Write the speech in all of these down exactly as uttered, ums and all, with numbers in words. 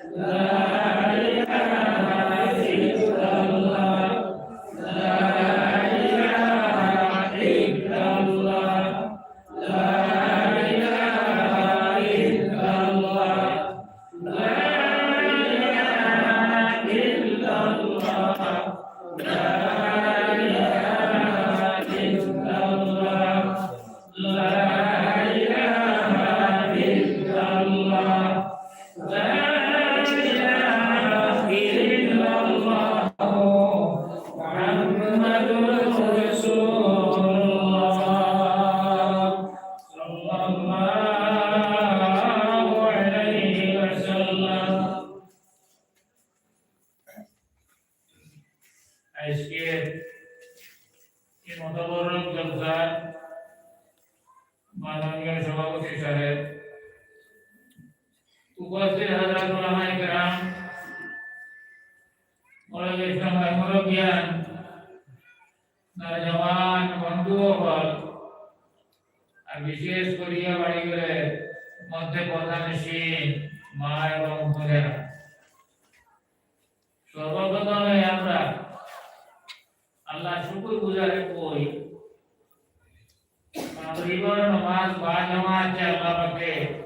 لا إله إلا الله. لا إله إلا الله. لا إله إلا الله. لا إله إلا الله. لا إله إلا الله. لا إله إلا الله. لا إله إلا الله. محمد رسول الله. صلى الله عليه وسلم. আজকের এই মোতাবরক জলসার মাননীয় সভাপতি সাহেব, উপস্থিত হযরত উলামায়ে কেরাম, মুরব্বি সমাজ, মুরব্বিয়ান, নওজোয়ান বন্ধু অকল, আর বিশেষ করিয়া বাড়িঘরর মধ্যে প্রধানশীল মা এবং বোনেরা, সর্বপ্রথমে আমরা আল্লাহর শুকুর গুজার অই, মাগরিবর নামাজ বা জামাতে আল্লাহ পাকে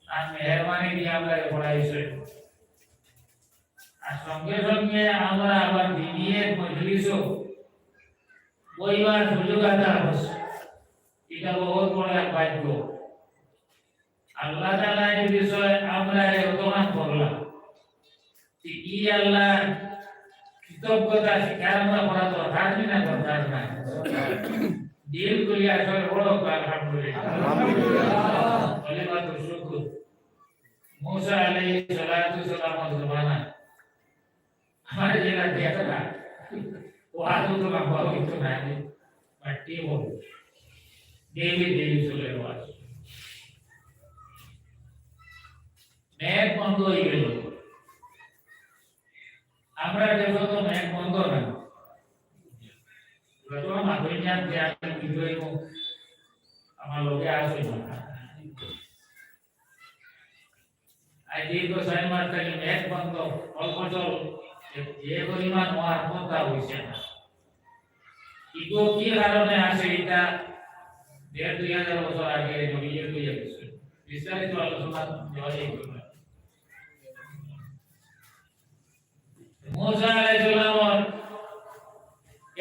তান মেহেরবানি দিয়া আমরারে পড়াইছইন। আর সঙ্গে সঙ্গে আমরা আবার দিনর মজলিসো বইবার সুযোগ আতা অইছে। ইটা বহুত বড় এক ভাগ্য। আল্লাহ তাআলায় যদি চায়, আমরারে অতখান করলা, তে ই আল্লাহর কৃতজ্ঞতা স্বীকার আমরা করা দরকার নি না দরকার নায়? দিল খুলিয়া আসলে বড় আলহামদুলিল্লাহ। আলহামদুলিল্লাহ। কলিমাতুশ শুকুর। মুসা আলাইহিস সালাতু ওয়াস সালামর জমানা। আমার যেটা দেখা না, ও আদৌ তো লম্বা হইতো না, আমি মাটি বলবো। ডেইলি, ডেইলি চলে ওয়াজ। মেঘ বন্ধ হয়ে গেল। আমরা দেখো তো মেঘ বন্ধ না। ওরা তো মাত্রই জান যে আমি কি করবো, আমার লগে আসে না। আজ দীর্ঘ ছয় মাস থাকি মেঘ বন্ধ, ফসল যে পরিমাণ হওয়ার কথা হইছে না। কিন্তু কি কারণে আসে ইটা দেড় দুই হাজার বছর আগে নবীয়ে কইয়া গেছে। বিস্তারিত আলোচনা দেওয়া যাইত না। মুসা আলাইহিস সালামর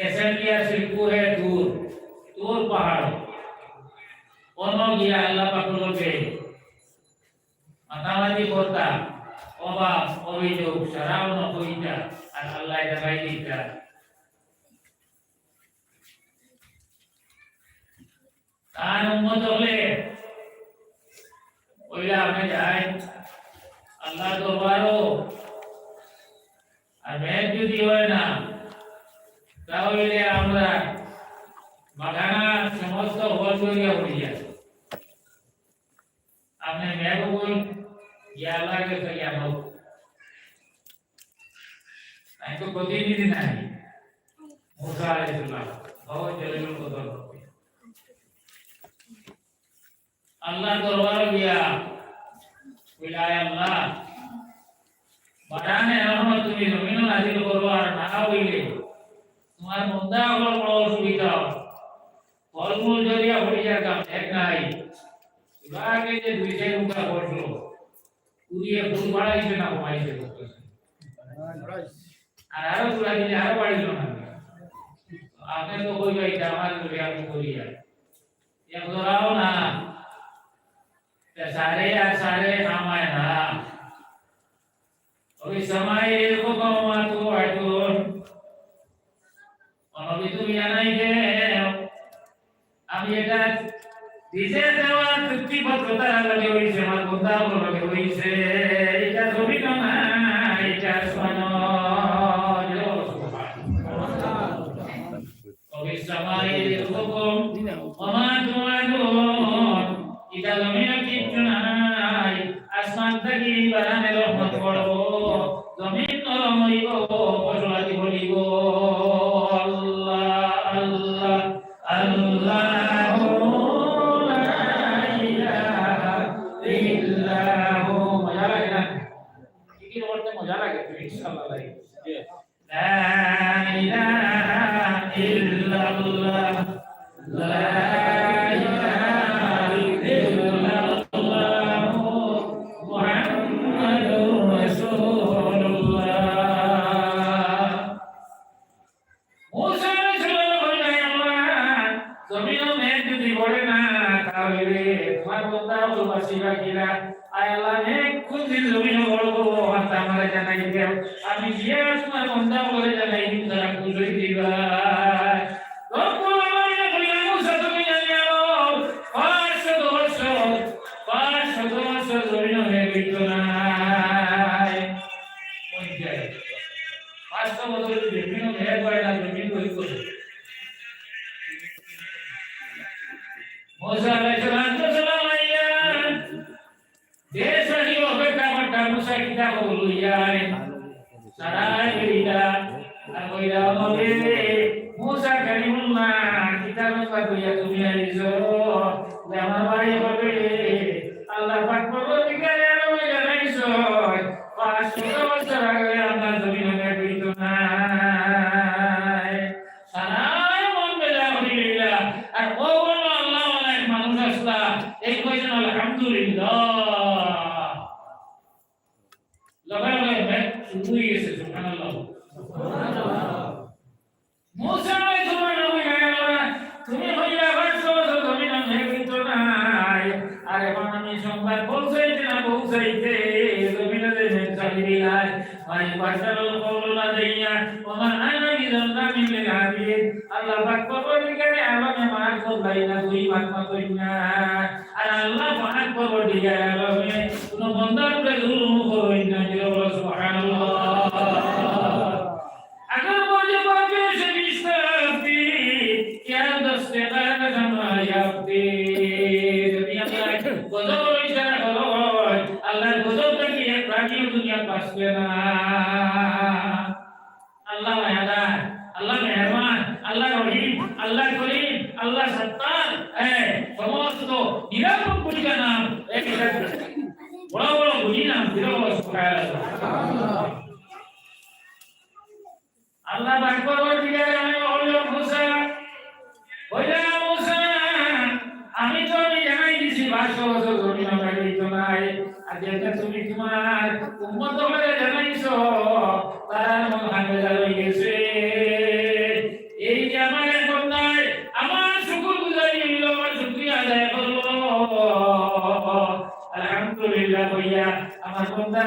assembly আছিল কুহে তুর, তুর পাহাড়। অনো গিয়া আল্লাহ পাকর লগে মাতামাতি করতা, অভাব, অভিযোগ, সারাও না কইতা, আর আল্লাহ জানাই দিতা। তান উম্মত হলে ওইলা আপনি যাই আল্লাহ দরবারও, আর মেঘ যদি হয় না, তাহলে আমরা বাগানার সমস্ত ফল ঝরিয়া পড়িয়া। আপনি মেঘ বই, ইয়া আল্লাহর কাছে ইয়া হোক। আমি তো প্রতিনিধি নাই। মুসা আলাইহিস সালাম, বহুত জলিলুল কদর। আল্লাহর দরবারো গিয়া কইলা, "আয় আল্লাহ, বাগানে রহমত তুমি জমিনো নাজিল করো, আর না হইলে তোমার বন্দা অকলর বড় অসুবিধা হয়। ফলমূল ঝরিয়া পড়ি যার গা, মেঘ নাই।" সুরা আগে যে দুই চার মুখা পড়লো, উড়িয়ে ফুল বাড়াইছে না কমাইছে করতেছে। আর আরো সুরা দিলে আরো বাড়িল না। আপনি তো কইবা, "এটা আমার ঘরে আমি করিয়া।" এক ধরাও না। তা সারে আর সারে কামায় না। ওই সময় এরকম মাতু আইতুন। অনবি তুমি জানাই দে। আমি এটা নিজে দেওয়া চুক্তিপত্র তারা লগে হইছে, আমার বন্ধা লগে হইছে। এটা জমিন না, এটা আসমান। وفي السماء رزقكم وما توعدون। এটা জমিনে কিচ্ছু নাই। আসমান থাকি বাগানে রহমত পড়বো, জমিন যারা গেছে, ইনশাআল্লাহ লাগে। لا إله إلا الله، لا إله إلا الله، محمد رسول الله। মুসা আলাইহিস সালাম কইলা, "আল্লাহ, জমিনো মেঘ যদি পড়ে না, তাহলে তোমার বন্দা অকল বাঁচিবা কিলা? আয় আল্লাহ, মেঘ কুনদিন জমিনো পড়বো, অতা আমারে জানাই দেও। আমি গিয়া তোমার বন্দা অকলরে জানাই দিমু, তারা খুশ অই যিবা।" রব্বুল আলামিন কইলা, "মুসা, তুমি জানিয়া লও, পাঁচশত বছর, পাঁচশত বছর জমিনো মেঘ অইতো নায়।" পাঁচশো বছর যদি জমিনো মেঘ হয় না, জমিন তো অইতো না। মুসা আলাইহিস সালাতু ওয়াস সালাম আইয়া দেশবাসী অপেক্ষা করতা, মুসা কিতা খবর লইয়া আয়। সারাই বেড়িতা, আর কইলা, "ও নবী, মুসা কালিমুল্লাহ, কিতা কথা কইয়া তুমি আইছো? যে আমার ভাই হবে, আল্লাহ পাক পরবর্তীকালে আরো জানাইছো, পাঁচশো বছর আগে আমরা জমিনে মেঘ অইতো নায়।" সারাই মন বেজার অইলা। আর ও বলল, "আল্লাহ, অনেক মানুষ আসলা, এই কয়জন আলহামদুলিল্লাহ।" লগে লগে মেঘ শুরু অই গেছে, সুবহানাল্লাহ। মুসা আলাইহিস সালাম নবী, "হে আল্লাহ, তুমি কইলা পাঁচশো বছর জমিনো মেঘ অইতো নায়, আর এখন আমি সংবাদ পৌঁছাইতে না পৌঁছাইতে জমিনো যে মেঘ ছাড়ি দিলায়, ফাইন বাতালাল কওলু লাদাইয়া ওয়া মা আনা বিযাল্লামিল লিল আবিদ।" আল্লাহ পাক পরবর্তীকালে আলমে মাফ করলাই না, দুই মাফ মাতইন না। আর আল্লাহ পাক পরবর্তীকালে আলমে কোনো বন্দার উপরে জুলুম করইন না, জোরে বলো সুবহানাল্লাহ। اگر مجھے بخشے بیس رفتی، کیا دست قہر ہماری آفتی۔ যদি আল্লাহ গজব ইশারা করো, আল্লাহর গজব থাকি এক প্রাণীও দুনিয়াত বাঁচবে না। আল্লাহ মায়াদার, আল্লাহ মেহেরবান, আল্লাহ রহিম, আল্লাহ করিম, আল্লাহ সত্তার, হ্যাঁ, সমস্ত নিরাপদ গুণিকা নাম, এক বড় বড় গুণী নাম, জোরে বলো সুবহানাল্লাহ। আল্লাহ পাক পরবর্তীকালে আমি বলল, "মুসা, ওই যে মুসা, আমি তো আমি জানাই দিছি পাঁচশো বছর জমিনো মেঘ অইতো নায়। আর যেটা তুমি তোমার উম্মত অকলরে জানাইছো, তারার মন হাঙ্গা হয়ে গেছে। এই যে আমার এক বন্দায় আমার শুকুর গুজারি হইল, আমার শুকরিয়া আদায় করলো, আলহামদুলিল্লাহ কইয়া আমার বন্দা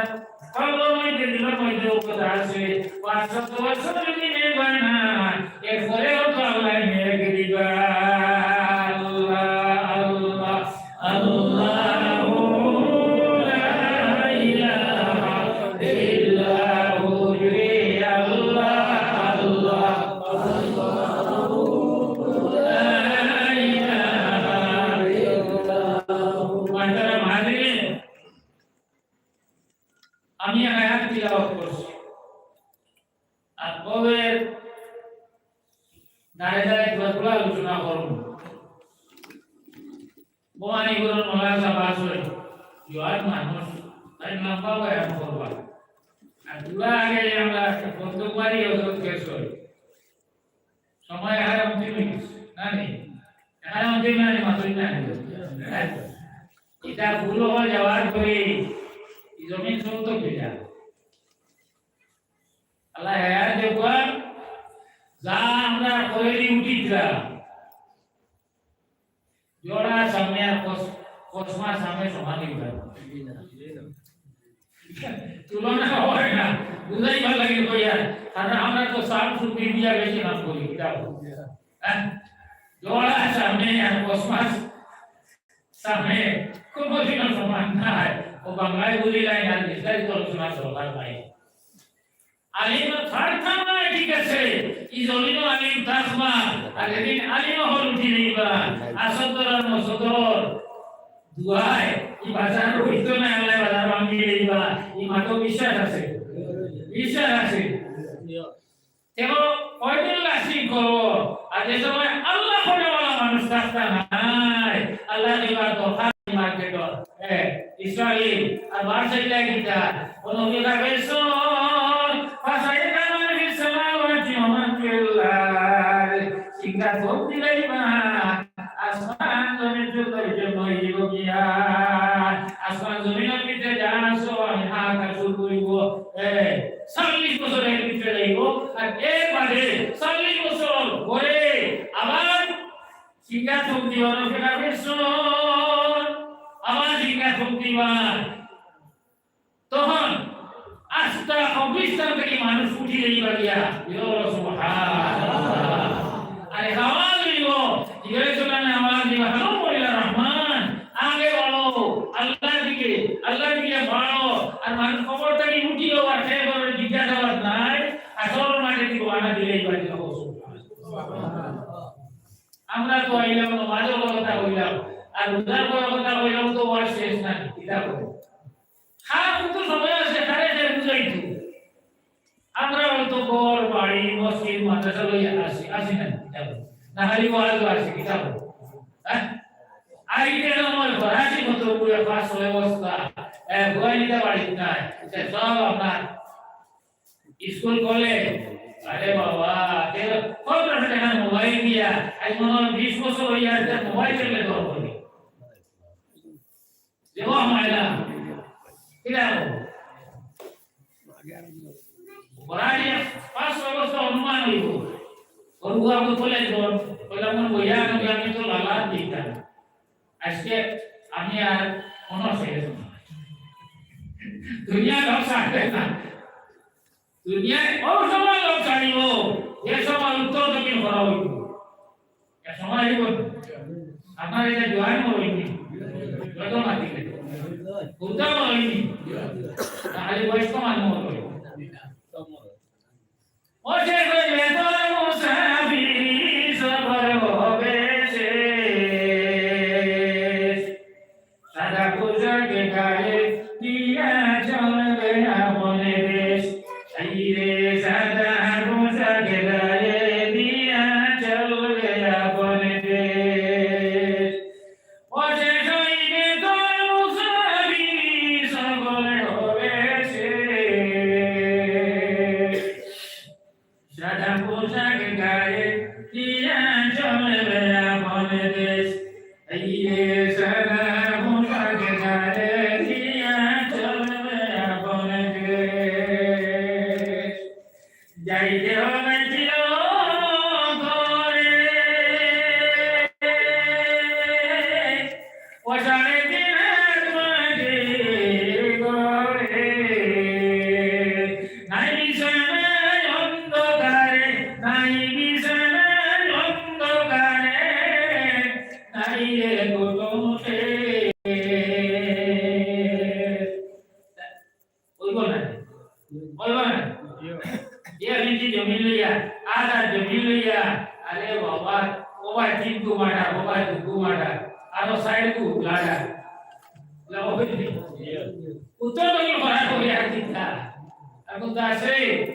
কবরর মধ্যে, দিলর মধ্যে কথা আছে, পাঁচশত বছর যদি মেঘ হয় না, এরপরেও তো আল্লাহ মেঘ দিবা।" আল্লাহ, আল্লাহ, আল্লাহু লা ইলাহা ইল্লা হু, জুরে আল্লাহ, আল্লাহ, আল্লাহু লা ইলাহা ইল্লা হু। মুহতারাম হাজিরিন, আমি এক আয়াত তিলাওয়াত করছি। আর কবরের দাঁড়ে দাঁড়ে থুড়া থুড়া আলোচনা করমু। ভবানীপুরর মৌলানা সাহেব আসইন, জোয়ান মানুষ, তাইন লম্বা বয়ান করবা। আর থুড়া আগে আমরা বন্দুক মারি ওষুধ শেষ করি। সময় এখানে অন্তিম অই গেছে, না নি? এখানে অন্তিম না নি, মাত্রই না নি? এটা ভুল হয়ে যাওয়ার পরে এই জমিন সৌত হয়ে যায়। আল্লাহ হেয়ার দেখবা, যা আমরা করেলি উঠিতরা, জোড়া সামনে আর কস-, কসমা সামনে সমান অই যায়। তুলনা হয় না, বুঝাইবার লাগি কইয়া, কারণ আমরা তো সাউন্ড শুটিং দিয়া বেশি কাম করি, কিতা বল? হ্যাঁ? জোড়া সামনে আর কসমাস সামনে কোনো দিনও সমান নাই। ও বাংলায় বলি লাইন আর বিস্তারিত আলোচনা দরকার নাই। আলিম থাকতাম না, ঠিক আছে, ই জমিনও আলিম থাকবা, আর এদিন আলিম হল উঠি নিবা, আসদর আর মসদর দুয়ায়, ই বাজার হইতো না, আল্লাহ বাজার ভাঙি নিবা, ই মাতো বিশ্বাস আছে, বিশ্বাস আছে। তেও কয়দিন লাস্টিং করবো? আর যে সময় আল্লাহ করেওয়ালা মানুষ থাকতা নাই, আল্লাহ দিবার দরকার নাই মার্কেটর। এ, ইসরাইল আর বাদশাহ ইলা কিতা, ও নবী রাখেছো, হুকুম দিও, রফিকা বিশ্বর আওয়াজ ইংগা হুকুম দিবা। তখন আস্তা কবরস্থান থাকি মানুষ উঠি যাইবা গিয়া। ইয়া সুবহানাল্লাহ। আরে আওয়াজ হইব, জিবরাইল সালামে আওয়াজ দিবা, "হালুম্মা ইলা রহমান, আগে বাড়ো, আল্লাহর দিকে, আল্লাহর দিকে বাড়ো।" আর মানুষ কবর থাকি উঠিও আর সে কবরে জিজ্ঞাসাবাদ নাই, আর সবর মাঝে দিব আনা দিলে এই বাড়ি হবো। আমরা তো আইলাম, নমাজের কথা কইলাম, আর রোজার কথা কইলাম, তো ওয়াজ শেষ না, কিতা কই? খার তো সময় আছে, খারে সে বুঝাইতো। আমরা হয়তো ঘর, বাড়ি, মসজিদ, মাদ্রাসা লইয়া আসি, আসি না, কিতা কই? না খালি ওয়াজ আসি, কিতা কই? হ্যাঁ? আর এই যে আমার ঘর আসি, কত পুরো পাঁচ ছয় বস্তা, এ, বই নিতে পারি না, সে সব আপনার স্কুল, কলেজ, আরে বাবা, তেরো, কত টাকা মোবাইল দিয়া, আজ মনে হয় বিশ বছর হইয়া আছে, মোবাইল চলে দর করি। যে বাবা, মাইলা, কিরা? ওরা যে পাঁচ ছয় বছর অনুমান হইব, ওর বুয়া বোতলে জল, কইলাম, "ওর বইয়া আমি, আমি তো লালা দিতাম।" আজকে আমি আর কোনো শেষ না। দুনিয়া লোক ছাড়বে না। দুনিয়ায় অউ সময় লোক ছাড়িব, যে সময় উত্তর দক্ষিণ করা হইব। এক সময় হইব। আপনার এটা জোয়ান মরইনি। যত মাতি গেল। বুদ্ধা মরইনি। তাহলে বয়স্ক মানুষ মরইনি। ও শেষ হইবে তোর মুসাফিরি, সফর হবে শেষ। সাদা পোশাক গায়ে দিয়া চলবে আপন দেশ। এই রে সাদা পোশাক গায়ে দিয়া চলবে আপন দেশ। ও শেষ হইবে তোর মুসাফিরি, সফর হবে শেষ। সাদা পোশাক গায়ে দিয়া চলবে আপন দেশ। এই রে সাদা পোশাক গায়ে দিয়া চলবে আপন দেশ। যাইতে হবে চিরতরে। ও সাড়ে তিন হাত মাটির ঘরে, নাই বিছানায় অন্ধকারে, নাই বিছানায় অন্ধকারে, নাই রে কুটুম শেষ। অইব না? অইব না? এ আমি যে জমিন লইয়া, আধা জমিন লইয়া, আরে বাবা, ও ভাই তিন কুমাটা, ও ভাই দু কুমাটা, আরো চাইর কু লাডা। লাভ অইব নি? উত্তর দক্ষিণ করা করি আর চিন্তা। এখন তো আছে,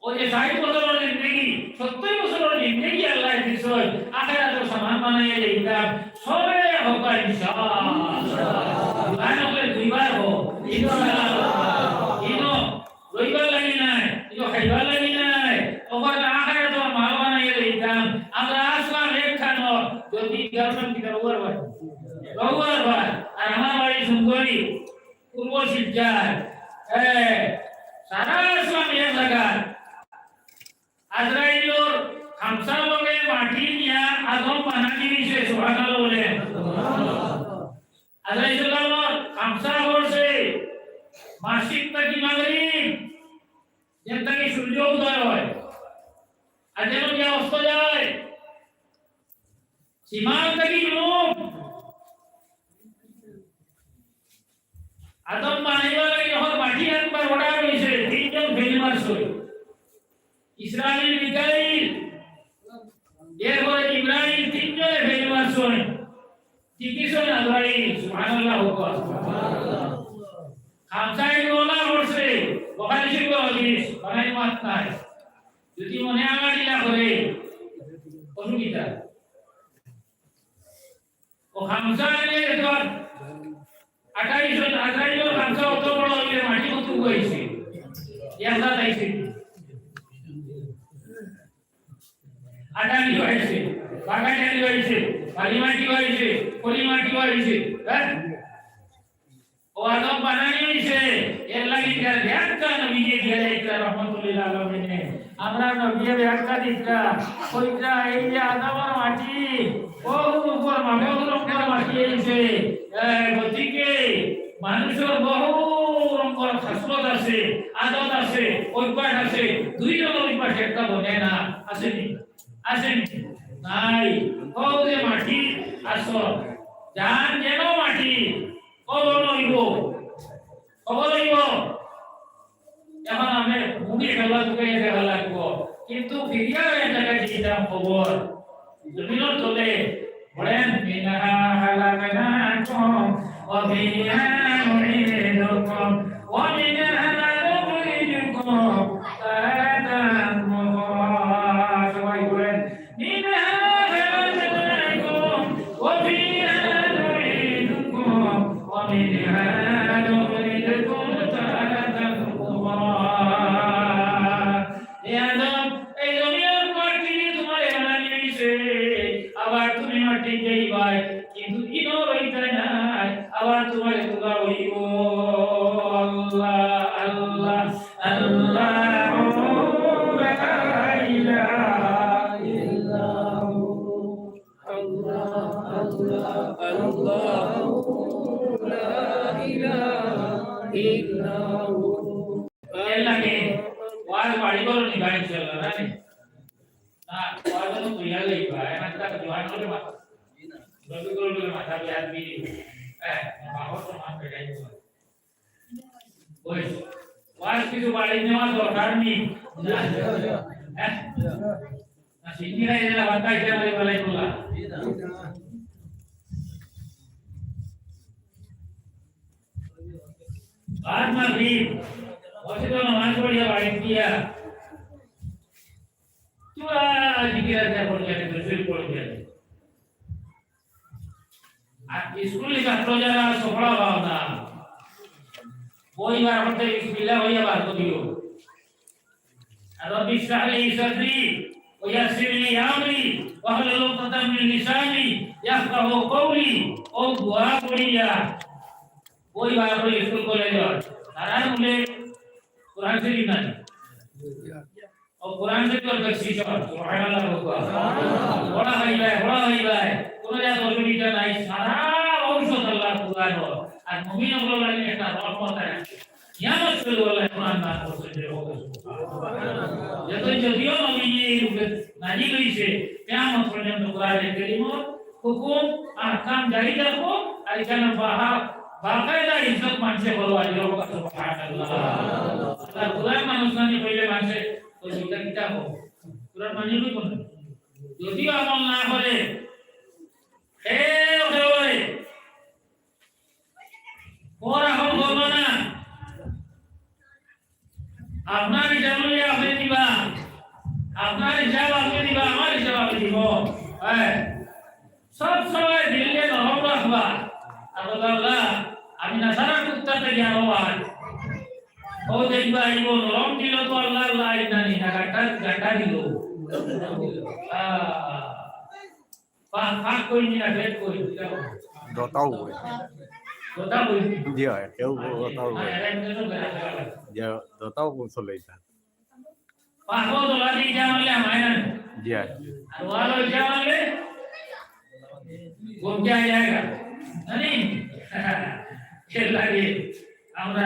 ওই যে ষাট বছরের জিন্দেগি, সত্তর বছরের জিন্দেগি আল্লাহ দিছইন, আখেরাতর সামান বানাইয়া যাইতাম, সবে হবা ইনশাআল্লাহ। দুইবার হকলে দুইবার হোক, ইনশাআল্লাহ। ইনো রইবার লাগি নায়, ইনো খাইবার লাগি নায়, ওখানে আখেরাতর মাল বানাইয়া যাইতাম। আমরা আসলাম একখানো, যদি গার্লফ্রেন্ড কিতা রউয়ার বাড়ি, রউয়ার বাড়ি, আর আমার বাড়ি সুন্দরী, পূর্ব শিলচর, এ, সারা আসলাম এক জাগাত। আজরাইলর খামসার লগে মাটি নিয়া আদম বানানি অইছে, সুবহানাল্লাহ বলেন। আজরাইল সালামর খামসা করছে, মাসিক থাকি মাগরিব, যেন থাকি সূর্য উদয় হয়, আর যেন গিয়া অস্ত যায়। শিমাল থাকি জুনুব। আদম বানাইবার লাগি যখন মাটি আনবার অর্ডার অইছে, তিনজন ফেল মারছইন। ইসরাফিল, মিকাইল, এরপরে জিবরাইল, তিনজনে ফেল মারছইন। টিকিছইন আজরাইল, সুবহানাল্লাহ কউক্কা। খামসায় রওনা করছে, বুখারী শরীফর হাদিস, বানাই মাত নাই। যদি মনে আগাড়িলা করে, অসুবিধা। ও খামসা আনিয়া যখন আটাইছইন, আজরাইলর খামসা অত বড় অইলে মাটি কত উবাইছে? এক হাত আইছে। আটানি অইছে, বাগানানি অইছে, বালি মাটি অইছে, পলি মাটি অইছে, হ্যাঁ? ও আদম বানানি অইছে, এর লাগি তার ব্যাখ্যা নবীজি দিয়া যাইতরা রহমতুল্লিল আলামিনে। আমরা নবীয়ে ব্যাখ্যা দিতরা, কইতরা, এই যে আদমর মাটি, বহু উপর মা-, বহু রকমর মাটি আইছে। এ, গতিকে মানুষর বহু রকমর খাসলত আছে, আদত আছে, অভ্যাস আছে। দুইজনর অভ্যাস একটা বনে না, আছে নি? আছে নি? নাই। কও যে মাটি আসল, জান যেন মাটি, কবর অইব, কবর অইব। এখন আমি মুড়ি খেলা তুকাইয়া দেখা লাগবো, কিন্তু ফিরিয়া এক জায়গায় যেতাম কবর, জমিনর তলে। বলেন, منها خلقناكم وفيها نعيدكم ومنها نخرجكم تارة أخرى। সবাই বলেন, منها خلقناكم وفيها نعيدكم ومنها نخرجكم تارة أخرى। হে আদম, এই জমিনর মাটি দিয়া তুমারে বানানি অইছে, আবার তুমি মাটিত যাইবায়, কিন্তু ইনো রইতায় নায়, আবার তুমারে তুলা অইব। আল্লাহ, আল্লাহ, আল্লাহ, লা ইলাহা ইল্লাল্লাহ। আল্লাহ, আল্লাহ, আল্লাহ, লা ইলাহা ইল্লাল্লাহ। এর লাগি ওয়াজ বাড়ি করো নি ভাই, ইনশাআল্লাহ, না নি? না, ওয়াজ তো তুই আর এই ভাই, আমার তা জোয়ান হলে মাথা। রবি করলে মাথা বিয়ার দিয়ে। হ্যাঁ, বাবা তো মাথা বেড়াই দিবা। ওই, ওয়াজ কিছু বাড়ি নেওয়া দরকার নেই। হ্যাঁ? না, সিন্নি ভাই এরা বাতাই দেওয়া বলে বলা। বাদ মাগরিব, মসজিদে নামাজ পড়িয়া বাড়ি গিয়া তোরা জিকির আজকার পড়ে যায়, তসবিহ পড়ে যায়। আর স্কুলে ছাত্র যারা সফলা পাও না, বই বার করতে বিসমিল্লাহ হইয়া বার করিও। আর রব্বি ইশরাহ লি সাদরি ওয়া ইয়াসসির লি আমরি ওয়াহলুল উকদাতাম মিন লিসানি ইয়াফকাহু কওলি। ও দোয়া পড়িয়া বই বার করে স্কুল কলেজ যাওয়ার। তারা বলে কোরআন শরীফ নাই। ও কোরআন শরীফ তো বেশি সহজ। সুবহানাল্লাহ বলবা। পড়া হইবায়, পড়া হইবায়। কোনো জাত অসুবিধা নাই। সারা ঔষধ আল্লাহ কোরআন। আর মুমিন অকলর লাগি একটা রহমত আছে। নিয়ামত স্বরূপ আল্লাহ কোরআন দান করছেন, যে হোক। যত যদিও নবী এই রূপে নাজিল হইছে, কিয়ামত পর্যন্ত কোরআনে কারীমর হুকুম, আহকাম জারি থাকবো, আর এখানে বাহা-, বাকায়দা ইজ্জত মানষে করবো, আর হোক, সুবহানাল্লাহ। আর কোরআন মানুষ নানি কইলে মানষে কইবো, "ইটা কিতা কও?" কোরআন মানি কইবো না। যদিও আমল না করে, কেউ কেউ করে, ওরা হল বলবো না। আপনার হিসাব লইয়া আপনি দিবা, আপনার হিসাব আপনি দিবা, আমার হিসাব আপনি দিব। হ্যাঁ, সব সময় দিলকে নরম রাখবা। আর বলবা, "আল্লাহ, আমি নাসারা কুত্তাতে গিয়া হওয়ার।" ও দেখবা, এই নরম দিল তো আল্লাহ, আল্লাহ, এই নানি, না গাটা, গাটা দিল। আহ, ফাঁক, ফাঁক কই নি না, ভেদ কই, কিতা কই? দতাও কই। দতা কই? জি হয়, কেউ দতাও কই। হ্যাঁ, এরা কিন্তু সব বেড়া বেড়া। জি, দতাও কই চলে এটা। ফাঁকও দলা দিয়ে যা মারলে আমায় না। জি হয়। আর ওয়ালো যা মারলে ঘুম কে আ যায়গা। জানি? এর লাগে আমরা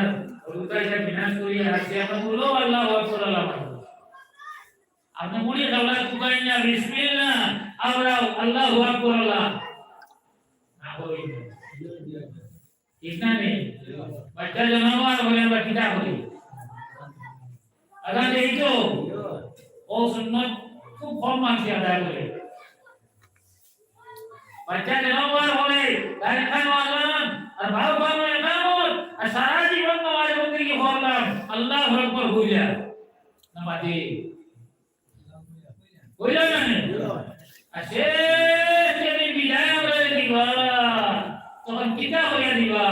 রুতাইটা বিনাশ করিয়া আসি, আমরা বলো আল্লাহু আকবার, আল্লাহু আকবার। আপনি মুড়ি খাওয়া তুকাই না, বিসমিল্লাহ, আমরা আল্লাহু আকবার, আল্লাহ। না করি। ঠিক না নি? বাচ্চা জন্ম আর বলে আমরা কিতা করি? আজান দেই তো? ও সুন্নত খুব কম মানষে আদায় করে। বাচ্চা জন্ম আর বলে, দাঁড়িয়ে খানো আজান, আর বারো খানো একামত, আর সারা জীবন নামাজ বন্দেগি করলাম, আল্লাহু আকবার হইলা। না বাদে। কইলা না নি? আর শেষ যেদিন বিদায় আমরারে দিবা, তখন কিতা কইয়া দিবা?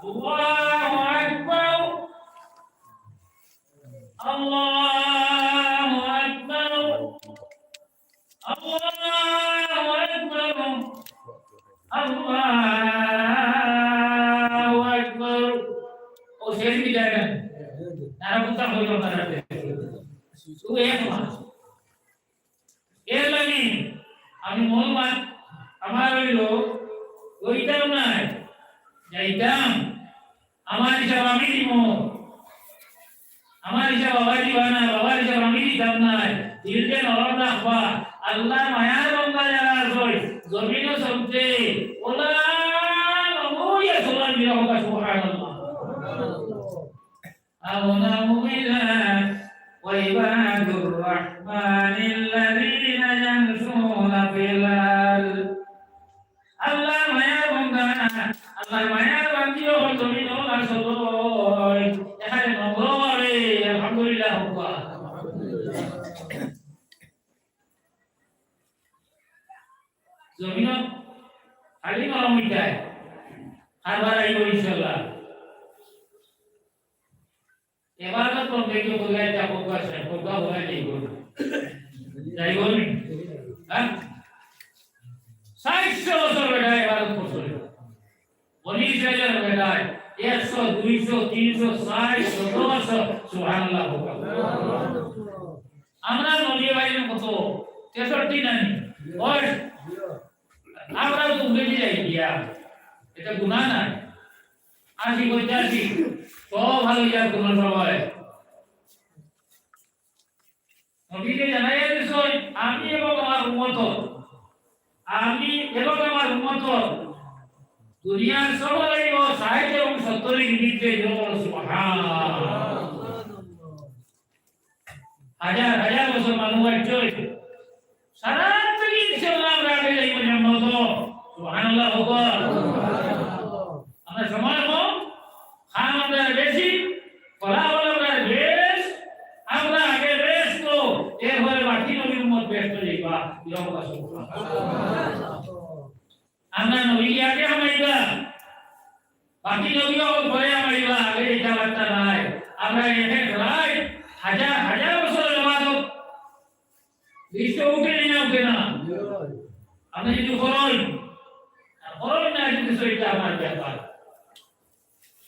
আল্লাহু আকবার, আল্লাহু আকবার, আল্লাহু আকবার, আল্লাহু আকবার। ও শেষ বিদায় না? তারা বুঝতা হইল না। শুধু এক মাস। এর লাগি আমি মোহাম্মদ আমার অইল, কইতাম নায়, যাইতাম। আমার হিসাব আমি দিমু। আমার হিসাব বাবা দিবা না, বাবার হিসাব আমি দিতাম নায়। দিলটা নরম রাখবা। আল্লার মায়ার বান্দা যারা আছইন, জমিনো চলতে, ওলা নমুইয়া চলান দিলা, সুবহানাল্লাহ। أو نحو ذلك، وعباد الرحمن الذين يمشون في الأرض. আল্লার মায়ার বান্দা, আল্লার মায়ার বান্দি অকল জমিনো আছইন, এখানে নম্র ভাবে আলহামদুলিল্লাহ কউক্কা। জমিনো খালি নরম অইতায়, কারবার আইব ইনশাআল্লাহ। এবাদত বন্দেগি করিয়া ইতা কউক্কা শেষ, কউক্কা বলা যাইব না। যাইব নি? হ্যাঁ? চাইরশো বছর বেটা এবাদত করছে। বনি ইসরাইলর বেটায় একশো, দুইশো, তিনশো, চাইরশো, শত বছর, সুবহানাল্লাহ কউক্কা। আমরা নবী ভাই কত? তেষট্টি নানি? ওই, আমরা তো উঠে যাই গিয়া, এটা গুনাহ নায়। আশি, পঁচাশি, সব ভালো যার কোনো সময়। নবীকে জানাইয়া দিছইন, আমি এবং আমার উম্মত, আমি এবং আমার উম্মত দুনিয়ার সবাই ও সাহায্য এবং সত্তরের নিমিত্তে জোর সুবহান। হাজার হাজার বছর মানুষ আসছে, সারা পৃথিবীর সব আমরা আগে যাইব জান্নাত। সুবহানাল্লাহ কউক্কা। আমরা সময় কম, কাম আমরা বেশি, ফলাফল আমরা বেশ, আমরা আগে বেশ তো, এরপরে বাকি নবীর উম্মত বেশ তো যাইবা। আমরা নবী আগে হামাইবা, বাকি নবী অকল পরে হামাইবা, আগে ইটা বার্তা নাই। আমরা এক এক রাইত হাজার হাজার বছর ইবাদত, লিস্ট উঠে নি না উঠে না? আপনি যদি করইন, আর করইন না, যদি শরীরটা আমার ব্যাপার।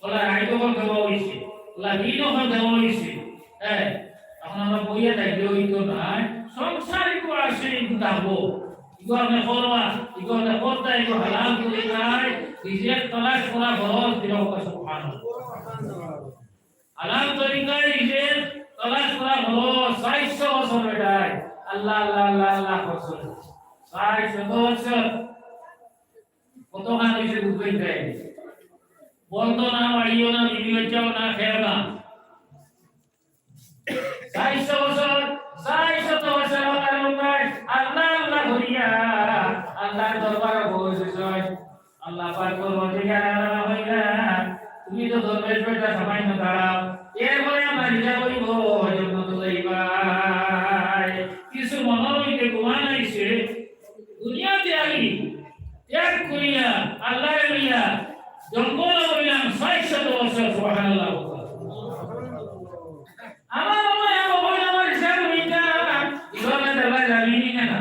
ওলা রাইত অকল দেওয়া অইছে, ওলা দিন অকল দেওয়া অইছে। হ্যাঁ, এখন আমরা বইয়া থাকলে অইতো নায়, সংসার একটু আসে, একটু থাকবো। ইগু আপনি করবা, ইগু আপনি করতা, ইগু হালাল তরিকায় রিজিক তালাশ করা ফরজ, দিল সুবহানাল্লাহ। হালাল তরিকায় রিজিক তালাশ করা ফরজ, চাইরশো বছর বেটায় আল্লাহ, আল্লাহ, আল্লাহ, আল্লাহ করছে। চাইরশো বছর। কতখান অইছে বুঝবেন তাই? বলতো না, বাড়িও না, বিবি বাচ্চাও না, খেয়েও না। চাইরশো বছর, চাইরশো বছর আল্লাহর উম্মত, আল্লাহ, আল্লাহ করিয়া, আল্লাহর দরবারে বসে আল্লাহ পাক পরওয়ারদিগার আলম কইলা, "তুমি তো দরবেশ বেটা, সামান্য দাঁড়াও, এরপরে আমার হিসাব অইব, জন্নত যাইবায়।" কিছু মনর মধ্যে গুমান আইছে, দুনিয়া ত্যাগী, ত্যাগ করিয়া, আল্লাহরে লইয়া, জঙ্গল অইলাম, চাইরশো বছর, সুবহানাল্লাহ। আমার মনে হয়, আমার হিসাব অইতা, ইগু আল্লাহ জানইন না।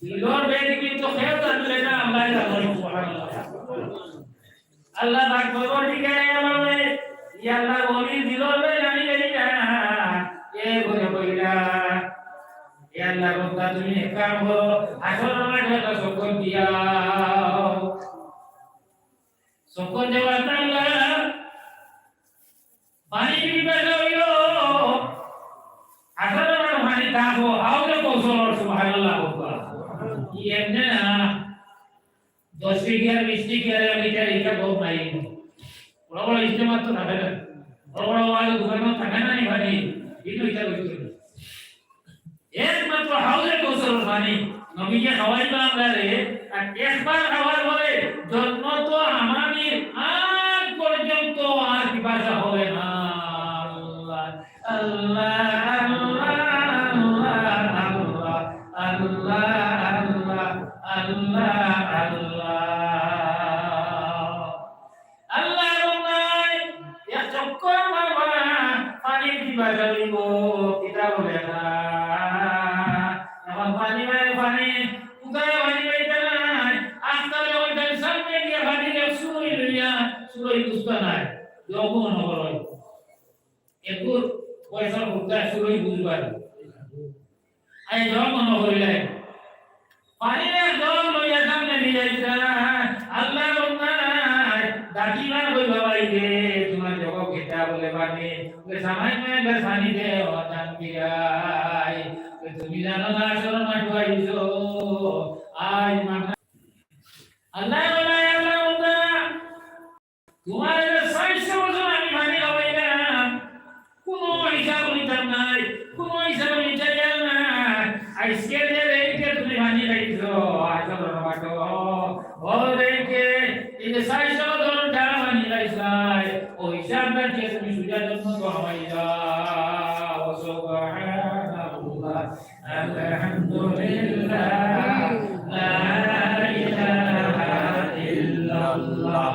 দিলর বেদিকে তো কেউ জানইন না, আল্লাহ জানইন, সুবহানাল্লাহ। আল্লাহ পাক পরওয়ারদিগারে আলমে, ইয়া আল্লাহ, ওলি দিলর বেদিকে জানইন না। এ বলে কইলা, "এ আল্লাহ, বান্দা তুমি এক কাম করো, হাশরর মাঠে একটা চক্কর দিয়াও।" চক্কর দেওয়ার আল্লাহ পানি পিপাসা অইল, হাজারো পানি থাকবো, হাউজে কৌসর, সুবহানাল্লাহ কউক্কা। ই এমনে না, দশ টেকা, বিশ টেকা, এক লিটার, ইটা বহুত নাই। বড় বড় ইজতেমাত তো থাকে না, বড় বড় ওয়াজ দোকানো থাকে না নি পানি, কিন্তু ইটা অইতো না। একমাত্র হাউজে কৌসরর পানি, নবীয়ে খাওয়াইবা আমরারে, আর একবার খাওয়ার পরে জন্নতো হামানির আগ পর্যন্ত আর পিপাসা হবে না। আল্লাহ, আল্লাহ, আল্লাহ। আল্লাহর বান্দায় এক চক্কর মারবা, পানির পিপাসা অইব, কিতাবো লেখা। এখন পানি মানে পানি, কোথায় পানি পাইতা নাই? আখতারে ওইটার সামনে গিয়া পানি এক সুরই লইয়া, সুরই বুঝতা নাই। যখন নগর হয়। একটু পয়সা উঠতে শুরুই বুঝবার। আই জল মনে করিলাই। পানির এক জল লইয়া সামনে নিয়ে যাইতা। আল্লাহ বন্দায় ডাকিবার কই, "বাবা, এই রে, তোমার জগৎ খেতা বলে পানি।" বলে, "সামান্য এক গ্লাস পানি দে, ও জান গিরাই।" বলে, "তুমি জানো না, আসলে মাঠু আইছো। আই মাঠু।" আল্লাহ বলে, "আল্লাহ বন্দা, তোমার এই যে চাইরশো বছর আমি পানি খাওয়াইলাম, কোনো হিসাব নিতাম নাই, কোনো হিসাব নিতাম না। আজকে যে রেটে তুমি পানি খাইছো, আসলে মাঠু, ও রেটে এই যে চাইরশো বছর যা পানি খাইছো, ও হিসাবটা দিয়ে তুমি সুজা জন্য তো আমায় দাও।" সুবহানাল্লাহ। الحمد لله، لا إله إلا الله.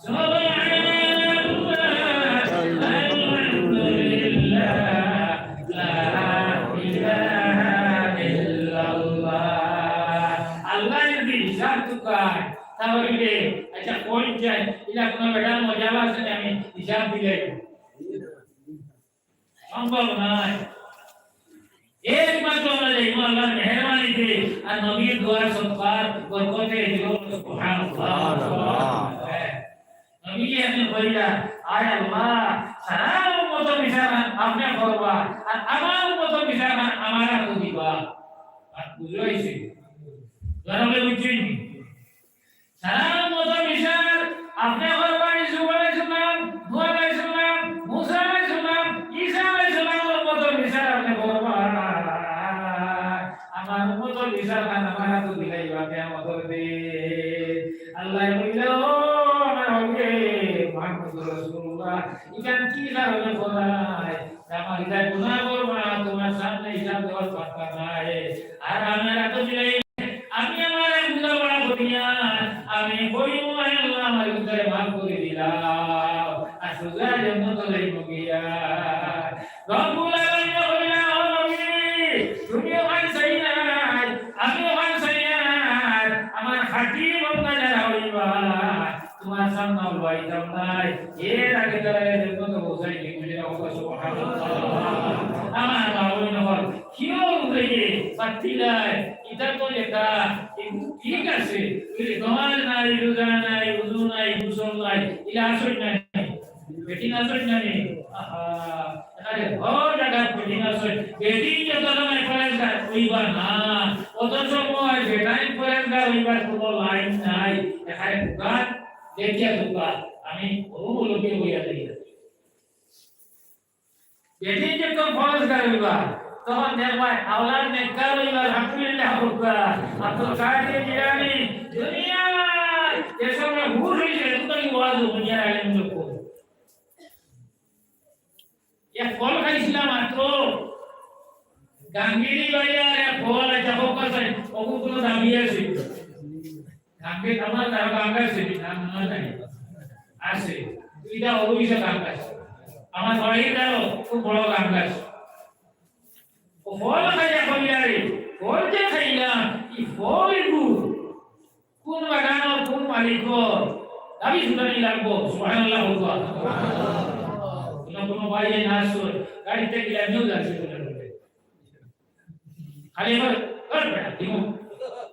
سبحان الله، الحمد لله، لا إله إلا الله. আল্লাহ যদি হিসাব তুকায়, তাহলে, আচ্ছা, কোন যায়? এটা কোনো বেটার মজা আছে না? আমি হিসাব দিলে সম্ভব নয়। একমাত্র আমরা যাইব আল্লাহর মেহেরবানিতে আর নবীর দোয়ার সদকার বরকতে। সুবহানাল্লাহ। সুবহানাল্লাহ। হ্যাঁ। নবীজি আপনি কইলা, "আয় আল্লাহ, সারা উম্মতর বিচার আপনি করবা, আর আমার উম্মতর বিচার আমার আর দিবা।" আর বুঝাইছি। জনগণে বুঝছেন? সারা উম্মতর বিচার আপনি করবা, ইউসুফ আলাইহিস সালাম, নূহ আলাইহিস সালাম, মুসা আলাইহিস সালাম, ঈসা আলাইহিস সালাম উম্মতর বিচার আপনি করবা। আমার উম্মতর বিচার খান আমার হাতে দিলাইবা কিয়ামতর দিন। আল্লাহ বলল, "ও আমার হাবিব মুহাম্মদুর রাসূলুল্লাহ, ইখান কি কারণে করায়?" আমার ইটা গুনাহ করবা, তোমার সামনে হিসাব দেওয়ার পাত্তা নাই। আর আমার এত দিলাই, আমি আমার এক বুঝা পড়া করিয়া, আমি কইমু, "আয় আল্লাহ, আমার ভিতরে মাফ করি দিলাও।" আর সুজা জন্নত লইব গিয়া। রব্বুল আলামিন কইলা, "ও নবী, তুমি ওখান চাই নাই, আমি ওখান চাই নাই, আমার খাঁটি বন্দা যারা হইবা।" তোমার সামনে লইতাম নাই। এর আগে তারা এই জন্য তো বোঝাই কি বুঝে না, ওকে সুবহানাল্লাহ। আমার মা ওই নগর, কেউ উঠে গিয়ে পাত্তি নাই, এটা তো এটা, এগুলো ঠিক আছে। কিন্তু তোমার নাই, রোজা নাই, উজু নাই, গোসল নাই, এটা আসল নাই। বেটি না আসল নাই। আহা, আরে, হর জায়গায় বেটি না আসল। বেটি যত সময় পড়ে যায়, ওইবার না। অত সময় বেটাই পড়ে যায়, ওইবার কোনো লাইন নাই। এখানে দোকান দেখিয়া দোকান, আমি বহু লোকে বইয়া দেখি। বেটি যখন ফরজ গার হইবা, তখন দেখবা, আওলাদ নেককার হইবা, আলহামদুলিল্লাহ হইবা। আব্দুল কাদের জিলানী, দুনিয়ায় যে সময় হুশ হইছে, এতটাই ওয়াজ দুনিয়ার আলেম লোক। এক ফল খাইছিলাম মাত্র, গাঙ্গেরি বাজার এক ফল, আচ্ছা, হোক আছে, অগুর কোনো দামি আছে। গাঙ্গে, আমার তার গাঙ্গা আছে, নাম মনে নাই। আছে। দুইটা অভিষেক গাঙ্গা আছে। আমার বাড়ির তারও খুব বড় গাঙ্গা আছে। ও ফল খাইয়া কইলা রে, ফল যে খাইলাম, এই ফল এগু কোন বাগানর, কোন মালিকর? দাবি শুনানি লাগবো। সুবহানাল্লাহ বলবো। কোনো, কোনো ভাই এই নাচ করে, গাড়িতে গেলে আমিও যাচ্ছি বলে বলে। খালি এবার, "কর বেটা, দিমু।"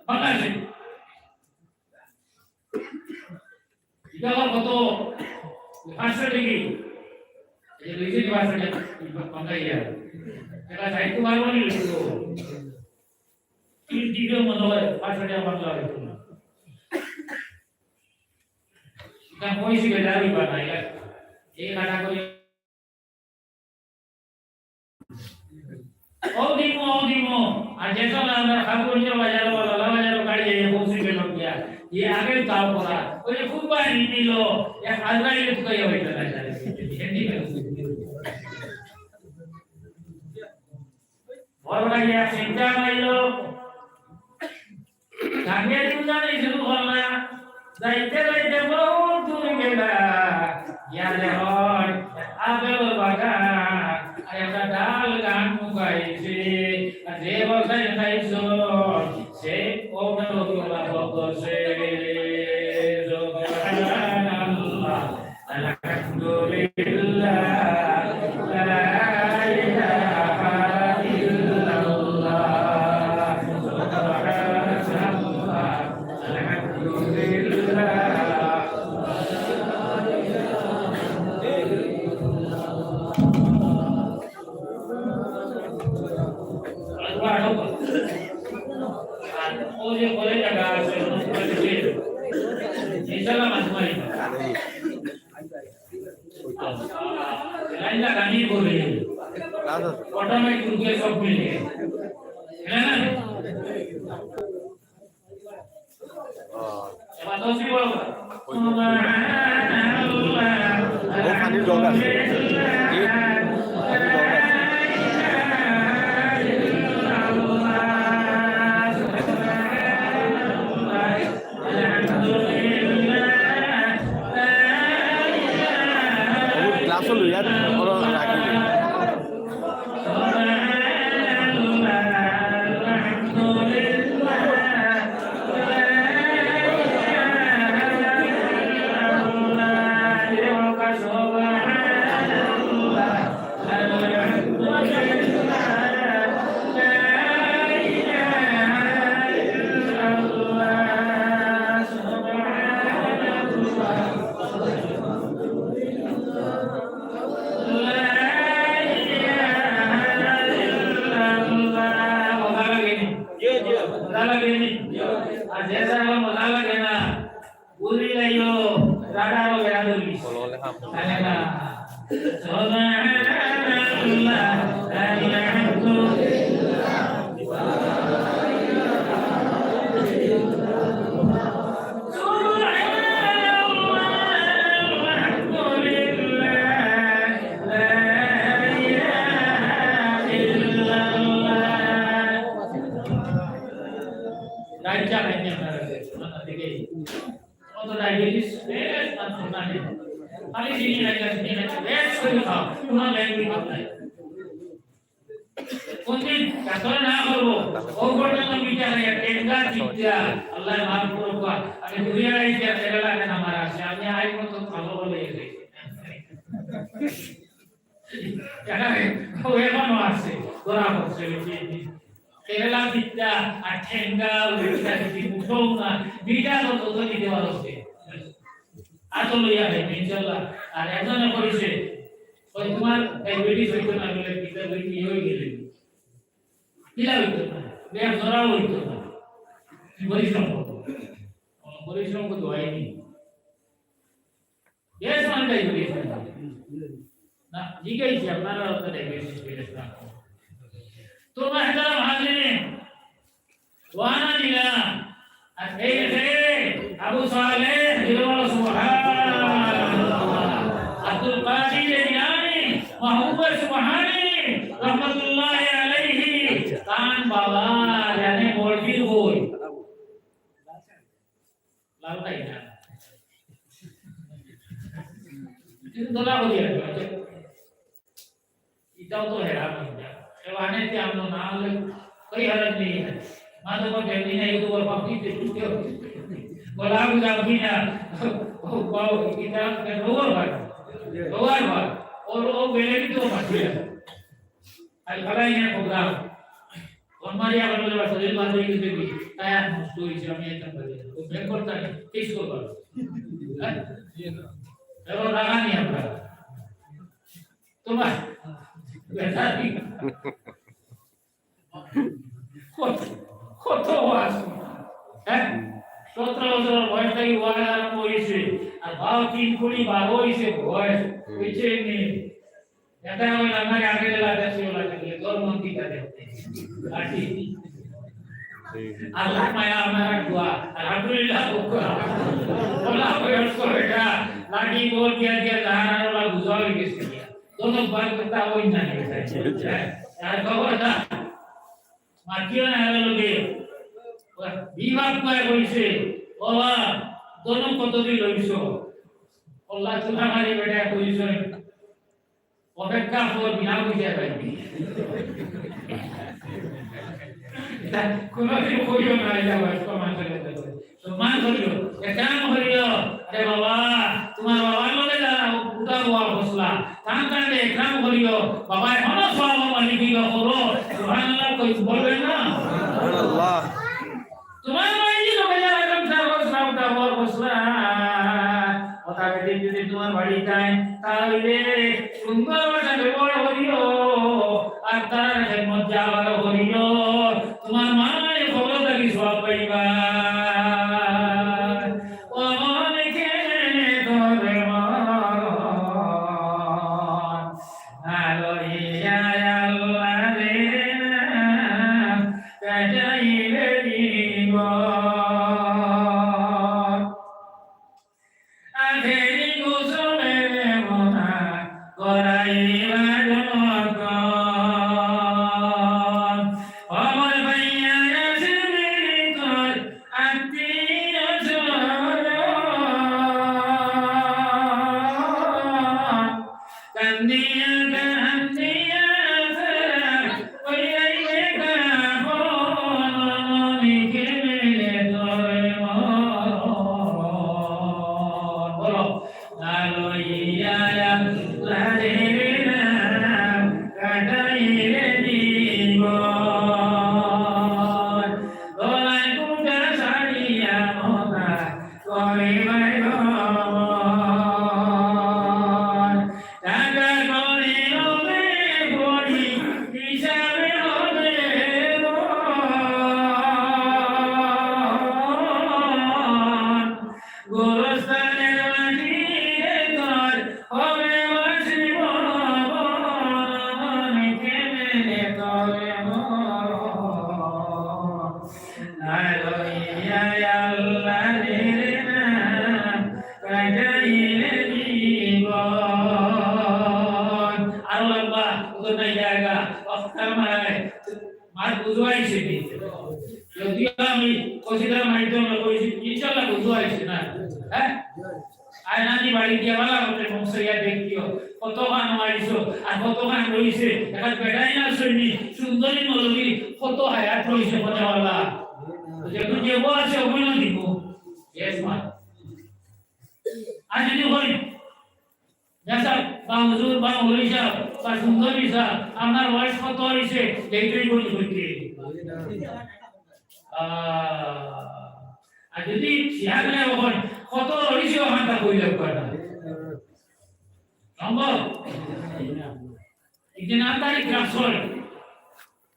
বাংলাদেশে। এটা আবার কত? পাঁচশো টাকা। এই যে রয়েছে কি পাঁচশো টাকা? বাংলা ইয়া। এটা সাহিত্য বারো নি লিখলো। তিন টিকে মনে হয়, পাঁচশো টাকা বাংলা হইতো না। এটা কইছি বেটা, ওই বানাইলা। এই কাটা করি ও দিমু, ও দিমু। আর যেটা না আমরা খাবো, ওই যে বাজারো, বাজারো, বাজারো গাড়ি যাইয়া পৌঁছে গেল গিয়া। এ আগে তাও করা। ওই যে কুরবানি দিল, এক আজরাইলে তো ইয়ে হইতে না যায়। বড় ভাই এক চিন্তা মাইল। গাঙ্গে দুজনে শুরু করলা, যাইতে যাইতে বহুত দূর গেলা, গিয়া দেখইন আপেল বাগান, আর একটা ডাল গান মুখাইছে, আর যে বসাই খাইছো, সে ওটা বলছে, সুবহানাল্লাহ। الحمد لله، لا অটোমেটিক রুকে সব মিলে। হ্যাঁ না? ও। এবার তসবি বলো। সুবহানাল্লাহ। ও, পানির জগ আছে। কি? পানির জগ আছে। ও, গ্লাসও লইয়া ওরা রাখি। মজা লাগে নি? জি, জি। মজা লাগে নি? আর যে জাগাত মজা লাগে না, ঘুরি লাইও, রাডারও বেড়া ধরিস। বলো, বলে, হ্যাঁ। তাই না? সুবহানাল্লাহ, আলহামদুলিল্লাহ। কোনদিন ডাক্তারে না করবো, ও ঘটনা বিচারে টেঙ্গা চিন্তা, আল্লাহ মাফ করুক। আমি দুনিয়ায় যে ফেলে লাগে না মারা আছে, আমি আই মতো ভালো বলে গেছি। জানে, ও এখনো আছে, ধরা পড়ছে, ওই যে কেরালা বিদ্যা আর ঠেঙ্গা, ওই বিদ্যা যদি মুখেও না, বিদ্যা তো তত দিতে পারছে। আতো লইয়া খাইবে, ইনশাল্লাহ। আর একজনে কইছে, ওই তোমার ডায়াবেটিস হইতো না, বলে বিদ্যা ধরে কি হয়ে গেলে? কিলা হইতো না, বেশ ধরাও হইতো না। পরিশ্রম করতো। পরিশ্রম করতো হয়নি। বেশ অনেকটাই ঘুরে এসে। না, জিজ্ঞাসি আপনারা অতটাই বেশি ফিরে আসলাম। তো মাহতারাম হাজিরিন, ওয়ানা দিলাম। আর এই যে আবু সালেহ, হিরো সুবহানাল্লাহ। আব্দুল কাদির জিলানী, মাহবুব সুবহানী, রহমতুল্লাহ আলাইহি, তান বাবা, জানে মর্জি হই। লাল তাই না? কিন্তু তোলা বলি আর কি, এটাও তো হেরান হয়ে যায়। এ ওয়ানে তে আমলো না হলে কই হারান নেই। মাঝে মধ্যে একদিন এই তো বাপ কি দেখতে হবে। বলা বুঝা বুঝি না। ও বাবা, এটা একটা রোগর ভাই। রোগর ভাই। ওর ও বেড়ে তো মাসে। আল ফালাইনের প্রোগ্রাম। কোন মারিয়া বলে বাসা দিন বাদ দিয়ে দিবি। তাই আর নষ্ট হয়েছে, আমি একটা বলি। ও ব্যাক করতে নেই, ফিক্স করবো। হ্যাঁ? এবার রাগানি আমরা। তোমার বেচারি। কত, কত ওয়াজ। হ্যাঁ? সতেরো বছর বয়স থেকে ওয়াজ আরম্ভ হয়েছে। আর বারো তিন কুড়ি বারো হয়েছে বয়স। বুঝছেন নি? এটা আমার আমার আগে লাগে, সে লাগে, তোর মন কি করে? আর কি? আল্লাহ মায়া আমার দোয়া, আলহামদুলিল্লাহ, বকরা। ওলা বয়স তো এটা, লাঠি বল দিয়া দিয়া জাহান আর ওলা বুঝা হয়ে গেছে। দোনো বার করতে ওই না গেছে। আর খবরদার, মাতিও না এর লগে। বিভাগ করে বলছে, "বাবা, দোনো কতদিন লইছো?" আল্লাহ চুলা মারি বেটা কইছে, অপেক্ষা কর, বিনা বুঝে পাইবি। কোনোদিন কইও না, এটা বয়স্ক মানুষের কাছে। সম্মান করিও, একরাম করিও। আরে বাবা, তোমার বাবার লগে যারা উঠা বওয়া বসলা, তান কাছে একরাম করিও। বাবা, এখনো সওয়াব মালিক ইবা করো। সুবহানাল্লাহ কই বলবেন না? সুবহানাল্লাহ। তোমার বাড়ি লোকে যারা একরাম সার বসলা, উঠা বওয়া বসলা, কথা বেটি যদি তোমার বাড়ি যায়, তাহলে সুন্দর ভাষা ব্যবহার করিও, আর তার খেদমত যাওয়ার করিও। তোমার মায়ের খবর থাকি সওয়াব পাইবা। ও মন কে তোর মন, আলো ইয়া আল্লাহ রে না, কাটাইলে জীবন। আখেরি গোসলে মোনা করাইবা যখন। খবর পাইয়া আসে তোর আত্মীয় স্বজন। কান্দিয়া কান্দিয়া সারা কইরাইলে কাফন, কেমনে তোর মরণ। বলো, না লইয়া আল্লাহর নাম কাটাইলে জীবন। গলায় কুটা ছাড়িয়া মোনা করিবায় গমন। টাকা কড়ি হবে বড়ি, হিসাবে হবে বড়। গোরস্থানের মাটিরে তোর হবে বাসি ভবন, কেমনে তোর মরণ। না লইয়া আল্লাহর নাম কাটাইলে জীবন। আরো লম্বা, অত নাই জায়গা, অফ কামায়, মার বুঝাইছে নি? যদিও আমি কসিদার মাধ্যমে কইছি, ইনশাআল্লাহ বুঝাইছে না? হ্যাঁ? আর নানি বাড়ি দিয়া বালা মতে পৌঁছাইয়া দেখিও, কতখান আইছো, আর কতখান রইছে, এখন বেড়াই না শুনি, সুন্দরী মৌলবী, কত হায়াত রইছে মনে বালা। যখন যে বউ আছে, ওগুলো দিব। Yes, মা। আর যদি হয়, যা সাহেব, বা হুজুর, বা মৌলভী সাহেব, বা সুন্দরী সাহেব, আপনার বয়স কত হইছে? এইটাই বলি হইতে। আহ, আর যদি সিয়ার নাই, ওখান কত হইছে, ওখানটা কইলে পারে না। সম্ভব? এই যে নাম তারিখ রাখছই,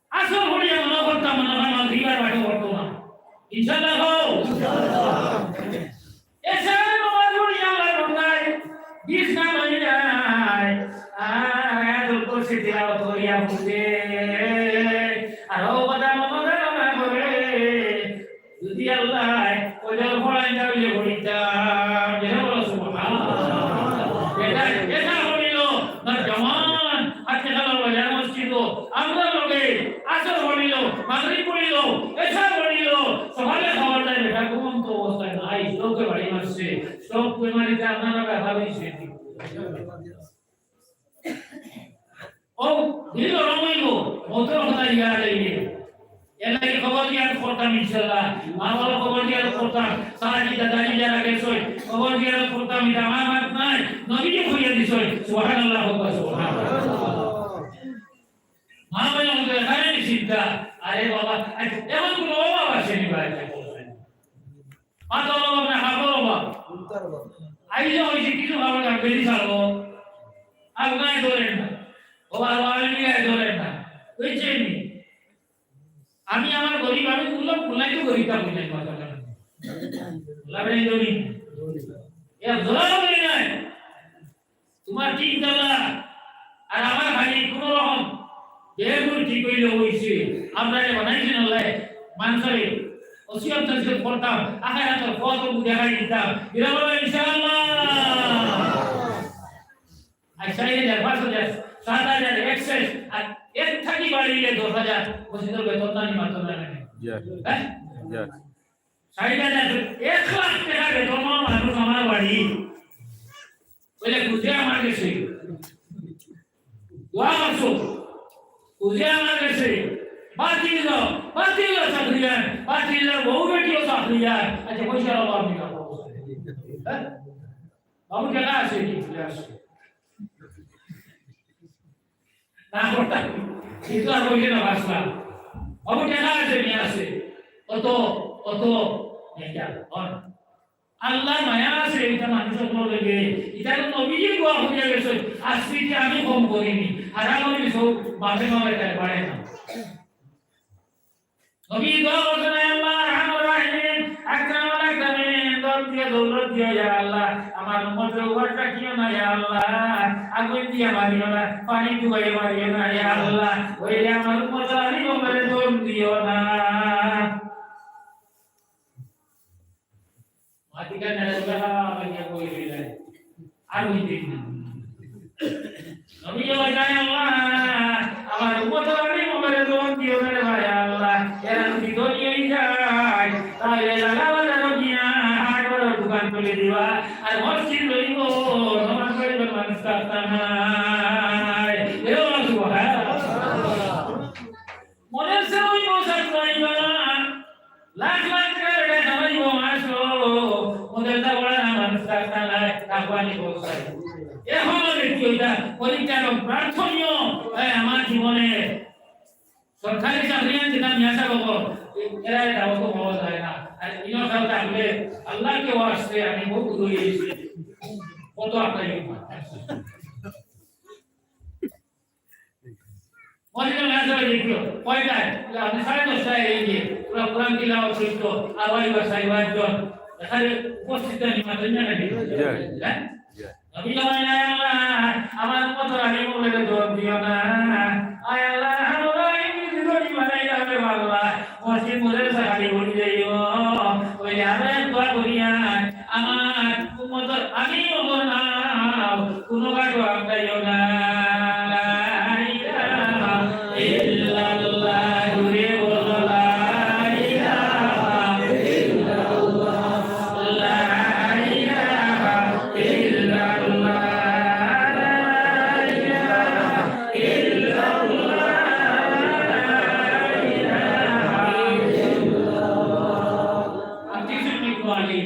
আসর পড়িয়া মনো করতাম, মনে হয় আমার দিবার বাটে করতো না। ইনশাআল্লাহ হোক। এসার নামাজ পড়িয়া আমার মনে হয় বিছনা লই যায়। আর আয়াতুল কুরসি তিলাওয়াত করিয়া বুঝে। আর ও কথা মনে হয় না করে। যদি আল্লাহ ওই যে পড়াই না হইলে পড়িতাম, যেটা বলো সুবহানাল্লাহ। এটা, এটা হইল না জওয়ান, আজকে কাল বাজার মসজিদ, আমরা লগে আসর পড়িল, মাগরিব পড়িল, এশা পড়িল, সকালে খবর দেয় বেটা ঘুমন্ত অবস্থায় নাই, স্ট্রোকে বাড়ি মারছে, স্ট্রোক বেমারিতে আপনারা ব্যথা হইছে। ও, দিল রঙ হইব, মতর কথা ইয়া লাগবে। এর লাগি খবর দিয়া করতাম ইনশাআল্লাহ। মা বাবা খবর দিয়া করতাম। সারাজি দাদাজি যারা গেছে, খবর দিয়া করতাম। এটা আমার মাত নাই। নবীজি কইয়া দিছে। সুবহানাল্লাহ, সুবহানাল্লাহ। মা বাবা আমাদের এখানে চিন্তা। আরে বাবা, আজ এমন কোনো অভাব আসেনি বাড়িতে। মাথা বাবা, আপনার হাত বাবা। আইলে ওই যে কিছু ভালো লাগবে, এই ছাড়ো। আর নাই ধরেন না। ও বাবা, আমি নিয়ে ধরেন না। বুঝছেন? আমি আমার গরিব, আমি বললাম, বললাই তো গরিবটা বুঝলেন, কথা বলেন। বললাম, এই গরিব। এ জোড়া বলি নাই। তোমার তিন তলা, আর আমার খালি কোনো রকম দেহগুলো ঠিক হইলে হইছে। আমরা যে বানাইছি না, লাই, মানুষের ওসিয়ত নসিহত করতাম, আখেরাতের পথ দেখাই দিতাম। এরা বলো, ইনশাআল্লাহ। আর চার হাজার, পাঁচ হাজার, সাত হাজার, এক শেষ, আর এক থাকি বাড়িলে দশ হাজার, মসজিদের বেতন দানি মাত্র লাগে। ইয়া। হ্যাঁ? ইয়া। চার হাজার, এক লাখ টাকা বেতন মানুষ আমার বাড়ি। বলে, খুঁজে আমার গেছে। দোয়া করছো। খুঁজে আমার গেছে। বাতিল দাও, বাতিল দাও চাকরিয়ান, বাতিল দাও বউ বেটিও চাকরিয়ান। আচ্ছা, পয়সার অভাব নেই, বাবু। হ্যাঁ? বাবু টাকা আছে নি? বুলে আছে। না করতাম। কিন্তু আর ওই না বাসলাম। বাবু টাকা আছে নি? আছে। কত, কত, এটা, অন। আল্লাহর মায়া আছে, এটা মানুষের কোনো লেগে। এটা তো নবীজি দোয়া করিয়া গেছে। আর স্মৃতি আমি কম করিনি। আর আমি সব বাপে মামে তাই পারে না। নবী দোয়া করছেন, "আয় আল্লাহ, আরহামুর রাহিমিন, আকরামুল আকরামিন, দৌলত দিয়া, দৌলত দিয়া, ইয়া আল্লাহ, আমার উম্মত ওয়ার রাখিও না, ইয়া আল্লাহ। আগুন দিয়া মারিও না, পানি ডুবাইয়া মারিও না, ইয়া আল্লাহ। অইলে আমার উম্মত আলী বকরে দম দিও না। মাটিকা নেড়ে উঠা বানিয়া বই রইলাই। আর হইতে না। নবী বলেন, "আয় আল্লাহ, আমার উম্মত আলী বকরে দম দিও না রে ভাই আল্লাহ। এরা যদি ধনী হয়ে যায়, তাহলে লালা বাজারো গিয়া হাট বড় দোকান খুলে দিবা, আর মসজিদ লইব, নামাজ পড়িবার মানুষ থাকতা নাই।" এ আল্লাহ, সুবহানাল্লাহ। মনে হচ্ছে ওই মশার চাইবা, লাখ লাখ টাকা বেটা কামাইব মাসো, ওদের তো বড় না মানুষ থাকতা নাই, তাকওয়ানি বলছে। এখনো দেখি ওইটা পরিত্রাণ প্রার্থনীয়, এই আমার জীবনে সরকারি চাকরি আনতে না নিয়ে আসা বাবা, এরা এটা অত বড় যায় না। আর ইনো সব থাকলে আল্লাহকে ওয়াসে আমি বহুত দূরে গেছি। কত আপনার মসজিদে মেসেজ লিখলো, কয়টায়? বলে, "আপনি সাড়ে দশটায় এই যে পুরা কোরআন তিলাওয়াত করতো, আর ওই বা সাহেব একজন এখানে উপস্থিত নেই, মাত্র জানা নেই।" জি। হ্যাঁ? জি। নবী বলেন, "আয় আল্লাহ, আমার উম্মত আলী বকরে দম দিও না। আয় আল্লাহ, আমরা এই জীবনী বানাই রাখবে আল্লাহ, মসজিদ মাদ্রাসা খালি ভরি যাইও।" ওই আরো এক দোয়া করিয়া আমার উম্মত আলী বকরে নাও, কোনো কাজও আটকাইও না। লা ইলাহা ইল্লাল্লাহ, জোরে বলো, লা ইলাহা ইল্লাল্লাহ, লা ইলাহা ইল্লাল্লাহ, লা ইলাহা ইল্লাল্লাহ, লা ইলাহা ইল্লাল্লাহ। আর কিছু নেই তো আলী।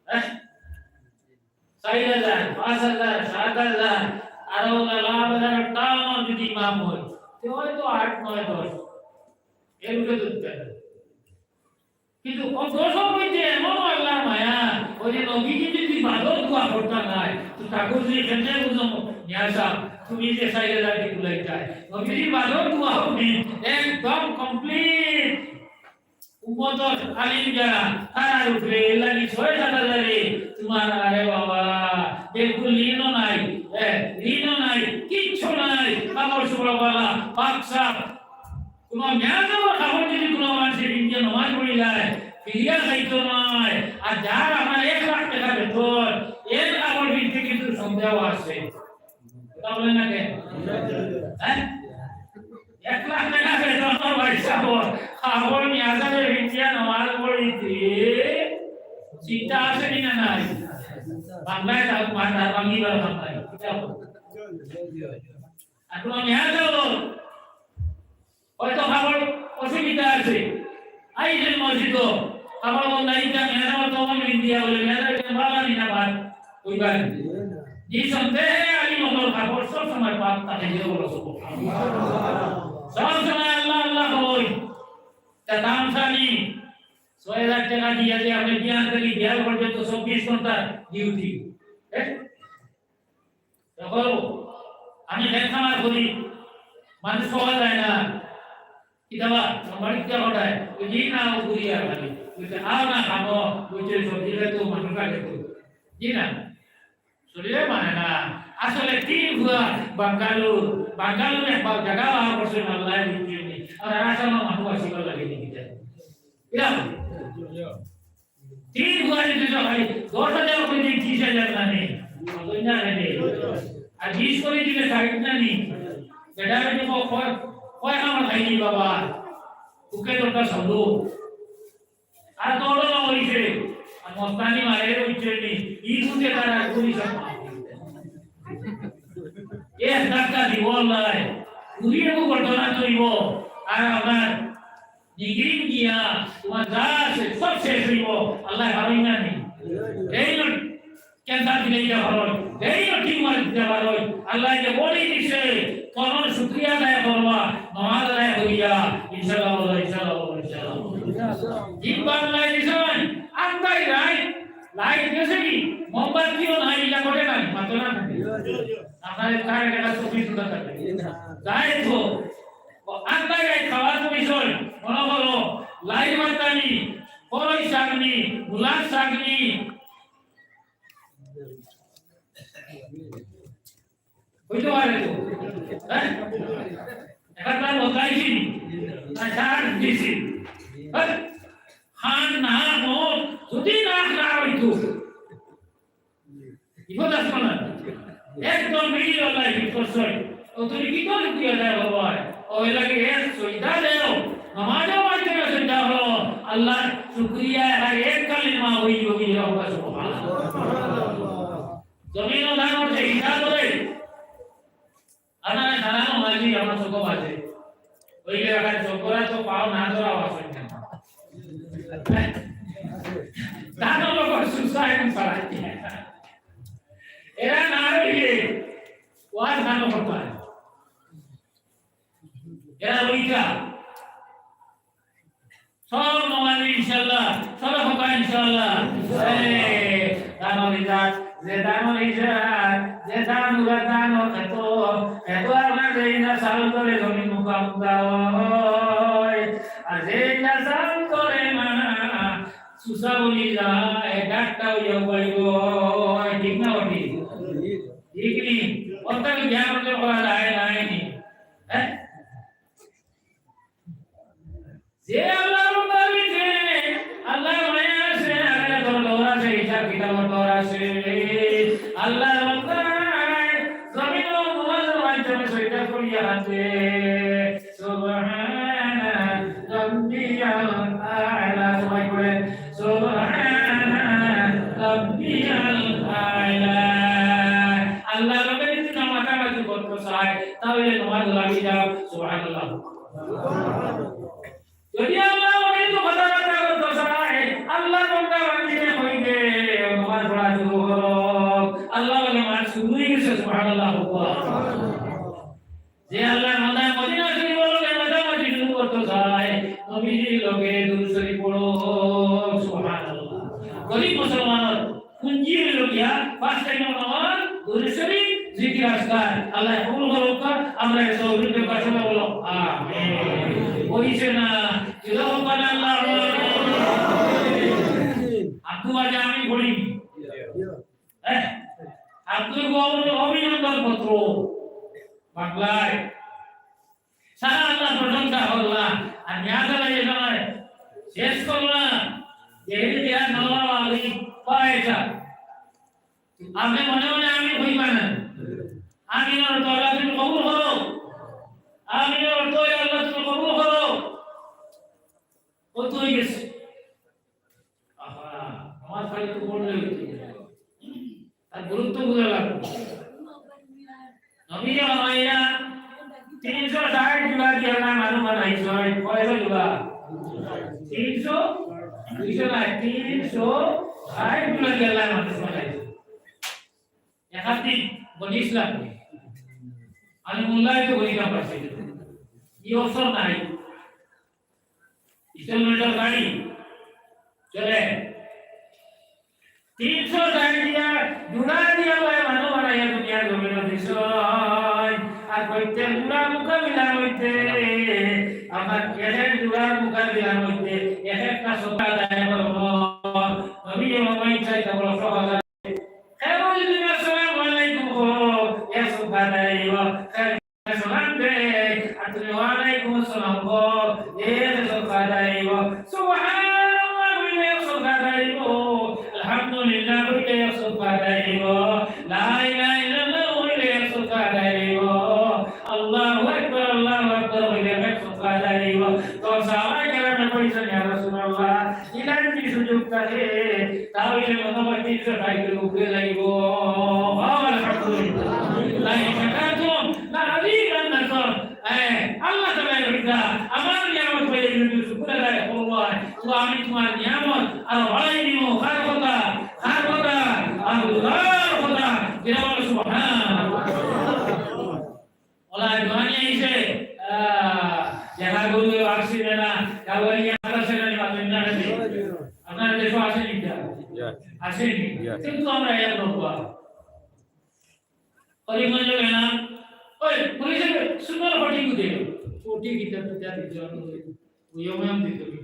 হ্যাঁ? চাইর হাজার, পাঁচ হাজার, সাত হাজার, আরো লালা বাজারো টাউনো যদি ইমাম হয়, তে হয়তো আট, নয়, দশ, এর উপরে তো উঠতে পারে। কিন্তু ও দশর মধ্যে এমন আল্লাহর মায়া, ওই যে নবীজি যদি বাদর দোয়া করতা নাই, তো ঠাকুর যদি কেমনে বুঝো, "মিয়া সাহেব, তুমি যে চাইর হাজার কুলাইতায়।" নবীজির বাদর দোয়া হবে একদম complete। উম্মতর আলিম যারা, তারার উপরে এর লাগি ছয় সাত হাজারে তোমার, আরে বাবা, বিলকুল ঋণও নাই, এ, ঋণও নাই, কিচ্ছু নাই, কাপড় চোপড় বালা, পাক সাফ। তোমার মেয়াদ আমার কাপড় যদি কোনো মানুষের পিন্দিয়া নামাজ পড়ি যায়, ফিরিয়া যাইতো নয়। আর যার আমার এক লাখ টাকা বেতন, এর কাপড় পিনতে কিন্তু সন্দেহ আছে। কথা বলেন না কেন? হ্যাঁ? এক লাখ টাকা বেতন আমার ভাই সাহেব, কাপড় নিয়ে আসলে পিন্দিয়া নামাজ পড়িতে চিন্তা আছে কি না নাই? বাংলায় তাও মাথা ভাঙিবার বাংলায়। আর তোমার মেয়াদ হলো, হয়তো কাপড় অসুবিধা আছে, আইসেন মসজিদো, কাপড় বন্ধ আইতা, মেয়াদ হলো তখন ইন্ডিয়া বলে, মেয়াদ হলো বাবা নিনা বাদ, ওই বাদ। যে সন্দেহে আলী মহল কাপড় সব সময় পাক থাকে, যে বলো সব। সব সময় আল্লাহ, আল্লাহ কই। তা দাম সানি, ছয় হাজার টাকা দিয়া যে আপনি বিয়ান থেকে বিয়াল পর্যন্ত চব্বিশ ঘন্টা ডিউটি। এ? দেখো, আমি লেখাপড়া করি, মানুষ পাওয়া যায় না। কিতাবা, আমার ইচ্ছা ঘটায়, ওই যে না, ও ঘুরি আর খালি। ওই যে আও না খাবো, ওই যে সব দিলে তো মানুষ আগে তো। জি না? শরীরে মানে না। আসলে তিন ফুয়া বাঙ্গালুর, বাঙ্গালুর এক ভাগ জায়গা আর বসে আল্লাহ দিচ্ছেন। আর আসামে মানুষ আসিবার লাগে নি কিতা? এরকম। তিন ফুয়া যদি তো ভাই, দশ হাজার করে দিন, ত্রিশ হাজার না নেই। না নেই। আর বিশ করে দিলে ষাট না নেই। বেটা বেটি কয়, কয়, কয় আমার খাইনি বাবা। ওকে তো একটা সন্দেহ। আর তো ওরা হইছে, আর মস্তানি মারে হইছে নি, ই বুঝে তারা গুলি সব। এ ধাক্কা দিব আল্লাহ, গুলি এগো ঘটনা তৈব, আর আপনার ডিগ্রি গিয়া তোমার যা আছে সব শেষ হইব, আল্লাহ হারাই না নি। এই ক্যান্সার দিলে ইটা ভালো, এই টিউমার দিলে ভালো। আল্লাহ যে বডি দিছে, তোমার শুকরিয়া আদায় করবা, নামাজ আদায় করিয়া, ইনশাআল্লাহ, ইনশাআল্লাহ, ইনশাআল্লাহ। জিব্বা আল্লাহ দিছে, আন্দাই রাইত, লাইট গেছে কি? মোমবাতিও নাই, ইটা করে নাই, মাত্র না থাকে। আপনার কার একটা চব্বিশ ঘন্টা থাকে। যাই তো, ও আন্দাই রাইত খাওয়ার বিষয়, মনে করো, লাইট বাতানি, কলই শাকনি, মুলার শাকনি, হইতে পারে তো। হ্যাঁ? একটা তার বদলাইছি, না, ছাড় দিছি। হ্যাঁ? খান না হোক, যদি না খাওয়া হইতো, বিপদ আসবো না। একদম মিলি আল্লাহ বিপর্যয়। ও তুমি কি করে দিয়ে দেয় বাবা? ও এলাকে এক সইদা দেও, নামাজের মাধ্যমে সইদা হলো। আল্লাহর শুকরিয়া, আর এক কালিমা ওই, ওই, ওই, সুবহানাল্লাহ। জমিন ও ধান হচ্ছে হিসাব করে। আর না, সাধারণ মাঝি আমার চোখ বাজে। ওই এলাকার চোখরা তো পাও না ধরা আছে। ধান লোক সুস্থ এখন ছাড়া। এরা না রইলে ওয়াজ ধান করতে হয়। এরা রইটা। সব নমাজি ইনশাআল্লাহ, সব হবা ইনশাআল্লাহ। এ, দানর ইজাত, যে দানর ইজাত, যে দান উরা দানর খেত, খেত আপনার যেই না চাল করে জমিন মুখা মুখা হয়, আর যেই না চাল করে না, সুসা বলি যায়, ডাক্তার হইয়া পাইব, ঠিক না ঠিক? ঠিক নি? অর্থাৎ জ্ঞান অর্জন করা যায়, নাই নি? হ্যাঁ? যে আল্লাহর বান্দার ভিতরে আল্লাহর মায়া আছে, আখিরাতর ডর আছে, হিসাব কিতাবর ডর আছে। আল্লাহর বান্দায় জমিন ও নমাজের মাধ্যমে সইদা করিয়া হাতে, "সুবহানা রাব্বিয়াল আ'লা।" সবাই বলেন, "সুবহানা রাব্বিয়াল আ'লা।" আল্লাহর লগে যদি মাতামাতি করতে চায়, তাহলে নমাজ লাগি যাও, সুবহানাল্লাহ। যদি আল্লাহর লগে একটু কথাবার্তা করতে চায়, আল্লাহর বান্দা বান্দিয়ে কইবে, "নমাজ পড়া শুরু করো।" আল্লাহর লগে মাত শুরু হয়ে গেছে, সুবহানাল্লাহ। যে আল্লাহর বান্দা মদিনা শরীফর লগে মাতামাতি শুরু করতে চায়, নবীজির লগে দুরূদ শরীফ পড়ো, সুবহানাল্লাহ। গরিব মুসলমানর পুঞ্জি হইল গিয়া পাঁচ টাইম নামাজ, দুরূদ শরীফ, জিকির আজকার। আল্লাহ কবুল করুক। আমরা এই তৌফিক দেওয়ার জন্য বলো, আমিন। বলছে না, কিলো ওখানে আল্লাহ, আব্দুল আজ আমি পড়ি। হ্যাঁ? আব্দুল গফুর অভিনন্দন পত্র বাংলায়। সারা আল্লাহ প্রশংসা করলাম। আর নিয়াজ আলাই এখানে শেষ করলাম। যে এই যে আর নওয়াজ আলী পায়েটা। আপনি মনে মনে আমি হই মানে। আমি ওর দরজা তুমি কবুল করো। আমি ওর দরজা আল্লাহ তুমি কবুল করো। ও তো হয়ে গেছে। আহা, আমার খালি তো বললে হইতো। তার গুরুত্ব বুঝা লাগবে। নবী আমাইয়া তিনশো ষাট জুড়া দিয়া না মানুষ বানাইছে, কয়শো জুড়া? তিনশো, দুইশো না, তিনশো ষাট জুড়া দিয়া না মানুষ বানাইছে। একাধিক বনি ইসলাম। আমি মূল্যায়িত করি না পারছি। এই অবসর নাই। স্টল মিটার গাড়ি চলে। তিনশো ষাট দিয়া, জুড়া দিয়া ভাই মানুষ বানাইয়া দুনিয়ার জমিন দিছইন। আর প্রত্যেক জুড়া মোকাবিলা হইতে, আমার এক এক জুড়ার মোকাবিলা হইতে, এক একটা সদকা আদায় করবো। নবী মোহাম্মদ চাইতে বড় সহজ। কেউ যদি আসসালামু আলাইকুম কও, এক সদকা আদায় হইব। সালাম দে, আর তুমি ওয়ালাইকুম আসসালাম কও, এক সদকা আদায় হইব। সুবহানাল্লাহ কইলে এক সদকা আদায় হইব। আলহামদুলিল্লাহ কইলে এক সদকা আদায় হইব। লা ইলাহা ইল্লাল্লাহ কইলে এক সদকা আদায় হইব। আল্লাহু আকবার, আল্লাহু আকবার কইলে এক সদকা আদায় হইব। তো সাহাবায়ে কেরামে কইছইন, ইয়া রাসূলুল্লাহ, ইলান কি সুযোগ থাকে, তাহলে মনে হয় তিনশো ষাট উপরে যাইব। আলহামদুলিল্লাহ। লাইন শাকারতুম লাআযীদান্নাকুম। এ, আল্লাহ তাআলা কইতা, আমার নিয়ামত পাইলে যদি শুকর আদায় করো, তো আমি তোমার নিয়ামত আরো বাড়াই দিব। কার কথা? কার কথা? আল্লাহর কথা। জোরে বলো সুবহানাল্লাহ। ওলা জোয়ানি আইছে, আহ, দেখা গরু আসছে না, কাবাডি আসছে না, বাতিল না, আসে। আপনার দেশে আসেনি এটা? ইয়া। আসেনি? ইয়া। কিন্তু আমরা এক নম্বর। করিমগঞ্জ গেলাম, ওই, পুলিশে সুন্দর ফটি কুদে। ফটি কিতা কিতা দিতে হবে। ওই অমন দিতে হবে।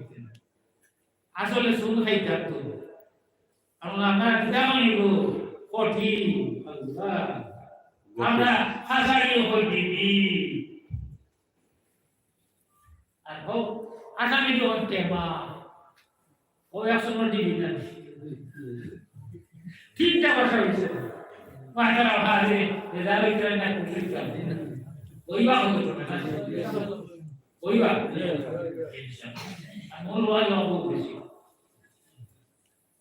আসলে সুদ খাইতে হবে। কারণ আমরা কিতা মানিব? কঠিন। আল্লাহ। আমরা হাজারি হই দিবি। আর হোক, আগামী যখন টেবা, ও একশো নোট দিবি না। তিনটা ভাষা হইছে। মাতারা ভাষা, এরা হইতে না, কুকুরি চাল। ওইবা হইতে না। ওইবা। আর মূল ওয়াজ অল্প বেশি।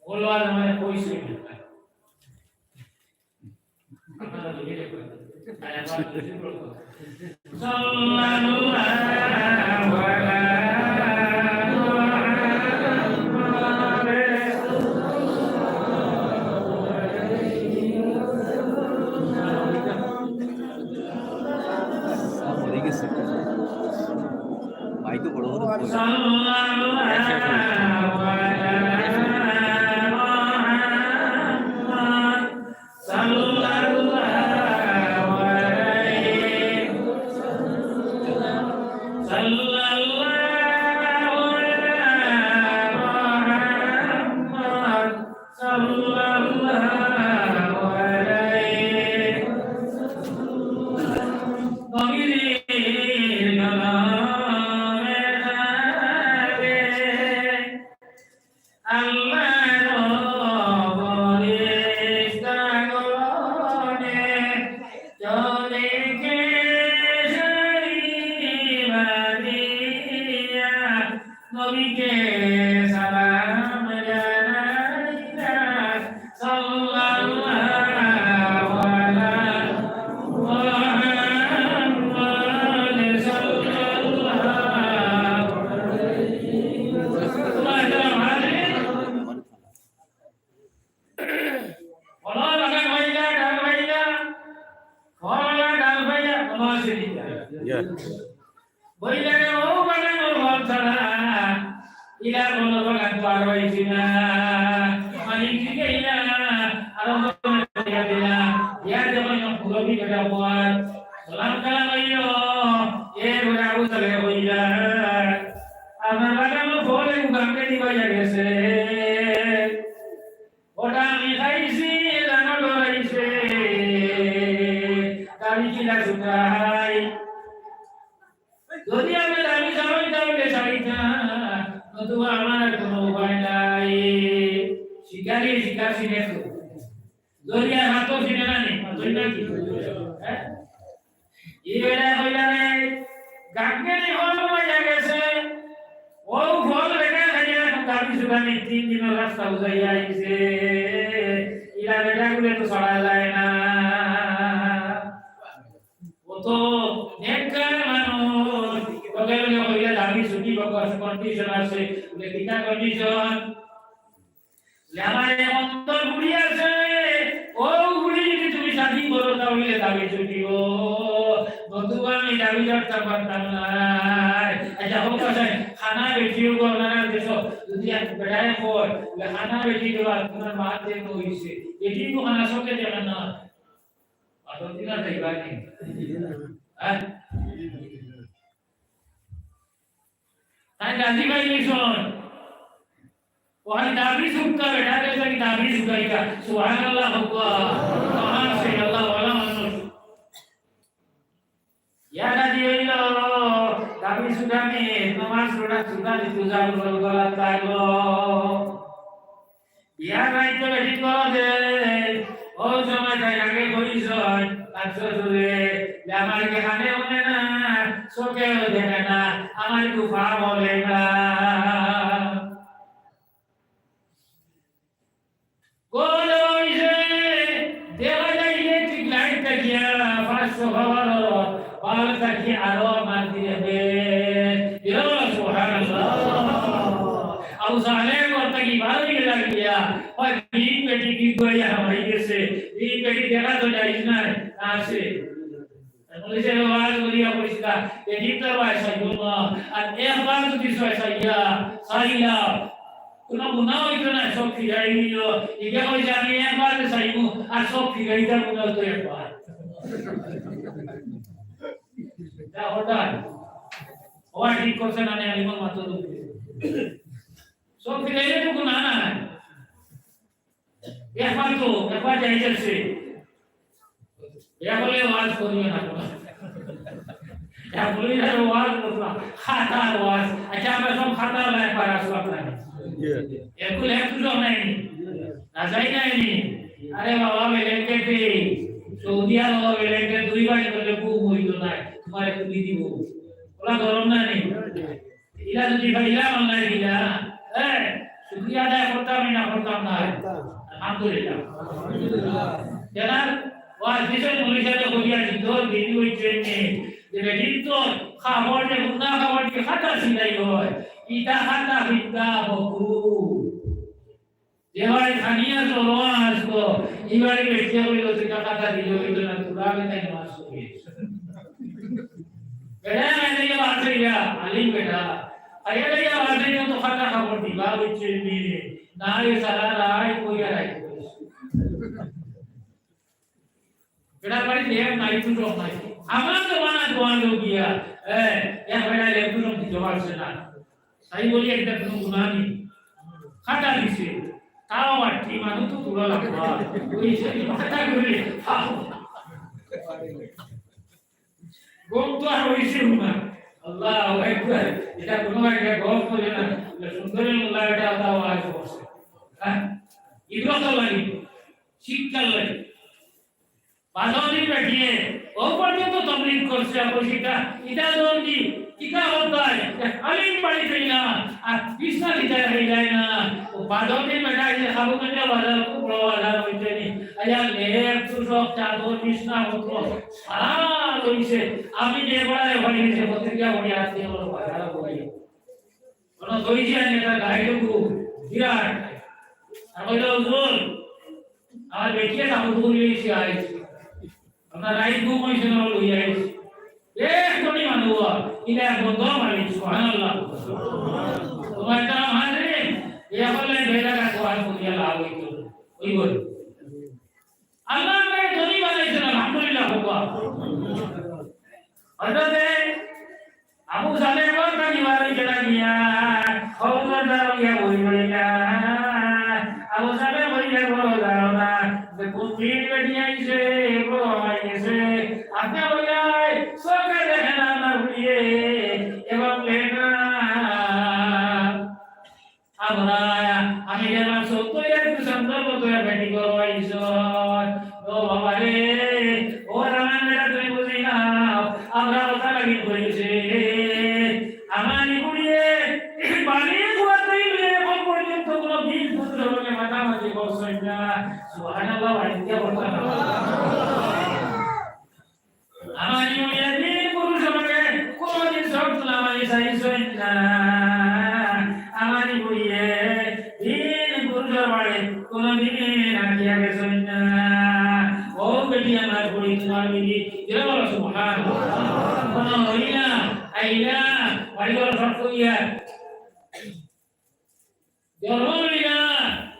মূল ওয়াজ মানে পয়সা। মাইকে বড় করে বলো। সাল্লাল্লাহু আলা মুহাম্মদ, সাল্লাল্লাহু আলাইহি, সাল্লাল্লাহু আলা মুহাম্মদ, সাল্লাল্লাহু আলাইহি। নবীজির জনমের আগে আল্লাহর ফেরেশতাগণে চলেকে সারি বাঁধিয়া নবীকে সালাম জানাইলা। সাল্লাল্লাহু আলা মুহাম্মদ সাল্লাল্লাহু আলাইহি ওয়াসাল্লাম। কলা বাগান হইলা, ডাল হইলা, ফল হইলা, ডাল হইলা, কলা হইলা। ইয়া। বইলে ও বাগান ও ফল ছাড়া, ইলা বড় বাগান তো আর হইছে না। মালিক দিকে ইলা, আর অন্য দিকে দিলা। ইয়া যখন পুরবি বেটা বল, সালাম কালাম হইল, এ বলে আবু সালে হইলা। আমার বাগান ও ফল এক গাঙ্গে দিবা গেছে। ওটা আমি খাইছি, জানো ডরাইছে। দাড়ি কিলা শুকাই। যদি আমি দাড়ি ছাড়াই, তাহলে ছাড়ি না। নতুবা আমার আর কোনো উপায় নাই। শিকারি শিকার চিনে তো। দরিয়ার হাতও চিনে না নি? চিনে না কি? হ্যাঁ? ই বেটা কইলা রে, গাঙ্গের ফল পাইয়া গেছে, ও ফল বেটা খাইয়া এখন দাড়ি শুকানি তিন দিনের রাস্তা বুঝাইয়া আইছে। ইলা বেটাগুলো তো ছাড়া যায় না। ও তো নেককার মানুষ, লগে লগে কইলা দাড়ি শুকিব, কন্ডিশন আছে, বলে কিতা কন্ডিশন? আমার এক অন্ধ বুড়ি আছে, ও বুড়ি যদি তুমি শাদি করো, তাহলে দাড়ি ছুটিব। নতুবা আমি দাড়ি ছাড়তাম পারতাম না। আচ্ছা, হোক, আচ্ছা, খানা বেটিও গো, না, না, দেখো, যদি এক বেটায় কয়, বলে, "খানা বেটি দেওয়া, তোমার মা যে হইছে, এটি তো খানা চোখে দেখে না।" অত দিন আর দেখবা নি? হ্যাঁ? তাই গাজী ভাই মিশন। ওখানে দাবি সুক্কা বেটা, বেটা কি দাবি সুক্কা এটা? সুবহানাল্লাহ, হকবা। মহান সে আল্লাহ ওয়ালা মানুষ। ইয়া দাবি হইল, দাবি সুদানি, নমাজ পড়া সুদানি, পূজা করল গলা তাইল। বিয়ার রাইত বেটি করে দে, ও সময় তাই আগে কইছইন, তার শ্বশুরে, যে আমার কি কানে হুনে না, চোখেও দেখে না, আমার কি পা বলে না। কোন হইছে, দেখা যায় ইলেকট্রিক লাইট থাকিয়া, পাঁচশো পাওয়ার বাল্ব থাকি আরো আমার দিকে বেশ। ইয়া সুবহানাল্লাহ। আবু সালে করতে কি ভালো লাগে লাগিয়া, ওই দিন বেটি কি করিয়া হামাই গেছে, দিন বেটি দেখা তো যায় না, আছে। পুলিশে ওয়াজ করিয়া কইছিলা, এদিন তো ভাই চাইব না। আর একবার যদি চাই-, চাইয়া, চাইলা, কোনো গুনাহ হইতো না, সব ফিরাই নিল। ইটা কইছে, "আমি একবার চাইব, আর সব ফিরাই যাবো না তো একবার।" যা হঠাৎ। ওরা ঠিক করছে না, আমি আলিমর মাত্র দুঃখ। সব ফিরাইলে তো গুনাহ না। একবার তো, একবার যাই যাচ্ছে। এ বলে ওয়াজ করিও না কোনো। এ বলে আর ওয়াজ করবা, খাতার ওয়াজ। আচ্ছা, আমরা সব খাতা ওয়ালা একবার আসো আপনারা। একটু লেখু সব নাই নি? রাজাই নাই নি? আরে বাবা, ব্ল্যাঙ্কেটে, সৌদি আরব ব্ল্যাঙ্কেট দুইবার করলে ঘুম হইতো না। তোমার একটু দি দিব। ওরা গরম না নি? ইলা যদি পাইলাম আল্লাহ দিলা, হ্যাঁ, শুকরিয়া আদায় করতাম না, করতাম না। আলহামদুলিল্লাহ। কেন? ওয়াজ দিছে মৌলভী সাহেব করিয়া দিত, দিদি ওই ট্রেনে, যে বেটিন তো খাবার যে মুন্না খাবার যে খাতা সিলাই হয়, ইটা খাতা বিদ্যা বকু। যে ভাই খানিয়া চলো আসতো, এবারে বেটিয়ে কইল, "তুই টাকা দিল, কইল না, তোরা আমি তাই নামাজ পড়ি।" বেটা, আমি তাই বাসে গিয়া, আলিম বেটা। আইয়া তাই বাসে গিয়া তো খাতা খবর দিবা, বুঝছে নি? না, এ সারা রায় কইয়া রায় কইছে। বেটা বাড়ি লেপ নাই, দুটো নাই। আমার তো বানা দোয়া লোক গিয়া, এ, এক বেটা লেপ দুটো দিতে পারছে না। তাই বলি একটা কোনো গুণা নেই। খাতা দিছে, তাও আর কি মানুষ তো তোলা লাগবে। ওই সে খাতা করে, গম তো আর হইছে না। আল্লাহু আকবার। এটা কোনো একটা গল্প করে না, এটা সুন্দরী মোল্লা এটা আল্লাহ আজ করছে। হ্যাঁ? ইব্রাত লাগে, শিক্ষা লাগে। বাদল দিন বেটিয়ে ও পর্যন্ত তবলিগ করছে, আর বলছি, "ইটা, ইটা দল কি? কিতা হতায়? আলিম বাড়ি পেলাম, আর বিছনা দিতে হইলাই না।" ও বাদল দিন বেটা এই যে খাবো কেটে বাজার, খুব বড় বাজার হইতে নি। আইয়া লেপ, তোশক, চাদর, বিছনা পত্র সারা লইছে। আমি যে বেড়ায় হয়ে গেছে, প্রতিক্রিয়া হয়ে আসছে, বড় বাজার হয়ে। কোনো দইজি আনি একটা গাড়ি ঢুকু, বিরাট। আর কইল, "হুজুর, আমার বেটিয়ে কাপড় ধুয়ে এসে আইস। আপনার রাইত ঘুম হইছে না, লই আইস।" এক কোটি মানুষ, ইলা এক বন্ধ মারি, সুবহানাল্লাহ। তোমার একটা নাম হাজির, এ বললে, "বেটা কাকু আর করিয়া লাভ হইতো।" ওই বল। আল্লাহ আমারে ধনী বানাইছেন, আলহামদুলিল্লাহ, বাবা। হযরতে আবু সালেহ বলতা নিবার হইছে না গিয়া, খবরদার হইয়া বই রইলা। আবু সালেহ বইয়া বড় দাঁড়াও না, যে কোন দিন বেটি আইছে, বড় হয়ে গেছে। আপনি বইয়া, চোখে দেখে না, না ঘুরিয়ে, এবং লেনা। আমরা, আমি যেন সত্য একটু সন্দেহ মতো বেটি করো ঈশ্বর। ও বাবা রে, ও রামায়ণ বেটা তুমি বুঝি না, আমরা কথা লাগি কইছে। আমার ইগুড়িয়ে, বাড়ি গুয়াতেই মিলে এখন পর্যন্ত কোনো দিন পুত্র হলে মাতামাতি করছই না। সুবহানাল্লাহ, বাড়িতে বলতাম। আমার ইগুড়িয়ে দিন পুরুষ আমাকে কোনোদিন সব তুলা মারি চাইছই না। আমার ইগুড়িয়ে দিন পুরুষ আমাকে কোনোদিন রাখিয়া গেছই না। ও বেটি আমার বুড়ি তোমার বিবি, জোরে বলো সুবহানাল্লাহ। কোনো হইলা, আইলা, বাড়ি ঘর সব করিয়া। জন্ম লইলা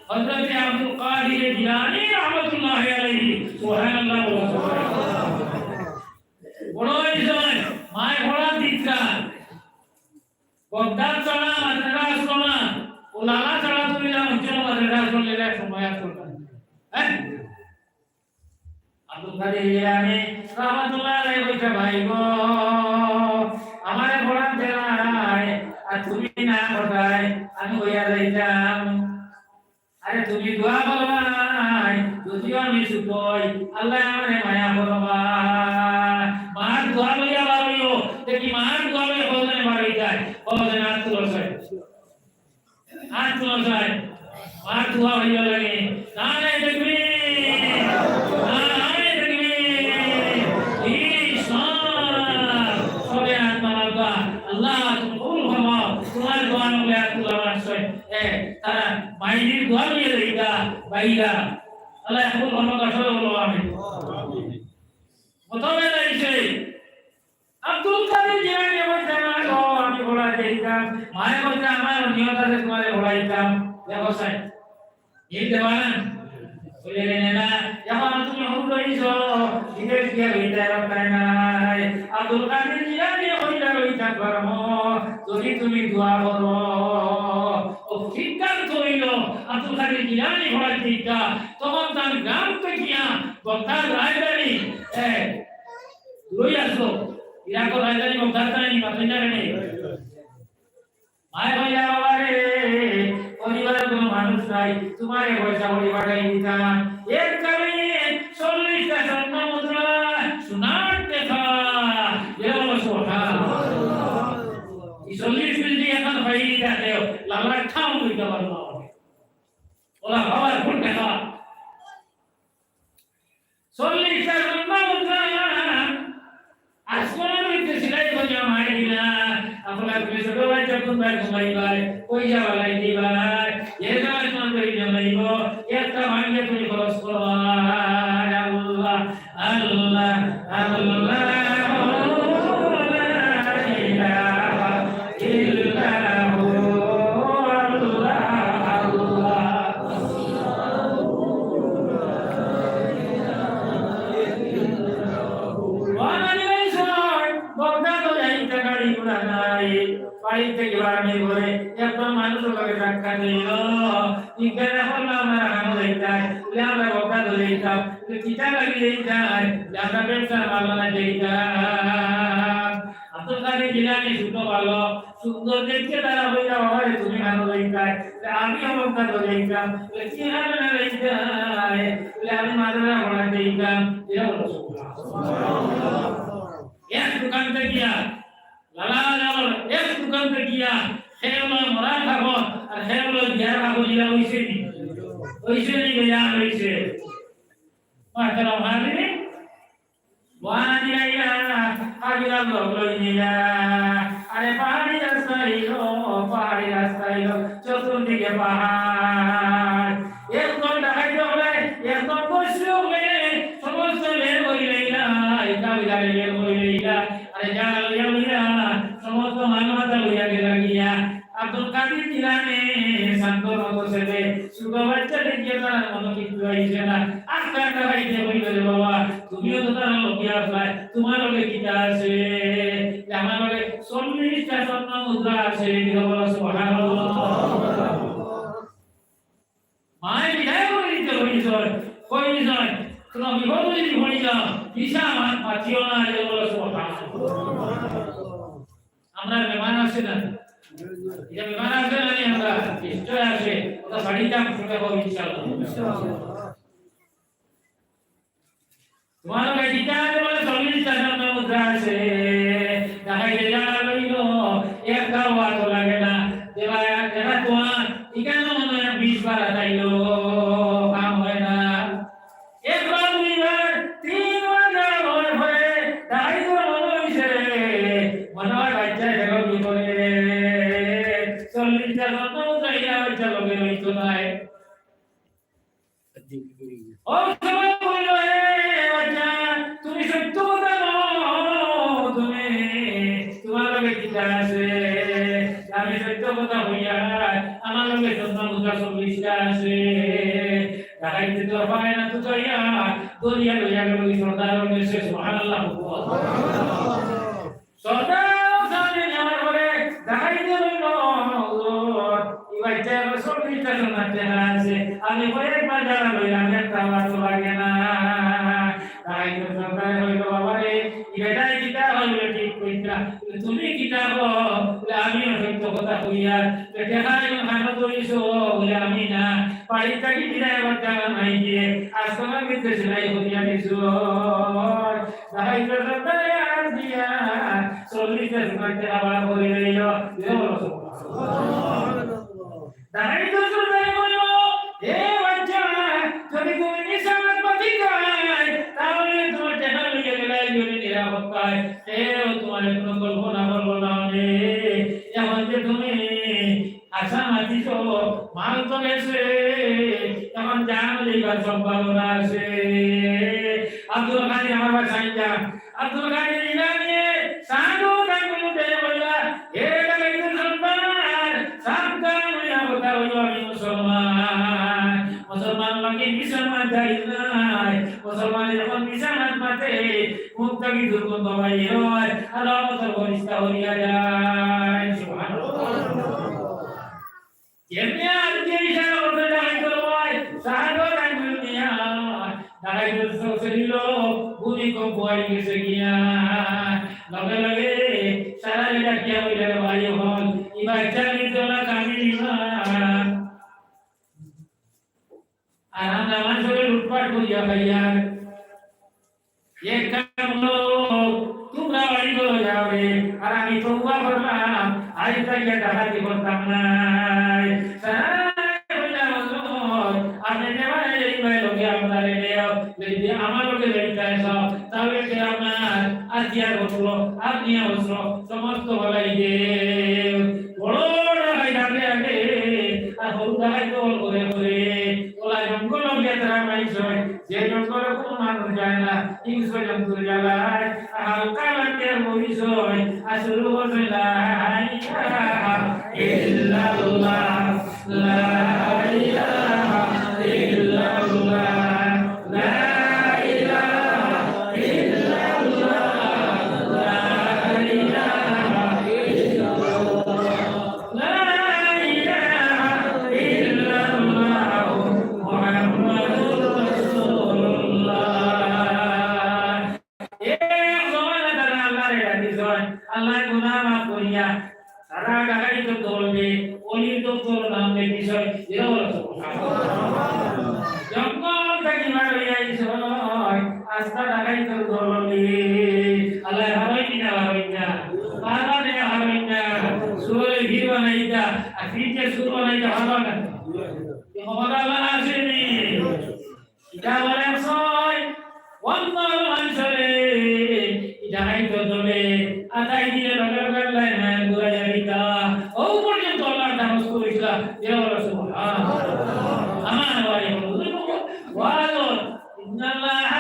হযরতে আব্দুল কাদির জিলানী রহমতুল্লাহি আলাইহি। সুবহানাল্লাহ, সুবহানাল্লাহ। বড় হইছইন, মায়ে পড়া দিতা। বগদাদ ছাড়া মাদ্রাসা আসলো না, ও লালা ছাড়া তুমি না অঞ্চল মাদ্রাসা আসলো, লেলা সময় আসলো না। হ্যাঁ? আব্দুল কাদির জিলানী রহমতুল্লাহ আলাইহি কইতা, "ভাই গো, আমারে পড়ান দেরায়, আর তুমি না পড়ায়, আমি কইয়া যাইতাম।" আরে তুমি দোয়া করবায়, যদিও আমি ছোটই, আল্লাহ আমারে মায়া করবা। মার দোয়া লইয়া বারইও, দেখি মার দোয়া লইয়া কতজনে বারই যায়, কতজনে আত্মীয় আছে। আট নয় ছয়। মার দোয়া হইয়া লাগে। নারায়ে তাকবীর। নারায়ে তাকবীর। ইসলাম। সবে আট নামাজ দোয়া। আল্লাহ, তুমি কবুল ফরমাও। তোমার দোয়া নকলে আব্দুল্লাহ মানসে। এ, তারা বাইরের দোয়া নিয়ে রইলা, বাইরা। আল্লাহ, কবুল ফরমাও, সবে বলো আমিন। প্রথমে তাই সেই আব্দুল কাদির জিলানী বলতে, "মা গো, আমি পড়াই দিতাম।" মায়ে বলতে, "আমার নিয়ত আছে তোমারে পড়াইতাম।" দেখো সাহেব, নিতে পারেন? বলে, "নে না, এখন তুমি হুজুর হইছো, বিদেশ গিয়া রইতে পারতাই নাই।" আব্দুল কাদির জিলানী হইলে রইতে পারবো, যদি তুমি দোয়া করো। ও সিদ্ধান্ত হইল, আব্দুল কাদির জিলানী পড়াই দিতা। তখন তার গ্রাম থেকে গিয়া বগদাদ রাজধানী দূরই আছো। ইরাকর রাজধানী বগদাদ নাই, মাতইন না কেনে? মায়ে কইলা, "বাবা রে, পরিবারো কুনু মানুষ নাই, তুমারে পয়সা করি পাঠাই দিতাম।" এক কালে চল্লিশটা স্বর্ণ মুদ্রা, সোনার টেকা। এ বলো, সুবহানাল্লাহ। এই চল্লিশ মিনিট এখন হয়েই থাকে, লালার ঠাম হইতে পারলো না। ওরা বাবার কোন টেকা? চল্লিশটা স্বর্ণ মুদ্রা আসমানর ভিতরে সিলাই করিয়া মারি দিলা। আপনারা তুমি ছোট ভাই যখন ভাই ঘুমাইবায়, কই যাবা লাই দিবায়, এ যাওয়া তোমার করি জমাইব, একটা ভাঙিয়া তুমি খরচ করবায়। আল্লাহ, আল্লাহ, আল্লাহ, লা ইলাহা ইল্লাহু, আল্লাহ, আল্লাহ। ওয়ান আলী ভাই সাহেব, বগদাদ যাইতে গাড়ি ঘোড়া নাই। বাড়ি থেকে বারানি ঘরে একজন মানুষ ওকে ধাক্কা দিল। জিজ্ঞাসা করলো, "আমরা হানো যাইতাই?" বলে, "আমরা বগদাদ যাইতাম।" বলে, "কিতা লাগি যাইতাই?" বলে, "আমরা ব্যবসা ভালো না যাইতাম।" আব্দুল কাদের জিলানী ছোট বালক, সুন্দর দেখতে তারা বলল, "বাবা রে, তুমি ভালো যাইতাই?" বলে, "আমিও বগদাদ যাইতাম।" বলে, "কি কারণে যাইতাই?" বলে, "আমি মাদ্রাসা পড়াতে যাইতাম।" এরা বলো, "সুবহানাল্লাহ।" এক দোকান থেকে গিয়া, লালা লালার এক দোকান থেকে গিয়া, সে হলো মরার কাপড়, আর সে হলো বিয়ার কাপড়, ইলা হইছে নি? হইছে নি, বেজান হইছে। মাস্টার হাজিরি, ওয়ানি লাইলা, হাজিরা লোক লইলা। আরে পাহাড়ি রাস্তা এলো, পাহাড়ি রাস্তা এলো, চতুর্দিকে পাহাড়। একদম দেখাইতে হবে, একদম বসে হবে, সমস্ত মেয়ে বই লইলা, এটা ওই জায়গায় মেয়ে বই লইলা। আরে যা লইয়া লইয়া, সমস্ত মাল মাতা লইয়া গেলা গিয়া। আব্দুল কাদির জিলানী শান্তর মতো ছেলে, ছোট বাচ্চা দেখিয়া তার মনো কিচ্ছু আইছে না। আস্তে আস্তে ভাইতে কইল, "রে বাবা, তুমিও তো তার লগে আসলায়, তোমার লগে কিতা আছে?" যে, "আমার লগে চল্লিশটা স্বর্ণ মুদ্রা আছে।" দিল বলো, "সুবহানাল্লাহ।" মায়ে বিদায় করে দিতে হইছয়, কই দিছয়, "তোমার বিপদ যদি হয়ে যাও, দিশা আমার পাঠিও না।" দিল বলো, "সুবহানাল্লাহ।" আমরা মেহমান আছে না? এটা মেহমান আছে না নি? আমরা নিশ্চয় আছে। ওটা বাড়িতে আমি শুনে পাবো ইনশাআল্লাহ। তোমার কাছে যেটা আছে, বলে, "চল্লিশটা স্বর্ণ মুদ্রা আছে।" দেখাই যে যারা লইল, একটাও হাত লাগে না। এবার এরা তোমার এখানে মনে হয় বিশ বার আটাইল, কাম হয় না। একবার, দুইবার, তিনবার যাওয়ার পরে, পরে তাই তো মনে হইছে, মনে হয় বাচ্চা এরকম কি করে? চল্লিশটা স্বর্ণ মুদ্রা ইয়া বাচ্চা লগে লইতো নাই। ও সময় বলল, "এ বাচ্চা, তুমি সত্য কথা বলো, তুমি, তোমার লগে কিতা আছে?" আমি সত্য কথা কইয়া, আমার লগে স্বর্ণ মুদ্রা চল্লিশটা আছে। দেখাইতে তো পারে না, তো চাইয়া দরিয়া লইয়া গেল ওই সর্দারর কাছে। সুবহানাল্লাহ। সর্দার সামনে নেওয়ার পরে দেখাইতে রইল, "হুজুর, এই বাচ্চা এবার চল্লিশটা সোনার টেকা আছে, আমি কয়েকবার যারা লইলাম, একটা আমার তো লাগে না।" দেখাইতে সর্দার কইল, "বাবা রে, এই বেটায় কিতা কইল ঠিক কইতা।" তুমি কিতা কও? বলে, "আমিও সত্য কথা কইয়ার।" তো টেকা এখন খানো তুলিছো? বলে, "আমি না, বাড়ি থাকি বিদায় করতে আমার মাই গিয়ে আজ তোমার ভিতরে সেলাই করিয়া দিছো।" দেখাইতে সর্দারে আজ দিয়া চল্লিশটা সোনার টেকা বার করে লইল। এ বলো, সুবহানাল্লাহ। দেখাইতে সর্দারে কইল, "এ বাচ্চা, যদি তুমি নিশানাত বাঁচি যায়, তাহলে তোমার টেকা লইয়া গেলে যদি নিরাপত্তায়, কেউ তোমার কোনো কল্পনা করবো না রে।" এখন যে তুমি আশা মাতিছ, মাল তো গেছে, এখন জান লইবার সম্ভাবনা আছে। আব্দুল কাদির আমার বাসায় যা, আব্দুল কাদির জিলানী সাধু তাই বলতে বললা, "এ বেটা, একটু সাবধান, সাবধান হইয়া কথা হইল, আমি মুসলমান। মুসলমান লাগে নিশানাত যাই নাই, মুসলমান যখন নিশানাত মাতে, মুখ থাকি দুর্গন্ধ বাইর হয়, আর রহমতের ফেরেশতা হইয়া যায়।" সুবহানাল্লাহ। যেমনি আর যে ইশারা করতে দেখাই করবো, সাহায্য লাগবে নিয়া, দেখাই করতে দিল, ভূমিকম্প হয়ে গেছে গিয়া। লগে লগে সারা ডাকিয়া বললেন, "ভাই হল, এই বাচ্চা নির্জলা কামিল ইমান।" আর আমরা মানুষের লুটপাট করিয়া খাইয়ার। এক কাম করো, তোমরা বাড়ি ঘরো যাও রে, আর আমি তওবা করলাম, আজ থাকি ডাকাতি করতাম নায়। সারা বললাম, "হজরত, আপনি যেবায় এই ভাই লগে আপনারে নেও, যদি আমার লগে যাইতে চাও, তাহলে কি আপনার আতিয়া অস্ত্র, আতিয়া অস্ত্র সমস্ত ফালাই দেও।" বড় ডাকাইত আগে আগে, আর সরু ডাকাইত অকল ঘরে ঘরে। অলা জঙ্গল অইয়া তারা মাইনষে, যে জঙ্গলো কুনু মানুষ যায় না, হিংস্র জন্তুর জ্বালায়, হালকা লাগে মরিষে, আর শুরু করছে, "লা ইলাহা ইল্লাল্লাহ, লা ইলাহা ইল্লাল্লাহ, লা ইলাহা ইল্লাল্লাহ, লা ইলাহা ইল্লাল্লাহ।" لا إله إلا الله محمد رسول الله। এক জমানা তারা আল্লাহরে ডাকিছইন, আল্লাহ গুনাহ মাফ করিয়া তারা ডাকাইত দলরে, অলির দপ্তর নাম লেখিছইন, এরা বলো সুবহানাল্লাহ। জঙ্গল থাকি বার অইয়া আইছইন, আস্তা ডাকাইত দলরে। আল্লাহ হারাই কিনা হারাই না, বাবা নে হারাই না, সুরে ভিড় বানাইতা, আর ভিড়কে সুর বানাইতা হারাই না। কি ক্ষমতা আল্লাহ আছে নি? ইটা বলে ছয়, অন্তর মানুষরে, ইটা নাই তো দলে, আতাই দিলে লগে লগে আল্লাহ না ঘুরে যাবিতা। ও পর্যন্ত আল্লাহ নামাজ করেছিলাম, এরা বলে সুবহান। আমার বাড়ি বলো, ওয়ালো, إن الله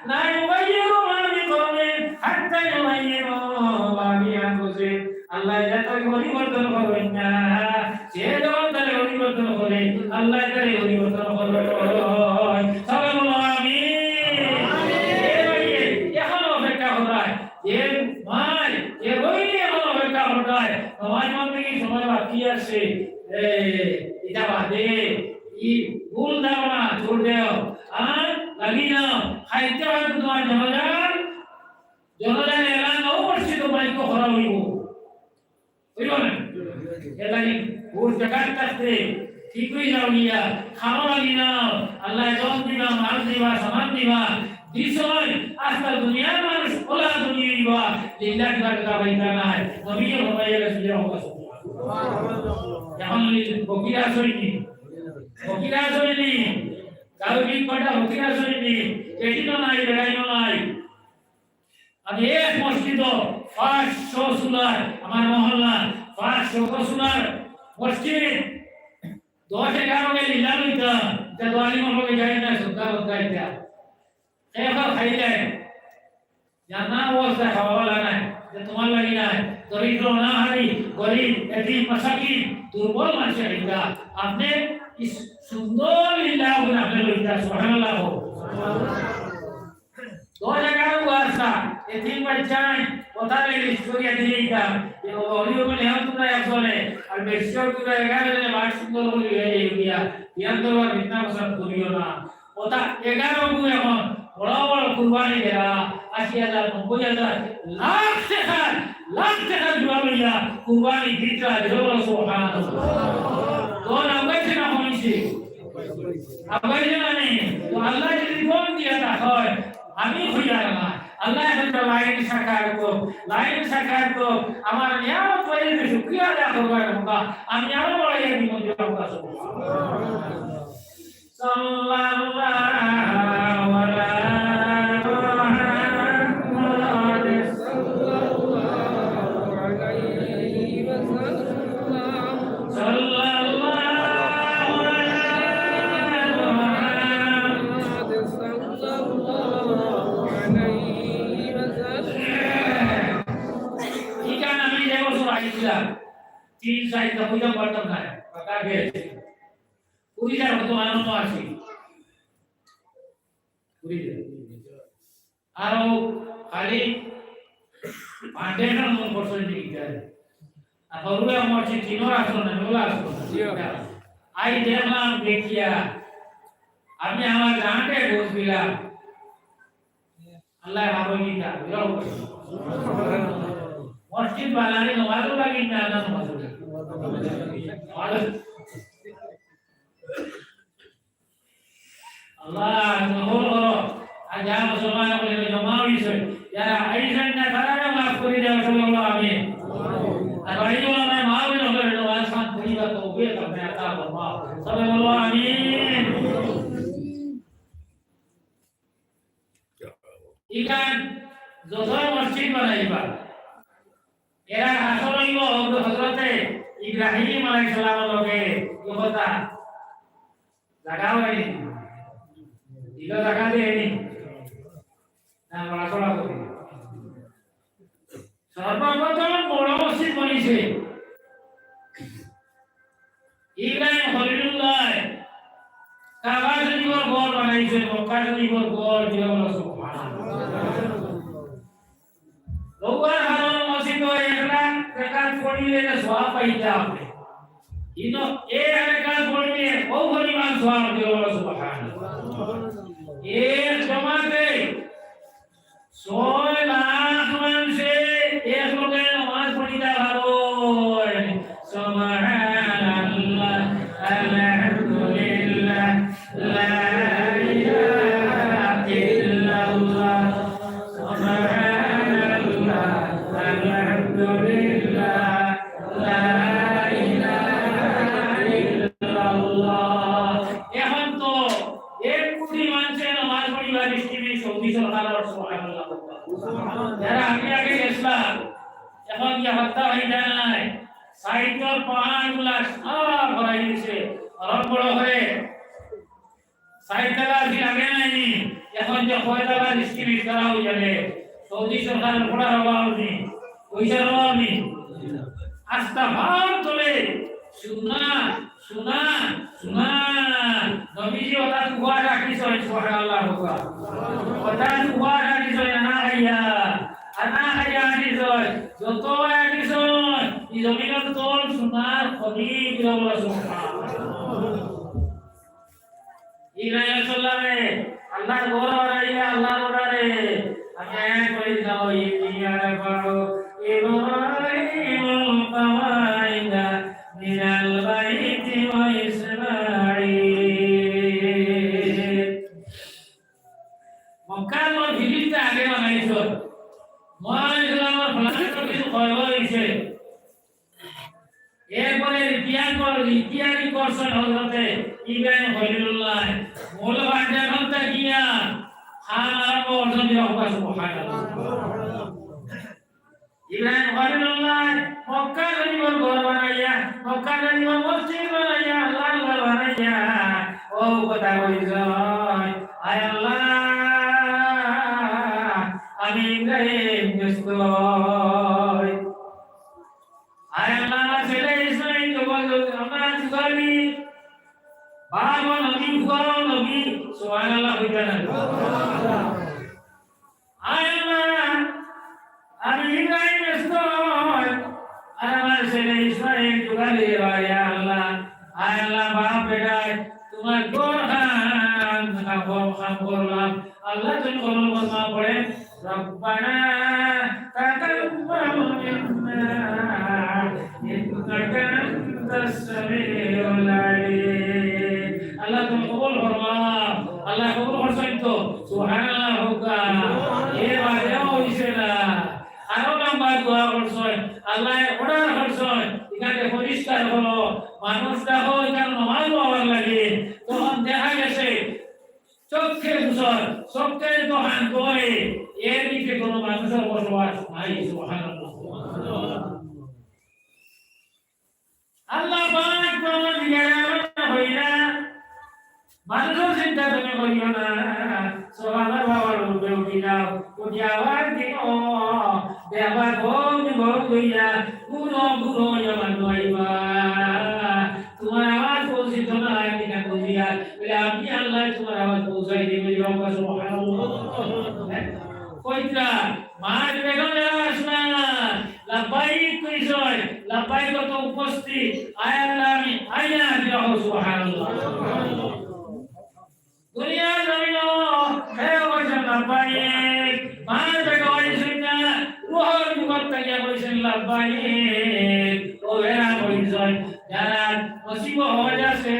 لا يغير ما بقوم حتى يغيروا ما بأنفسهم। আল্লাহ যাতে পরিবর্তন করইন না, সে যখন তারে পরিবর্তন করে, আল্লাহ তারে পরিবর্তন করে। সবাই বলো আমিন। এ ভাই, এখন অপেক্ষা করায়, যে মাই, যে বইনি এখন অপেক্ষা করায়, তোমার মধ্যে কি সময় বাকি আছে? এ, এটা বাদে, এই ভুল ধারণা ছেড়ে দেও। আর লাগি না, খাইতে হবে তোমার জানাজার, জানাজার এলান ও মসজিদ মাইক করা হইব। হইব না? এর লাগি ভুল জায়গায় থাকতে ঠিক হয়ে যাও গিয়া, খাওয়া লাগি না, আল্লাহ জন দিবা, মাল দিবা, সামান দিবা, দিছইন, আজকাল দুনিয়ার মানুষ ওলা দুনিয়া দিবা, লিল্লাহ দিবা, টাকা পয়সা নাই। নবীয়ে ফরমাইয়া গেছে, এখন ফকির আছইনি, ফকির আছইনি, কারো কি কটা ফকির আছইনি, পেটিনও নাই, বেড়াইও নাই। আমি এক মসজিদ, পাঁচশো চুলার, আমার মহল্লা, পাঁচশো চুলার মসজিদ, দশ এগারো কে লিলা লইতাম, যে দোয়ালি মহল্লা যাই না, সন্ধ্যা সন্ধ্যা এটা। এখন খাই যায়। জানা অবস্থা খাওয়া নাই, যে তোমার লাগি নাই, দরিদ্র অনাহারি, গরিব, এতিম, মাসাকিন, দুর্বল মানুষের লিলা। আপনি এই সুন্দর লিলা আপনি লইতা, সুবহানাল্লাহ। দশ এগারো বছর, এতিম বাচ্চায় কথা লেগে স্টোরিয়া দিয়ে দিতাম, যে বাবা, উনি ওখানে এখন তোমরা একজনে, আর বেশি হোক তোমরা এগারো জনে বাস সুন্দর করে হয়ে যাই উঠিয়া, বিয়ান দরবার বিছনা বসান করিও না। ওটা এগারো গু এখন বড় বড় কুরবানি দেয়া, আশি হাজার, নব্বই হাজার, লাখ টাকার, লাখ টাকার জুয়া লইয়া কুরবানি দিতরা, জোরে বলো সুবহানাল্লাহ। দল আগাইছে না কমিছে? আগাইছে না নি? তো আল্লাহ যদি কম দিয়া না হয়, আমি হইয়া না। আল্লাহ একটা লাইন শাখার তো, লাইন শাখার তো, আমার নিয়ামত পাইলে তো শুকরিয়া আদায় করবার কথা। আমি আরো বাড়াইয়া দিব, জোরে বলো সুবহানাল্লাহ। صلى الله على محمد صلى الله عليه وسلم. صلى الله على محمد صلى الله عليه وسلم. এখানে আমি যে বছর আইছিলাম, তিন চারটা পয়সা পারতাম না, টাকা গেছে। কুড়ি হাজার কত আনন্দ আছে। কুড়ি হাজার। আরো খালি foundation মন করছেন যে ইটারে। আর হরুয়া মসজিদ চিনোর আসল না, নোলা আসল না। জি। আই দেখলাম দেখিয়া, আমি আমার গানকে বুঝ দিলাম। আল্লাহ হারো কিতা, বিরল করে। মসজিদ বানানি নামাজও লাগি না, না নামাজও লাগি। নামাজও। আল্লাহ, তুমি কবুল করো। আর যারা মুসলমান অকল জমা অইছে, যারা আইছেন না, তারারে মাফ করি দেও, সবাই বলো আমিন। আর বাড়ি বলো না, মা বলো, বলো, বলো, আজ সাত পরিবার তো উঠে যাবে, আতা বাবা। সবাই বলো আমিন। ইখান যত মসজিদ বানাইবা, এরা আসল অইব হযরতে ইব্রাহিম আলাইহিস সালামর লগে কথা। জাগা অয়নি। দিল জাগা দেয়নি। না, লড়াচড়া করে। সর্বপ্রথম বড় মসজিদ বনিছে ইব্রাহিম খলিলুল্লাহ। কাবা শরীফর ঘর বানাইছে, মক্কা শরীফর ঘর, জুড়ে বলো সুবহানাল্লাহ। রোজার হারম মসজিদ এক লাখ রাকাত পড়িলে সওয়াব পাইতা আপনে। কিন্তু এক রাকাত পড়িলে ও পরিমাণ সওয়াব দিও, সুবহানাল্লাহ। এক জমাতে ছয় লাখ মানষে এক লগে নামাজ পড়িতা পারইন। সুবহানাল্লাহ, আলহামদুলিল্লাহ, লা ইলাহা ইল্লাল্লাহ। সুবহানাল্লাহ, আলহামদুলিল্লাহ, লা ইলাহা ইল্লাল্লাহ। এখন তো এক কোটি মানষে নামাজ পড়িবার স্কিমে সৌদি সরকারর, সুবহানাল্লাহ। যারা আগে আগে গেছলা, এখন গিয়া হত্যা অইতা নাই, সাইডর পাহাড়গুলা সাফ করাই দিছে, আরো বড় করে। সাইড জাগা আছিল আগে নাইনি, এখন যে কয় জাগার স্কিম করা অইযাবে, সৌদি সরকারর বড় অভাব নেই, পয়সার অভাব নেই। আস্তা ভারত তলে সোনা, সোনা, সোনা। নবীজি অতাত উপহার রাখিছইন, সুবহানাল্লাহ কউক্কা। অতাত উপহার রাখিছইন, আনা খাইয়া, আনা খাইয়া আনিছইন। যত আনিছইন, ই জমিনর তল সোনার খনি, সুবহানাল্লাহ। ইব্রাহিম আলাইহিস সালামে আল্লাহর ঘর বানাইলে আল্লাহর অর্ডারে, আমি আয়াত পড়ি যাও, ইয়া রাব্বানা ইব্রাহিমুল কাওয়াইদা মিনাল বাইতি ওয়া ইসমাঈল। মক্কার ঘর ফিরিস্তা আগে বানাইছইন। মহান ইসলামর ফলাফল কিছু কয় অইছে। এরপরে রিপেয়ার কর-, রিপেয়ারিং করছইন হযরতে ইব্রাহিম খলিলুল্লাহ। মূল ভান্ডার হতে গিয়া খান আরম্ভ করছইন যে, আল্লাহ সুবহানাল্লাহ। ইব্রাহিম খলিলুল্লাহ মক্কা শরীফর ঘর বানাইয়া, মক্কা শরীফর মসজিদ বানাইয়া, আল্লাহ, আল্লাহ বানাইয়া, ও কথা কইছইন, আয় আল্লাহ, আমি ইব্রাহিম ব্যস্ত। আয় আল্লাহ, আমার ছেলে ইসমাইল কবুল করো, আমরা যুগালি, বাপও নবী, ফুয়াও নবী, সুবহানাল্লাহ কইতা না। আয় আল্লাহ, আমি ইব্রাহিম ব্যস্ত, আর আমার ছেলে ইসমাইল যুগালি, আয় আল্লাহ, আয় আল্লাহ, বাপ বেটায় তুমার ঘর খান, খান, খান করলাম, আল্লাহ তুমি কবুল ফরমাও। পড়েন, ربنا تقبل منا إنك أنت السميع العليم। আল্লাহ তুমি কবুল ফরমাও। আল্লাহ কবুল করছইন তো? সুবহানাল্লাহ কউক্কা। এর বাদেও অইছে না। আরো লম্বা দোয়া করছইন। আল্লায় অর্ডার করছইন, ইখানরে পরিষ্কার করো। মানুষ দেখো, ইখান নামাজ পড়ার লাগি। তখন দেখা গেছে চক্ষে গোচর, চক্ষে তো হান করে, এর ভিতরে কোনো মানুষের বসবাস নাই। সুবহানাল্লাহ। আল্লাহ পাক পরওয়ারদিগারে আলম কইরা, মানুষের চিন্তা তুমি করিও না, সকালে বাবার উপরে উঠি যাও, উঠি আওয়াজ দিও, বেবা ঘুম ঘুম হইয়া, ঘুরো ঘুরো ইয়া মানু আইবা। তুমার আওয়াজ পৌঁছিত না, আমি না বুঝিয়া, বলে, আমি আল্লাহ তুমার আওয়াজ পৌঁছাই দিমু, সুবহানাল্লাহ। কইতরা, মার বেগম আসমা, লাব্বাইক কইছইন, লাব্বাইক তো উপস্থিত, আয় আল্লাহ, আমি আইয়া দিলাম, সুবহানাল্লাহ। দুনিয়ার জমিন, হে কইছইন, লাব্বাইক, লাব্বাইক, ও এরা কইছইন, যারা নসিব হজ আছে,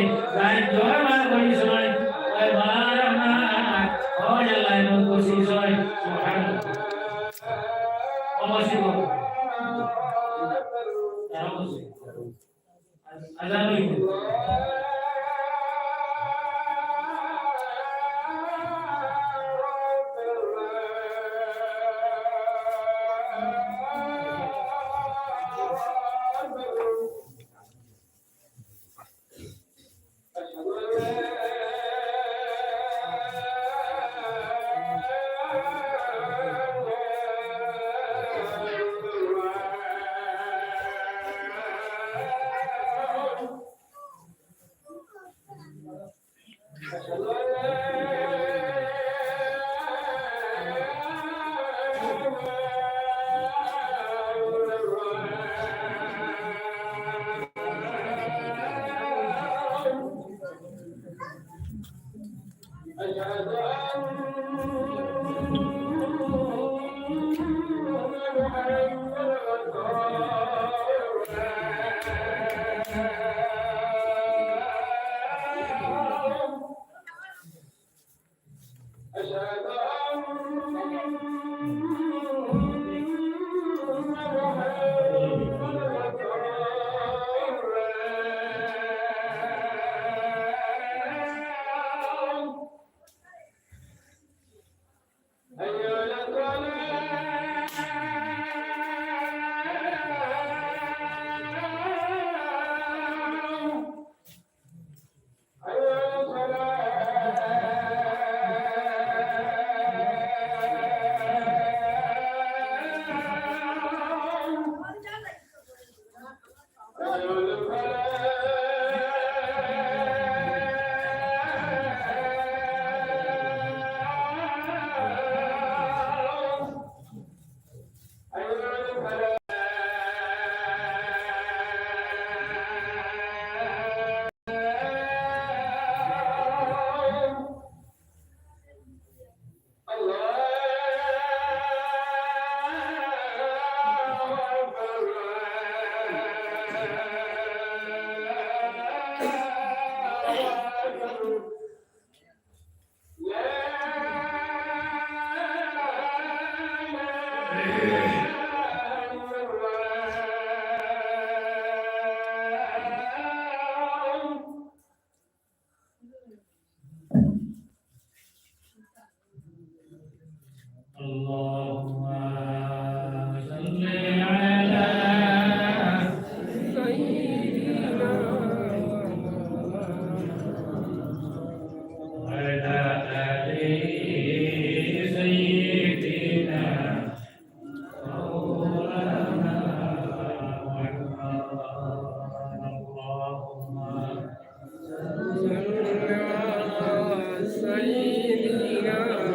যারা জয়বার কইছইন, ওই বারো মাস হজ আল্লাহ নসিব করছইন। সুবহানাল্লাহ। ও নসিব। তারা বলছে। আজান হইব। اللهم صل على سيدنا محمد وعلى آل سيدنا مولانا محمد. اللهم صل على سيدنا محمد.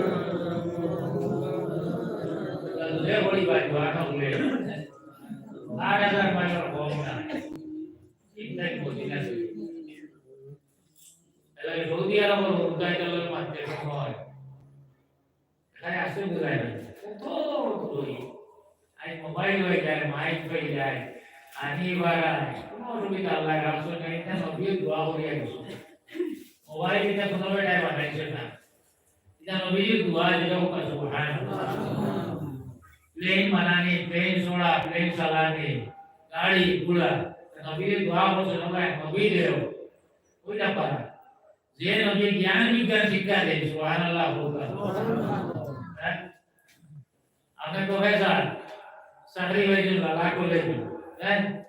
তাহলে বলি ভাই, দোয়া না বলে। আট হাজার মাইলর কম না। ইন্ডিয়ার মদিনা শরীফ। তাহলে সৌদি আরবর উদ্দায় দলের মাঝে সময় এখানে আসতে বুঝায় না। কত দূরে। আজ মোবাইল হয়ে যায়, মাইক হয়ে যায়, আনি বাড়ায়, কোনো অসুবিধা আল্লাহ রাসূল নাই, এটা নবীর দোয়া করিয়া গেছে। মোবাইল এটা কোনো বেটায় বানাইছে না। এটা নবীর দোয়া, যেটা হোক, সুবহানাল্লাহ। প্লেন বানানি, প্লেন চড়া, প্লেন চালানি, গাড়ি, ঘোড়া, নবীর দোয়া করছে, "আল্লাহ, নবী দেও।" ওইটা পারা। যে নবী জ্ঞান বিজ্ঞান শিক্ষা দেন, সুবহানাল্লাহ বলবেন। হ্যাঁ? আপনি প্রফেসর, চাকরি পাইছেন লা কলেজে, হ্যাঁ?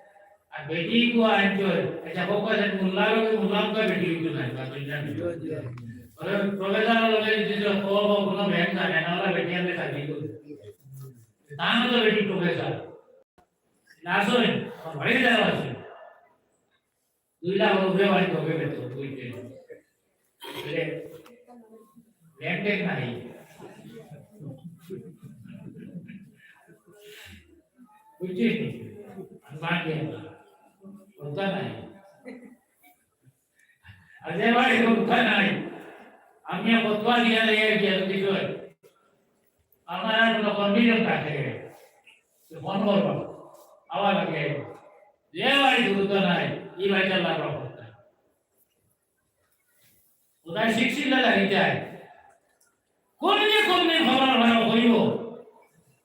আর বেটি কো আনছো, আচ্ছা, হোক আছে, মোল্লার লগে মোল্লা মুখা বেটি হইতো না, বা দুইটা মিলে। বলে, প্রফেসর লগে যদি কো, কো, কোনো ব্যাংক না, কেন ওরা বেটি আনতে চাকরি করে? তা না তো বেটি প্রফেসর। না শোনেন, আমার বাড়ি যাওয়া আছে। দুই লাখ উপরে বাড়ি হবে বেতন, বুঝছেন? বুঝলে? ব্যাংক ট্যাঙ্ক নাই। বুঝছেন? আমি বাদ দিয়ে দিলাম। কথা নাই। আর যে বাড়ি কথা নাই, আমি আর কথা দিয়ে দিয়ে দিয়ে দিতে হয়। আমার আর কোনো কন্ডিশন থাকে। তো ফোন করবা, আবার লাগে। যে বাড়ি দূরত্ব নাই, এই বাড়িটা লাগবা করতে। কোথায় শিখছিল জানি চাই? কোন যে কোন দিন খবর ভালো হইব?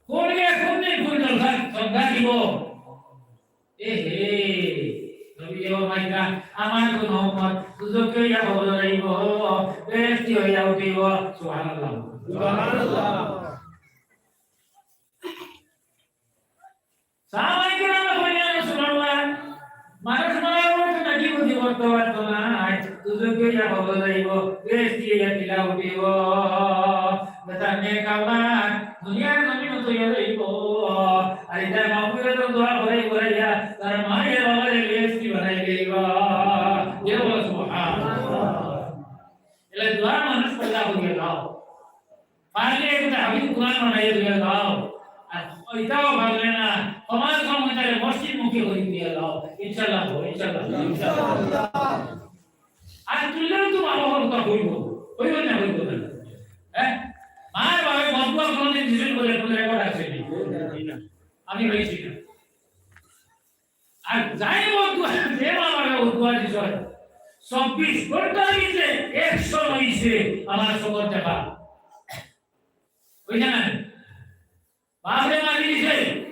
কোন যে কোন দিন কোন সরকার, সরকার দিব? এ হে, নবী ও মাইকা, আমার কোন উম্মত দুজকে ইয়া খবর যাইব, বেহেশতি হইয়া উঠিব। সুবহানাল্লাহ। সুবহানাল্লাহ। সাহাবায়ে কেরামে কইলেন, "ইয়া রাসূলুল্লাহ, মানুষ মারা গেলে তো নাকি বুদ্ধি করতে পারতো না, আজ দুজকে ইয়া খবর যাইব, বেহেশতি ইয়া কিলা উঠিব, বেটা নেক আওলাদ দুনিয়ার জমিন তো ইয়া যাইব, আর এটা মাগফিরাতর দোয়া করে করাইয়া তার মায়ে বাবারে বেহেশতি বানাই দিবা।" এ বলো সুবহানাল্লাহ। এলে দোয়া মানুষ পয়দা হইয়া যাও। পারলে একটা হাফিজ কোরআন বানাইয়া দিয়া দাও। আর ওইটাও পারলে না, সমাজ সম্প্রচারে মসজিদ মুখী হয়ে দিয়া দাও। ইনশাআল্লাহ, ইনশাআল্লাহ, ইনশাআল্লাহ। আর তুললেও তো বাবা কথা হইব, হইব না, হইব না। হ্যাঁ? মার বাবা বদুয়া কোনোদিন দিছেন বলে কোনো রেকর্ড আছে নি? আমি হয়েছি না। আর যাই বদুয়া, যে বাবার বদুয়া দিছে, চব্বিশ ঘন্টার ভিতরে একশো হইছে আমার সবর দেখা। ওই জানেন? বাপরে মারি দিছে,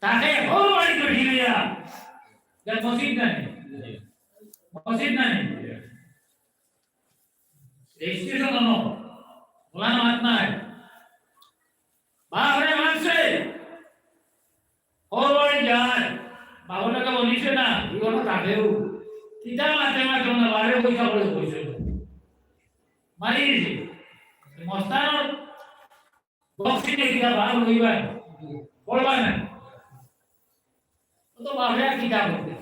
তাকে হল বাড়িতে ফিরিয়া। এটা মসজিদ নাই। মসজিদ নাই। রেজিস্ট্রেশন হলো। বলার মাত নাই। বাপরে মারছে। হল বাড়ি যায়। বাবুটাকে বলিছে না, জীবনে তাকেও। কিতা মাতে মাতে ওনার বাড়ি পয়সা করে বলছে। মারি দিছে। মস্তান বক্সিং এ কিতা ভাগ হইবা? পড়বা না। ও তো বাপরে আর কিতা করবে?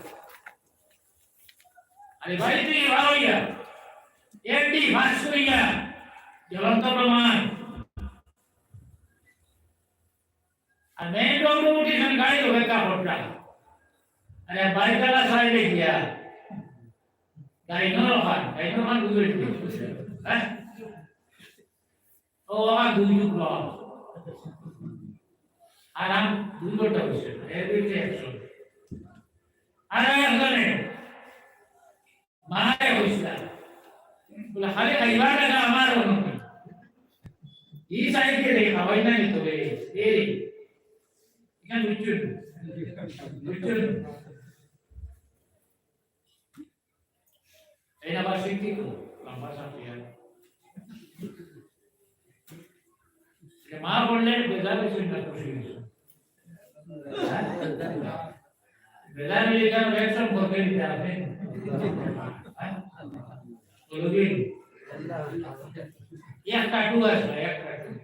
আরে ভাই, তুই ভালো হইয়া, এমডি পাস করিয়া, জ্বলন্ত প্রমাণ। আর মেইন রোড উঠি গাড়ি ধরে কাপড়টা। আরে বাইকওয়ালা সাইডে গিয়া, গাড়ি নরখান, গাড়ি নরখান বুঝে উঠবে। হ্যাঁ? ও আমার দুই যুগ লস। আর আমি দুই ঘন্টা বসে, এর ভিতরে একশো। আর একজনে মারে কইছিলাম, বলে, "খালি খাইবার টাকা আমার অন্য নেই।" এই সাইডকে দেখে খাওয়াই না নিত রে, এ রে। এখানে বুঝছো? বুঝছো? এই আবার শিক্ষিত, লম্বা সাথে আর। এটা মা বললে বেজার হয়েছে না, খুশি হয়েছে। বেজার হইলে কেন রিয়াকশন করবে দিতে আপনি? হ্যাঁ? বলুন। এক কাটু আছে, এক কাটু।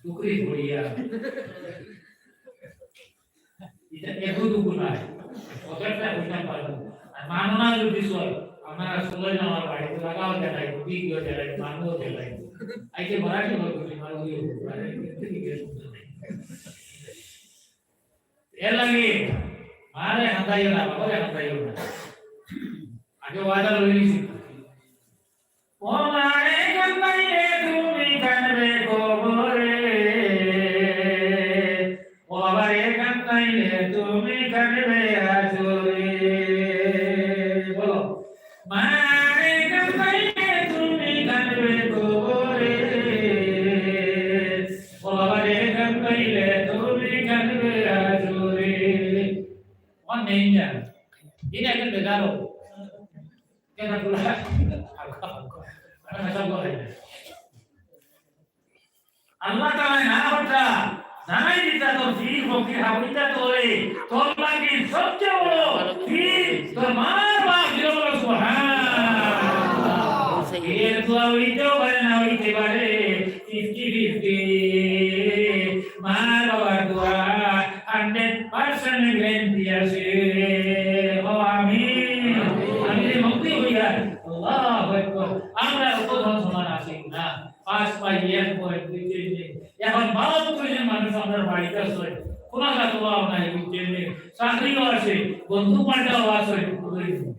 টুকরি ধরিয়া। এটা একটু দুঃখ নাই। কথাটা বুঝতাম পারবো। আর মাননা যদি সয়, আপনারা সবাই আমার বাড়িতে লাগাও দেখাই, ভিডিও দেখাই, মানুও দেখাই। আইকে বাড়াতে হবে, মারুও দেখাই। এর লাগে মারে হাতাইও না, বাবারে হাতাইও না। আগে ওয়াদা লই নিছি। ও মারে কান্দাইলে তুমি কানবে কবরে, ও বাবারে কান্দাইলে তুমি কানবে হাশরে। বলো, মারে কান্দাইলে তুমি কানবে কবরে, ও বাবারে কান্দাইলে তুমি কানবে হাশরে। আমার নেই না, এটা একটা বেজারও। আল্লাহ তাআলা না ওটা জানাই দিতা, তোর পীর ফকির হাবিতা তোরে, তোর লাগি সবচেয়ে বড় পীর তোর মার বাপ। জোরে বলো সুবহানাল্লাহ। এর দোয়া হইতেও পারে, না হইতে পারে, ফিফটি ফিফটি। মার বাবার দোয়া হান্ড্রেড পার্সেন্ট গ্যারান্টি আছে। ও আমিন। আমি যে মুক্তি হইয়া, আল্লাহু আকবার। আমরা কত ধন সমান আছি না? পাঁচ পাই, এক পয়েন্ট, দুই, তিন, তিন। এখন বাহাত্তর জন মানুষ আমরার বাড়িত আছে। কোনো খাতোয়াও নাই, বুঝছেন নি? চাকরিও আছে, বন্ধু পাল্টাও আছে, বুঝলেন নি?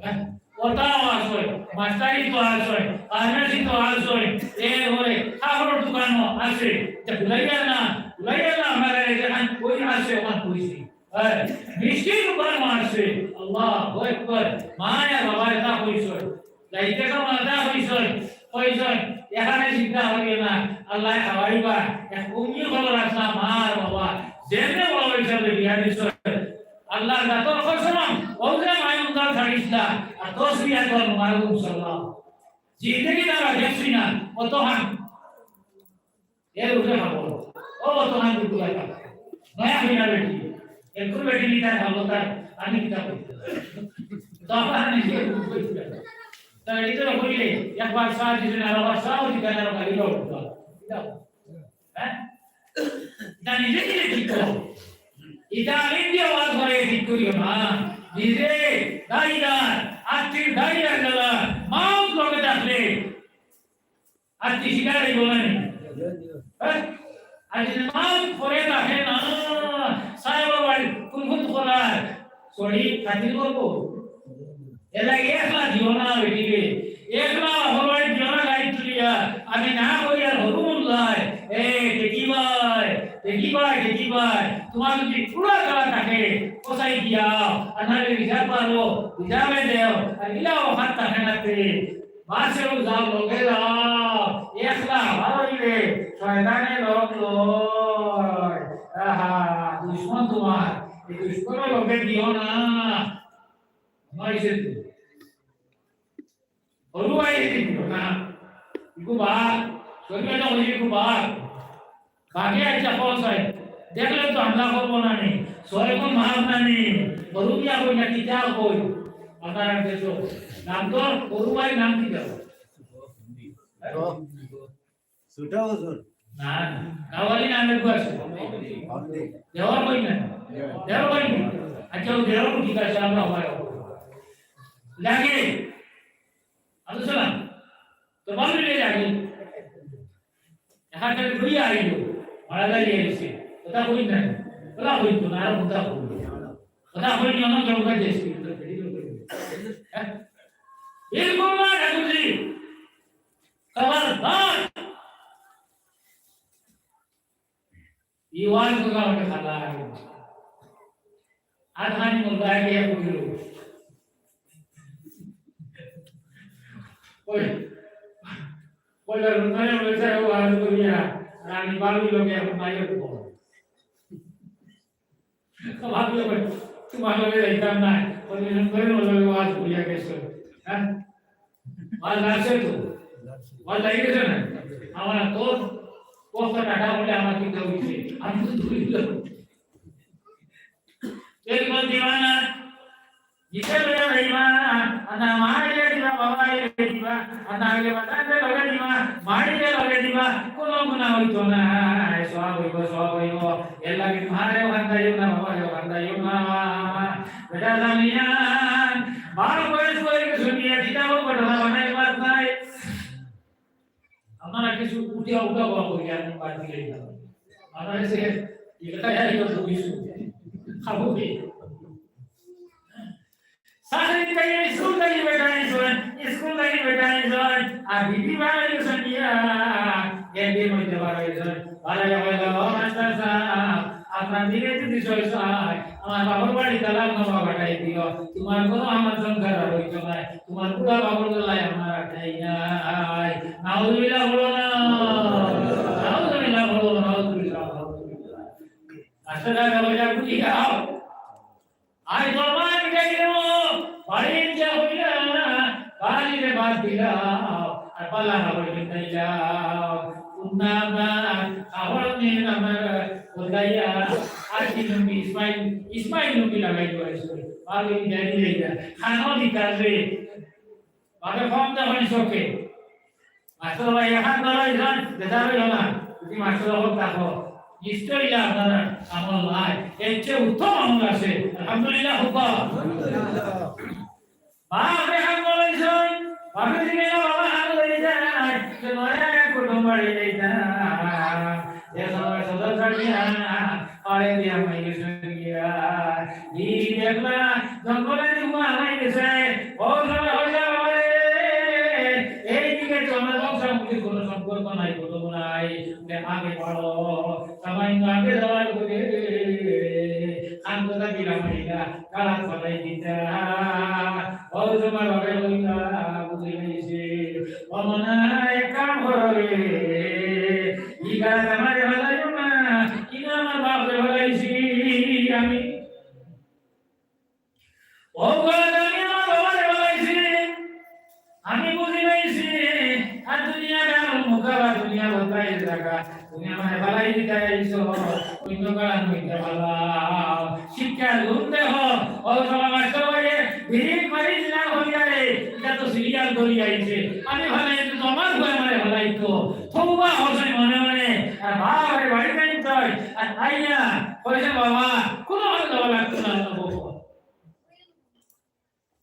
হ্যাঁ? কথাও আছে, মাস্টারি তো আছে, ফার্মেসি তো আছে, এরপরে কাপড়র দোকানও আছে। তে ভুলাইয়া না, ভুলাইয়া না, আমরা এখান ওই আছে, ওখান কইছি। হ্যাঁ, মিষ্টির দোকানও আছে। আল্লাহু আকবার। মা আর বাবা এটা কইছে। যাইতে তো মাথা কইছে, কইছে, এখানে চিন্তা করিও না, আল্লাহ খাওয়াইবা। এক উম্মি খবর আসলাম, মা আর বাবা, যেমনে বড় হিসাবে বিয়া দিছে, আল্লাহর জাতর কসম, ও যে মায় উন্দার থাকিস না, আর তসবিহ আর তোর মারুম সালাম। জিন্দেগি তারা দেখছি না, কত হান। এর উপরে খাবো। ও কত হান দুঃখ লাগা। নয়া হই না বেটি। একটু বেটি নিতে ভালো তার, আমি কিতা করতে। তো আমার নিজে দুঃখ হইতে পারে। তারা এই তো হইলে, একবার সাহায্য দিলে, আরো বার সাহায্য দিতে, আরো গালি দাও। হ্যাঁ? এটা নিজে নিজে ঠিক করো। এটা আলিম দিয়ে ওয়াজ করে ঠিক করিও না। নিজে দায়ীদার, আত্মীয় দায়ীদার যারা, মাউথ লগে থাকলে, আত্মীয় স্বীকার হইব না নি? হ্যাঁ? আর যদি মাউথ করে থাকে না, সাহেব বাড়ি কুনকুন করার, সরি, খাতির করবো? এলা একলা দিও না বেটিরে, একলা হবাই দিও না গাড়ি তুলিয়া। আমি না করি আর হরু মুল্লায়, এ, দেখি ভাই, দেখি ভাই, দেখি ভাই, তোমার যদি পুরা করা থাকে, কোথায় দিয়াও, আর নাহলে রিজার্ভ পারো, রিজার্ভে দেও, আর ইলাও হাত থাকে না তে। বাসেও যাও, লগে যাও, একলা ভালো হইলে, শয়তানে লগ লয়। আহা, দুশমন তোমার, এই দুশমনের লগে দিও না। আমার ইসে তো। হরু ভাই এই দিন না। ইগু বাঘ, শরীরে তো হইলে ইগু বাঘ। বাঘে আইসা ফল চাই। দেখলে তো হামলা করবো না নি। ছয় কোন মাছ না নি। হরু দিয়া কই না কিতা কই। আপনারা দেখো। নাম তো হরু ভাই নাম কি দেব? ছোট হুজুর। না, না। গাওয়ালি নামে গো আছে। দেওয়ার কই না? দেওয়ার কই না? আচ্ছা, ও দেওয়ার ঠিক আছে, আমরা হয়। লাগে। আলু সালাম। তো ভালো লাগে লাগে। এখান থেকে ঘুরিয়ে আইলো। মারা দাঁড়িয়ে এসে। কথা কই না? কথা কই তো না, আর কথা কই না। কথা কই না, আমার জমকা দেশ কি? হ্যাঁ? এরকম না, এখন খবরদার! ই ওয়াজ করলাম আমি খালা আগে। আর খানি মন লাগে এক কইল। ওই, ওই রুমানে বলেছে, "ওয়াজ করিয়া, আর আমি বাবুর লগে এখন মাইর করবো।" তো ভাবলো, "তোমার লগে যাইতাম না, কতদিন করে ওর লগে ওয়াজ করিয়া গেছো, হ্যাঁ? ওয়াজ লাগছে তো, ওয়াজ লাগি গেছে না? আমার তোর পক্ষ টাকা বলে আমার কিনতে হইছে, আমি তো ধরে দিলাম।" এরপর দিবানা, দিতে লইয়া যাইবা, আর না মারিলে দিবা, বাবা আইলে দিবা, আর না হইলে বাজাতে লগে দিবা, মারিলে লগে দিবা, কোনো গুণা হইতো না, সওয়াব হইব, সওয়াব হইব। এর লাগি মারেও কান্দাইও না, বাবারেও কান্দাইও না। বেটা জানিয়ান, বারো বয়স হয়ে গেছে, নিয়ে দিদাও ঘটনা বানাই বাদ নাই। আপনারা কিছু উঠিয়া উঠা বড় করি আমি বাদ দিয়ে দিলাম। আপনারা সে এটা জানি তো কিছু খাবো কি? চাকরি থেকে স্কুল থেকে বেটা আইসেন, স্কুল থেকে বেটা আইসেন, আর বিবি বাড়ি গেছেন গিয়া, একদিন মধ্যে বার হয়েছেন, বাড়ি হয়ে গেল, "ও মাস্টার সাহেব, আপনার দিকে যদি সই চায়, আমার বাবার বাড়ি তালাক নামা পাঠাই দিও, তোমার কোনো আমার সংসার আর হইতো না।" তোমার বুড়া বাবুর গলায় আমার আটকাই নাই। নাউজুবিল্লাহ বলো না। নাউজুবিল্লাহ বলো, নাউজুবিল্লাহ, নাউজুবিল্লাহ। আচ্ছা, দাদা, ওইটা বুঝি যাও। আজ তোমার বিদায় দেব, বাড়ি যা হইলা, বাড়িরে বাদ দিলাও, আর পালা হইলে তাই যাও। উন্না না, খাবার নিয়ে আমার কোথায় আর কি নবী ইসমাইল, ইসমাইল নবী লাগাই দিয়েছে। বাড়ি বিদায় দিলে যা, খানো দিতাম রে। বাপে ফোন যখন চোখে, মাস্টার ভাই, এখান ধরো, এখান বেজার হইও না। যদি মাস্টার হক থাকো, নিশ্চয়ই আপনারা আমল নাই। এর চেয়ে উত্তম আমল আছে। আলহামদুলিল্লাহ, খুব ভালো। বাপ এখান বলেছেন, বাপে দিকে বাবা হাত ধরে যায়, সে নয়া এক কুটুম বাড়ি যাইতাম। যে সময় সদর ছাড়িয়া, পাড়ে দিয়া মাইরে শুনিয়া, ই দেখলা, জঙ্গলে ধুমা হয়ে গেছে, ও সবাই হয়ে যাবে। আগে যাওয়ার পরে কান কথা দিলাম এটা কালা ফালাই দিতা। ও তোমার বাবা বললা, বুঝি পাইছি। ও মনে হয় এক কাম করো রে, ই গাছ আমারে ফালাইও না, ইনো আমার বাপরে ফালাইছি আমি। ও গাছ আমি আমার বাবারে ফালাইছি, আমি বুঝি পাইছি। আর দুনিয়া গান মুখাবা দুনিয়া বলতাই থাকা, তুমি আমারে ফালাই দিতে আইছো, অন্য কারণ হইতে ফালাও। শিক্ষার গুণ দেখো, ও সমাজ সবাই বিড়ি মারি না হইয়া রে, এটা তো সিরিয়াল ধরি আইছে। আমি ফালাই তো তোমার ভয় আমারে ফালাই তো। তওবা হোসেন মনে মনে, আর বাবারে বাড়ি যাইতে হয়, আর আইয়া কইছে, "বাবা, কোনো ভালো লাগতো না, না বাবা।"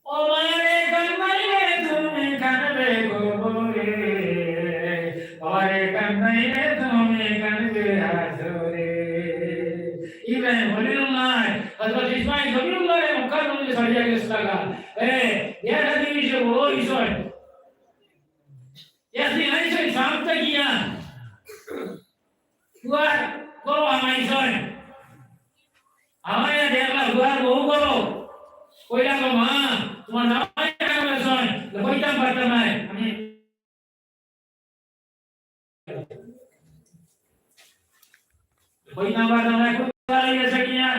ও মারে কান্দাইলে তুমি কানবে কবরে, ও মারে কান্দাইলে তুমি কানবে হাসরে। ইব্রাহিম খলিলুল্লাহ, হযরত ইসমাইল খলিলুল্লাহ মক্কার মধ্যে ছাড়িয়া গেছে লাগা। এ, বিয়া শাদী হইছে, বড় হইছে। একদিন আইছে শাম থাকিয়া। দুয়ার বড় হামাইছইন। হামাইয়া দেখলা দুয়ার বউ বড়। কইলা, "গো মা, তোমার জামাই কেমন আছইন?" তো কইতাম পারতাম না। আমি কইতাম পারতাম না। এখন বাড়ি গেছে কিনা?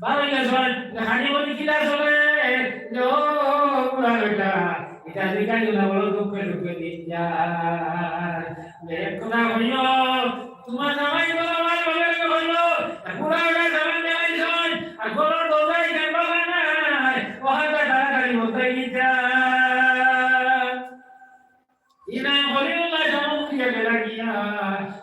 বাড়ি গেছে। খালি বলি কিলা চলে? যে, "ও, বুড়া বেটা, এটা জিকাইও না, বড় দুঃখে দুঃখে দিন যায়।" এক কথা কইও, তোমার জামাই বলো, আমার বলে বলো, বুড়া বেটা জামাই দেখাইছইন, আর ঘরর দরজায় কেন বাবা নাই? ও হাতে তাড়াতাড়ি বলতে গিয়া। ইব্রাহিম খলিলুল্লাহ সামনে দিয়া গেলা গিয়া,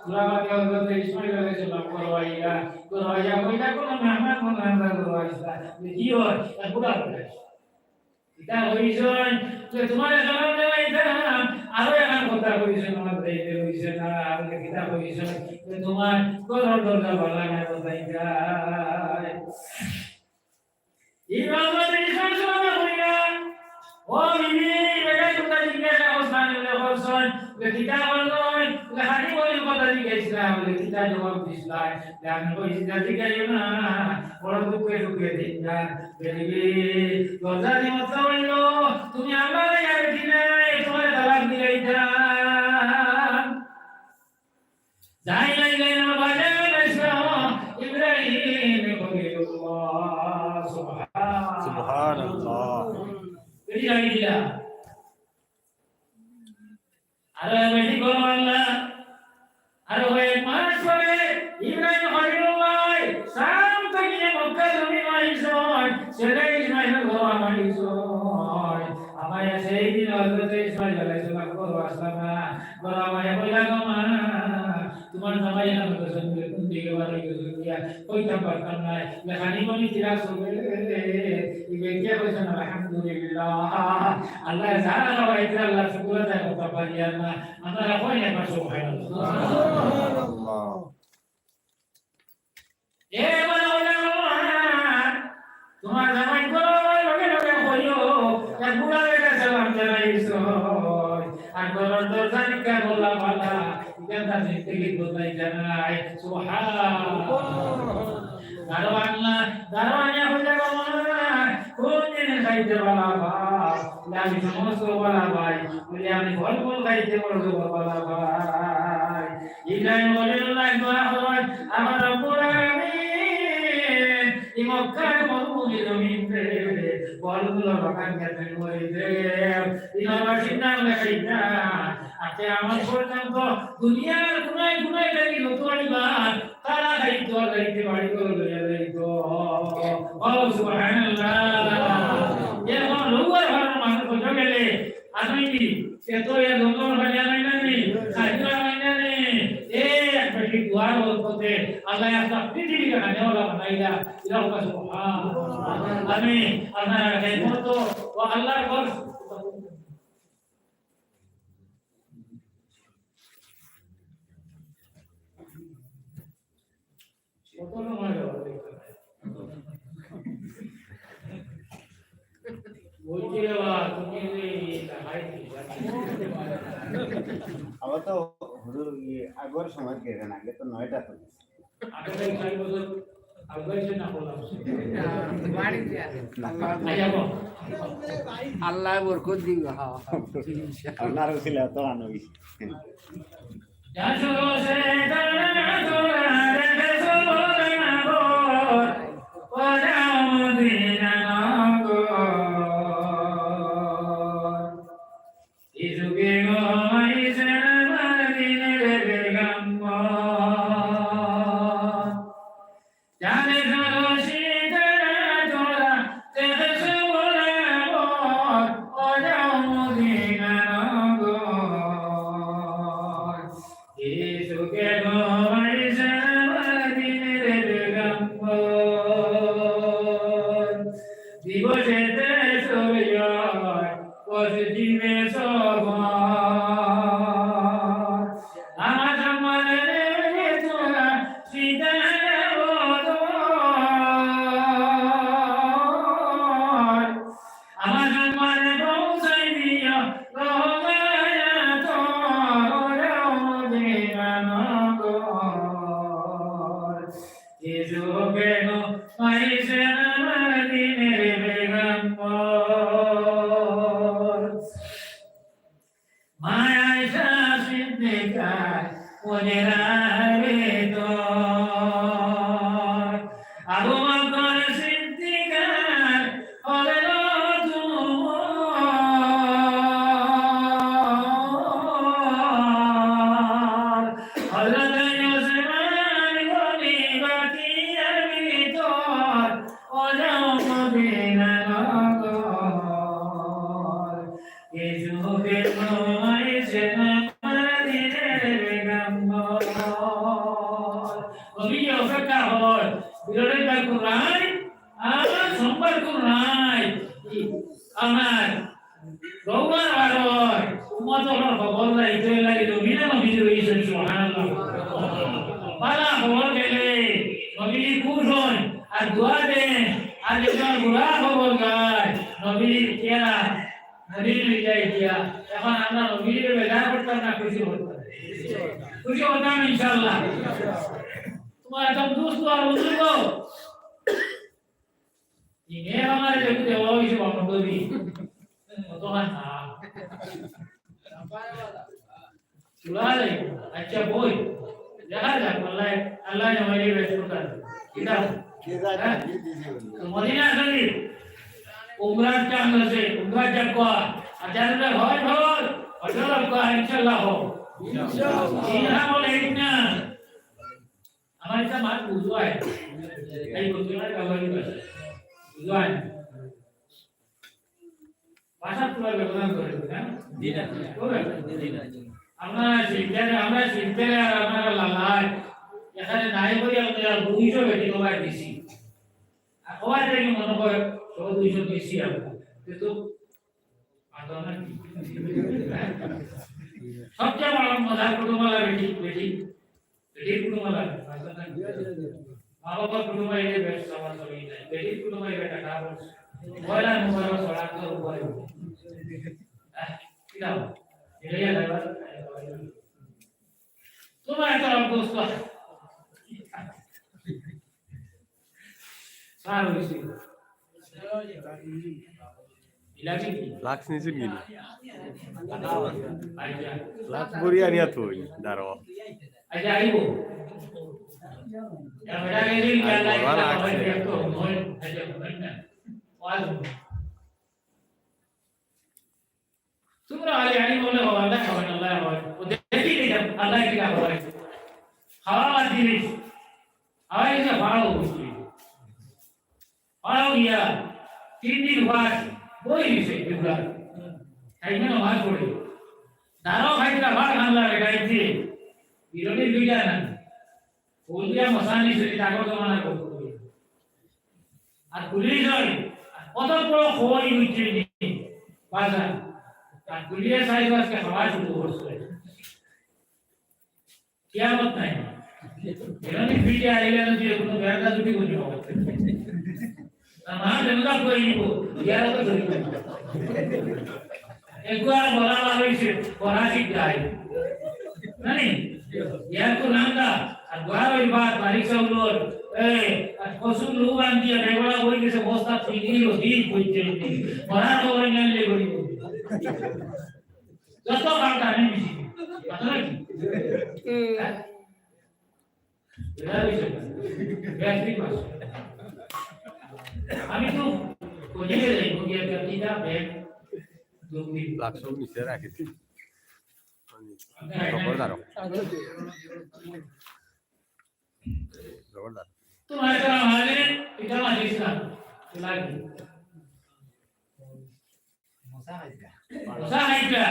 তুলা বাগে হযরত ইসমাইল আলাইহিস সালাম ঘরো আইলা, ঘরো আইয়া কইলা, "কোনো মেহমান মনে হয় আমরা ঘরো আইসলা।" বলে, "কি হয়?" "এক বুড়া বেটা।" ইটা কইছইন যে, "তোমারে সালাম দেওয়াইতাম, আরো এখন কথা কইছইন, আমার যাইতে হইছে না।" বলে, "কিতা কইছইন?" যে, "তোমার ঘরর দরজা ভালা না, কোথায় যায়?" ইমাম আলী ইসলাম সাহেব কইলা, "ও বিবি, বেটা তোমরা জিজ্ঞাসা করছইন, বলে করছইন, বলে কিতা করছইন, বলে খালি বলি কথা জিজ্ঞাসা, বলে কিতা জবাব দিছলায়?" যে আমি কইছি, "তা জিজ্ঞাসা না, বড় দুঃখে দুঃখে দিন যান।" বিবি, দরজা দি মত হইল, "তুমি আমার আর কি নাই, তোমার তালাক দিলাইতাম।" যাই নাই, যাই না, বাজার আইসা, ইব্রাহিম খলিলুল্লাহ, সুবহান। সুবহানাল্লাহ। বেটি যাই দিলা। আরো বেটি করো আল্লাহ। আরো কয়েক মাস পরে ইব্রাহিম খলিলুল্লাহ শাম থেকে মক্কা জমিন আইসা, ছেলে ইসমাইল ঘর আইসা। আমার সেই দিন হযরত ইসমাইল আলাইহিস সালাম ঘর আসলা না। ঘর আইয়া কইলা, "গো মা, তোমার জামাই আমার কাছে বলে কোন দিকে বাড়ি গেছে গিয়া, কইতাম পারতাম না।" লেখানি মনি কিরা চলে, এই ব্যক্তি কইছেন, "আলহামদুলিল্লাহ।" আল্লাহ যারা খাওয়াইতে আল্লাহ শুকুর আদায় করতে পারি আর না। আমরা কই না, সুবহানাল্লাহ। সুবহানাল্লাহ। এ বাবা, ওলা বাবা, তোমার জামাই করো, লগে লগে কইও, এক বুড়া বেটা সালাম জানাইছো। আর ঘরর দরজা নিকা বলা বালা, ইখান তার জিন্দেগি বদলাই জানাই। সুবহানাল্লাহ। দারোয়ান না, দারোয়ান ইয়া হইলে বাবা, কোন দিনে খাইতে বালা ভাই? বলে, "আমি সমস্ত বালা ভাই।" বলে, "আমি ফল ফুল খাইতে বড় বালা ভাই।" ইব্রাহিম খলিলুল্লাহ দোয়া করইন, "আমার রব্বুল আলামিন, এই মক্কার মরুভূমি জমিন রে, ফলগুলো বাগান খেতে মরে দে, এই বাসিন্দা আমরা খাই না।" আর কিয়ামত পর্যন্ত দুনিয়ার কোনায় কোনায় থাকি যত আইবা, তারা খাইতো আর যাইতে বাড়ি করে লইয়া যাইতো। ও সুবহানাল্লাহ। এখন রউয়ার ঘরর মানুষ বুঝা গেলে, আমি কি এত এ জঙ্গল হইয়া নাই না নি? খাইয়া নাই না নি? এ এক বেটি দুয়ার বরকতে আল্লাহ একটা পৃথিবীকে খানেওয়ালা বানাইলা। এরকম সুবহান। আমি আপনারা খেদমত ও আল্লাহর ঘর কত সময় যাবে? বলছি রে বাবা, তুমি যে এই হাই দিবা। আবার তো হুজুর ইয়ে আগর সময় গেছে না, আগে তো নয়টা তো গেছে। আঠারো চার বছর আলগাইছে না করলাম। আচ্ছা, বল। আল্লাহ বরকত দিবা। আপনার উসিলা তো আনো। যা শুরু সে তারা তোরা দেখে শুরু না কর, ও যাও মদিনা নগর। ইসুকে ঘুমাইছে আমার দিনের বেগম্বর। চাঁদে ধরো সিতারা তোরা, দেখে শুভরাগর, ও যাও মদিনা নগর। ইসুকে ঘুমাইছে আমার দিনের বেগম্বর। দিবসেতে সূর্য পশ্চিমে সবার। আমার সম্মানে তোরা সিতারা বদর। আমার সম্মানে পৌঁছাই দিও রোজায় তোর মদিনা নগর। যে যুগে নু পাইছে আমার দিনের বেগম্বর। মা আয়েশা সিদ্দিকার হুজরার ভিতর। আবু বকর সিদ্দিকার হজরত উমর। হজরত ওসমান গনি বাকিয়ার ভিতর। ও যাও মদিনা নগর। এ যুগে নয় সে আমার দিনের বেগম্বর। নবী অপেক্ষা হয়, বিরোধী কুরআন আর সোমবার কুরআন। আমার রওয়ার বারোয় উম্মত অকলর খবর লইতে লাগি জমিনে নবীজি রইছইন, সুবহানাল্লাহ। ভালা খবর গেলে নবীজি খুশ হইন আর দোয়া দেইন, আর যখন বুরা খবর গায়, নবীজি কিয়ারা নবীজি লইয়া গিয়া। এখন আমরা নবীজিরে বেজার করতাম না, খুশি করতাম? খুশি করতাম ইনশাআল্লাহ। তুমার একজন দোস্ত আর বুজুর্গ, ই মেয়ে আমার একটু দেওয়া হইছে বামন কবি। কত না। চুলা রে, আচ্ছা বই। দেখা যাক, আল্লাহ, আল্লাহ আমারে বেশ করতাম। কিতাব। হ্যাঁ? তো মদিনা শরীফ, উমরার চান্দ আছে, উমরার চাক্কা। আর যারা হয়, হয়, হজর আক্কা, ইনশাআল্লাহ হোক। ইনশাআল্লাহ। ইনশাআল্লাহ বলে, ইন্না। আমার একটা মাত বুঝো আয়। এই বুঝো আয়, ব্যবহার করে। বুঝো আয়। ভাষা পুরা ব্যবহার করে, হ্যাঁ? জি না। করে? জি না। আমরা শিলচরে, আমরা শিলচরে আর আমরা লালায়। এখানে নাই বলে আমরা দুইশো বেটি কমাই দিছি। আর কমাই দেখি মনে করে, সব দুইশো বেশি আমরা। কিন্তু, মাথা না কি? সবচেয়ে বড় মজার কুটুমলা বেটি, বেটি। বেটির কুটুমলা, মা বাবার কুটুম আইলে বেশ সমাজ চলি যায়। বেটির কুটুম আইলে টাকা পয়সা। পয়লা নম্বর সড়ক তো উপরে। আহ, কি দাও? এটাই আর একবার। তোমার একটা অভ্যস্ত। স্যার হইছে। ইলাকি কি? ফ্লাক্স নিছইন নি? আচ্ছা। ফ্লাক্স ভরি আনিয়া থই, দাঁড়াও। আচ্ছা, আইবো। এবার আগে দিন আর কাল বলা লাগছে। আচ্ছা, বলেন না। ওয়াজ। তোমরা আলী আলী বলে, "ও আল্লাহ খাওয়ান, আল্লাহ খাওয়ান।" ও দেখি নিতাম, আল্লাহ কিতা খাওয়ান। খাওয়া বাদ দিলিস। আবার এই যে ভাড়া বুঝলি। ভাড়া গিয়া তিন দিন বাদ বই দিছে এগুলা। খাইতে নামাজ পড়ে। দাঁড়াও খাইতে ভাড়া খান্দার গাইতে। বিরোধী দুইটা না। হলদিয়া মশানি সেটি আগর জমানা করতো। আর পুলিশ হয়, আর কত বড় খই উঠছে নি বাজার। আর পুলিশে চাইল আজকে খাওয়া শুরু করছে। কিয়ামত নাই। এখানে ফিরে আইলে যদি কোনো বেড়া যদি বুঝে হবে। আমার জনতা কই নিব, ইয়ার তো ধরি। একবার বলা হয়েছে, করা ঠিক যায়। জানি? ইয়ার তো নামটা, আর বার ওই বার বাড়ি চাউলর, এ, আর কচুর লু বান্ধিয়া বেগড়া বই গেছে, বস্তা ফিরিল, দিন কইতে দিন। মরার খবর নাই, লে করিব। যত কাম টানে বেশি। কথা নাকি? হুম। হ্যাঁ? এরা বেশি। বেশি মাস। আমি তো কলিয়ে যাই, কলিয়ে যাই, কিতা ব্যাগ, দুই দিন। লাখ সব নিচে রাখি দিন। খবরদার। জবরদস্ত। তোমার একটা মানে, এটা মানিস না। লাগবে। মশা খাইবা। মশা খাইবা।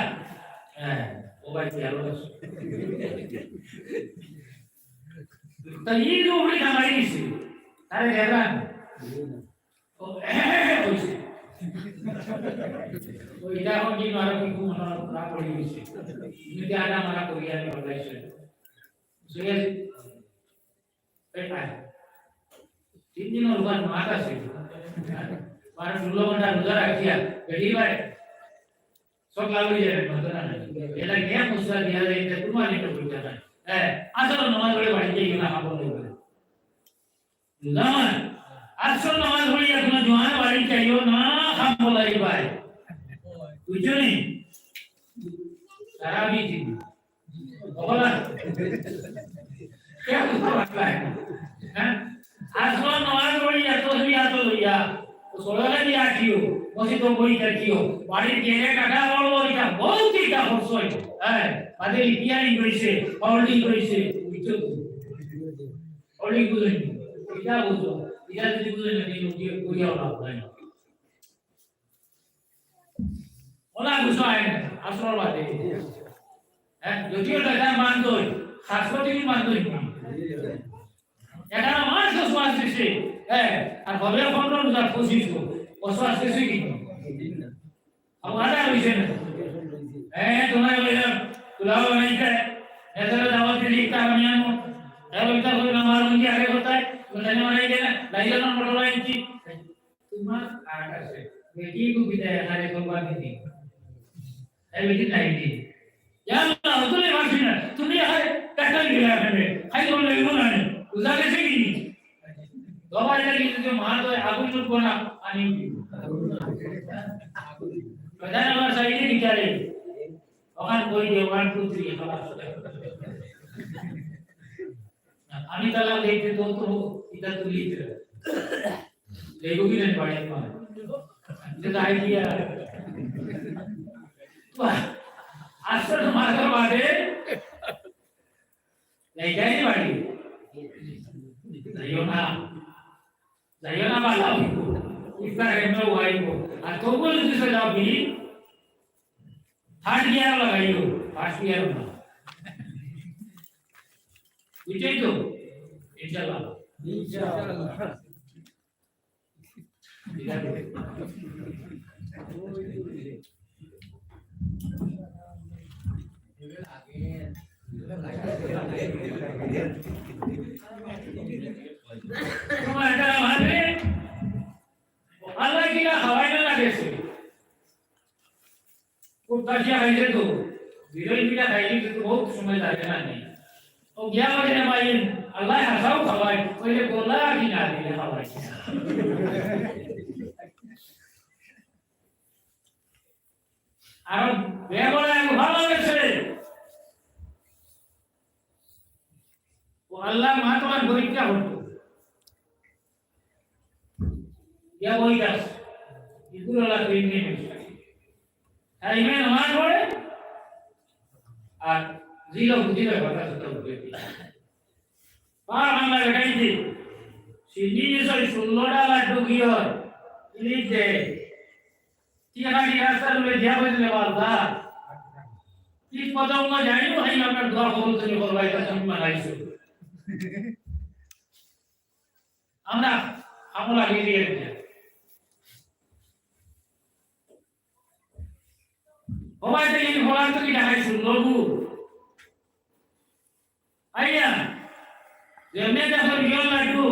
হ্যাঁ, ও ভাই, কি আলো আছে? তা এই যে উনি খামাই দিছে, তারে দেখলাম। ও, কইছে। ও, এটা এখন কি মারা কি ঘুম আমার রাগ পড়ে গেছে। তুমি কি আটা মারা করি আমি ভাবলাইছি। ঠিক আছে? এই আয়। তিন দিন ওর ঘর মাছ আছে। আর ষোলো ঘন্টা রোজা রাখিয়া, বেটি ভাই, সব লাভ হয়ে যাবে, মাথা না লাগে। এটা নিয়ে মুসলা দিয়া যায়, এটা তোমার এটা বুঝতে না। হ্যাঁ, আসলে নামাজ পড়ে বাড়িতে গিয়ে না, হাবল হয়ে গেল। বুঝলাম না? আসলে নামাজ পড়ে এখন জোয়ান বাড়ি যাইও না, হাবল হয়ে ভাই। বুঝছো নি? তারা আমি দিন। বলা। কেন তো মাতলাই? হ্যাঁ? আসমান নামাজ পড়িয়া, তসবি হাতো লইয়া, ও সড়কে দিয়া কিও, মসজিদো বই থাকিও, বাড়ির গেলে কাটা বড় বড় ইটা, বহুত ইটা খরচ হয়। হ্যাঁ, বাদে repairing করেছে, welding করেছে, বুঝছো তো? Welding বুঝেনি? এটা বুঝো, এটা যদি বুঝে না, এই লোক দিয়ে করিয়াও লাভ নাই। ওলা গুছায় না, আসল বাদে। হ্যাঁ, যদিও দাদা মানতই, শাশ্বতী মানতই না। এগারো মাস বসবাস দিছে, হ্যাঁ, আর হবে পনেরো হাজার পঁচিশ গো, বসবাস দিছে কি? আর আদা হইছে না। হ্যাঁ, তোমার বললাম, পোলাও বানাইতে, এছাড়া দাওয়াত দিলি, ইফতার বানিয়ে আনো। হ্যাঁ, ওইটা হলো আমার লুঙ্গি আগে কোথায়? ওটা নিয়ে বানাই দেয় না, লাইলন মোটর বানাইছি। তোমার আকাশে বেটি কবিতা এখানে করবা দিদি। এই বেটি নাই দি। ইয়া আল্লাহ, তুমি পারছি না। তুমি এখানে কাটাল গিলা এখানে। খাই বললে এমন আনে। বুঝা গেছে কি? তোমার এটা কিন্তু যে মা তো আগুন চুপ না, পানি উঠবে। প্রধান আমার সাইডে বিচারে। ওখানে বই দিয়ে one, two, three, খালাস। আমি তালাক দিতে তো, তো এটা তুলি দিতে। দেখো কি জানি বাড়ির মা। এটা আইডিয়া। আসলে মাথার মাঝে এইটাই বাড়ি। যাইও না। যাইও না, বালা অইবো। ইফতার এমনে অইবো। আর তবুও যদি সে যাও, বি, third gear লাগাইও, first gear না। বুঝছই তো? ইনশাআল্লাহ। ইনশাআল্লাহ। তোমার এটা ভাবে, আল্লাহ কিনা খাওয়াই না গেছে। খুব কাশিয়া খাইলে তো, বিরল মিঠা খাইলে কিন্তু বহুত সময় লাগে না নি। ও গিয়া বলে না ভাই, আল্লাহ হাসাও খাওয়াই, কইলে বললা কি না দিলে খাওয়াই। আর বেগড়া এক ভালো গেছে। ও আল্লাহ মা তোমার পরীক্ষা হতো। ইয়া বই দাস, ইগুলো লা তিন দিন। আর ইমে নামাজ পড়ে, আর জিলো বুঝিলে কথা সত্য বুঝে। পা ভাঙা বেটাইছে, সিন্নি নিশ্চয় ষোলোটা লাড্ডু কি হয়? ইলিশ দেয়। কি খালি রাস্তা তুলে দিয়া বললে বাবা, কি পতঙ্গ জানি ভাই আপনার দোয়া কবুল তুমি করবা, এটা তুমি বানাইছো। আমরা আমল আগে দিয়ে দিই। ও ভাই, তো এই ভোলার তো কি দেখাই শুনলো গু? আইয়া, যেমনি দেখো রিয়েল লাড্ডু,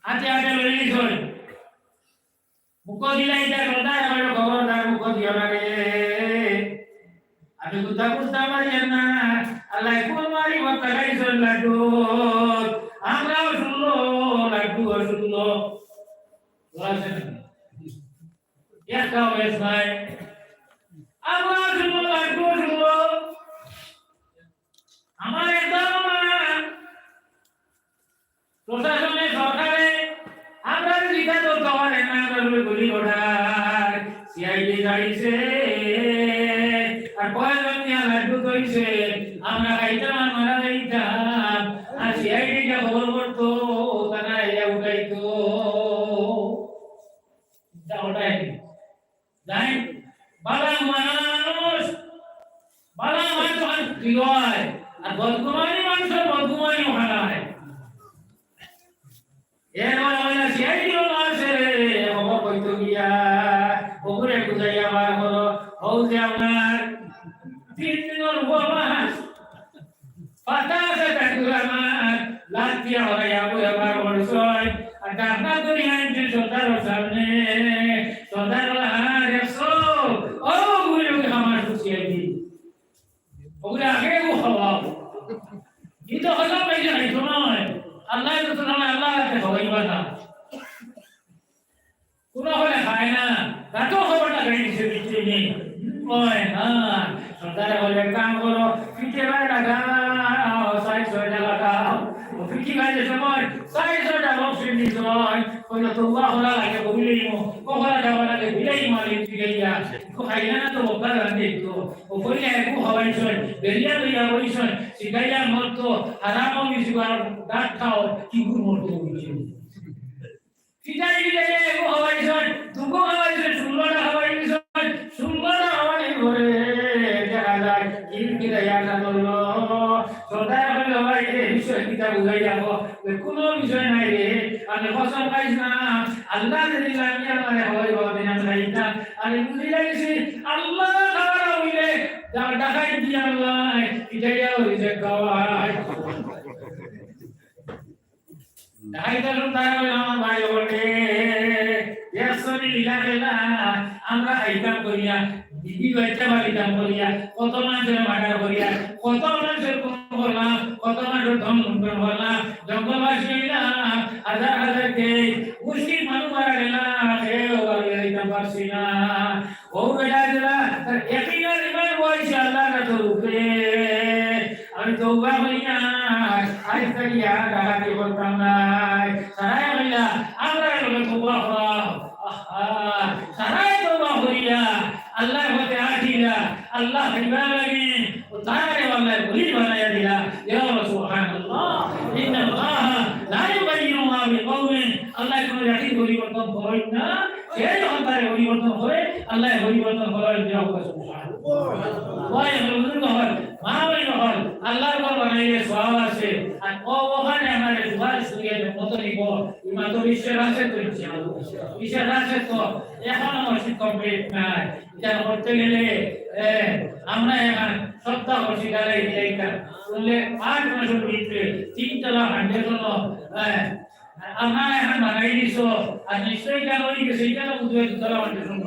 হাতে হাতে লড়ি নিছয়। মুখ দিলাই তার কথা, আমার খবরদার মুখ দিও না রে। আমি কথা বুঝতে পারি না, আল্লাহ কোন মারি লাগাইছইন লাড্ডু, আমরাও শুনলো, লাড্ডুও শুনলো। বলা আছে না? একটাও বেশ নাই। আমরাও শুনলো, লাড্ডুও শুনলো। আমার একদম প্রশাসনে, সরকারে আমরারে জিতা ধরতো পারে না, আমরা বলে গুলি করার। সিআইডি দাঁড়িয়েছে, আর কয়জন নিয়া লাড্ডু তৈছে, আমরা খাইতাম আর মারা যাইতাম। আর সিআইডি যা খবর করতো, তারা এরিয়া উঠাইতো। চিন্তা ওটাই। যাই, বালা মানুষ, বালা মানুষ আর কি হয়? আর বদগুমানি মানুষের বদগুমানি ওখানে হয়। এর মানে হয় না, সিআইডি হলো আছে রে, খবর কইতো গিয়া, খবরে বুঝাইয়া বার করো, হউ যে আপনার তিন দিনের উপবাস, পাতা আছে ডাকুর আমার, লাথিয়া হরাইয়া বইয়া বার করছয়। আর ডাকনা করি আনছে সর্দারর সামনে। সর্দার বলে, "হ্যাঁ, দেখছো? ও, ওগুলো আমার খুশি আছি। ওগুলো আগে ও খাওয়াও।" কিন্তু হজম হয়ে যায়, শোনো নয়। আল্লাহ তো শোনো না, আল্লাহ রাখতে খাওয়াইবা না। কোনো হলে খায় না, তাতেও খবরটা গাড়ি দিছে, দিচ্ছে নেই। ওই, হ্যাঁ, সর্দারে বলে, "কাম করো, পিঠে ভাই লাগাও, সাইড ছয়টা লাগাও।" ও পিঠে ভাই যে সময় সাইড ছয়টা বক্স নিয়ে হয়, কইলো, "তো উবা খোলা লাগে, বইলেই মো, ও খোলা যাওয়া লাগে, বিলেই মালিক, ঠিক আছে, তো খাইলে না তো বক্কা রান্ধে তো।" ও কইলে, "একটু খাওয়াইছয়, বেরিয়া লইয়া বইছয়, শিখাইয়া মরতো, হারামও কিছু আর ডাক খাও, কি গুণ মরতো বলছে।" ফিটাই ফিটাই এগু হবাইছইন, দুগু হবাইছইন, ষোলোটা হবাইছইন, ষোলোটা হবানি ঘরে দেখা যায়, কিল কিলাইয়া না বললো। সদায় বললো, "ভাই, এই বিষয় কিতা বুঝাই যাবো?" বলে, "কোনো বিষয় নাই রে, আমি কসম খাইস না, আল্লাহ যদি আমি আমার হবাই বাবা দিন আমি খাইতাম, আমি বুঝি লাগছি, আল্লাহ খাওয়া হইলে, যা ডাকাই দিয়ে আল্লাহ, ফিটাইয়া হইছে খাওয়াই।" ডাকাইতে শুরু তারা বলে, "আমার ভাই ওঠে, একশো লীলা খেলা, আমরা খাইতাম করিয়া, বিবি বাচ্চা বাড়িতাম করিয়া, কত মানুষের মার্ডার করিয়া, কত মানুষের খুন করলাম, কত মানুষের ধন লুণ্ঠন করলাম, জঙ্গলবাসী হইলাম, হাজার হাজার কেস, গোষ্ঠীর মানুষ মারা গেলাম, কেউ বাড়ি যাইতাম পারছি না।" ও বেটা যেটা, তার একই না ইমান রয়েছে আল্লাহর কাছে উপরে। আমি তওবা করি না, আজ থাকি আর ডাকাতি করতাম না। সারাই কইলা, আমরা বলে তওবা করাও। আহা, সারাই তওবা করিয়া, আল্লাহর পথে আসিলা, আল্লাহ কইবা লাগি, ও তারে আল্লাহ বলি বানাইয়া দিলা। ইয়া সুবহানাল্লাহ। ইন্নাল্লাহা লা ইউগাইয়িরু মা বিকাওমিন। আল্লাহ কোনো জাতির পরিবর্তন করেন না। সে যখন তারে পরিবর্তন করে, আল্লাহ পরিবর্তন করেন, ইয়া আল্লাহ সুবহানাহু। ভাই, আমরা বুজুর্গ হল, মা বইন হল, আল্লাহর ঘর বানাইলে সওয়াব আছে। আর ও ওখানে আমাদের সুপারিশ করিয়া জন্নত নিব, ইমান তো বিশ্বাস আছে তো ইনশাআল্লাহ। বিশ্বাস আছে তো, এখনো মসজিদ কমপ্লিট নাই। এটা করতে গেলে, এ, আমরা এখন সপ্তাহ শিকারে এটা শুনলে আট মাসের ভিতরে তিনতলা ফাউন্ডেশন, এ, আমরা এখন বানাই দিছো, আর নিশ্চয়ই কেন ওই গেছে, এটা বুঝবে দুতলা ফাউন্ডেশন।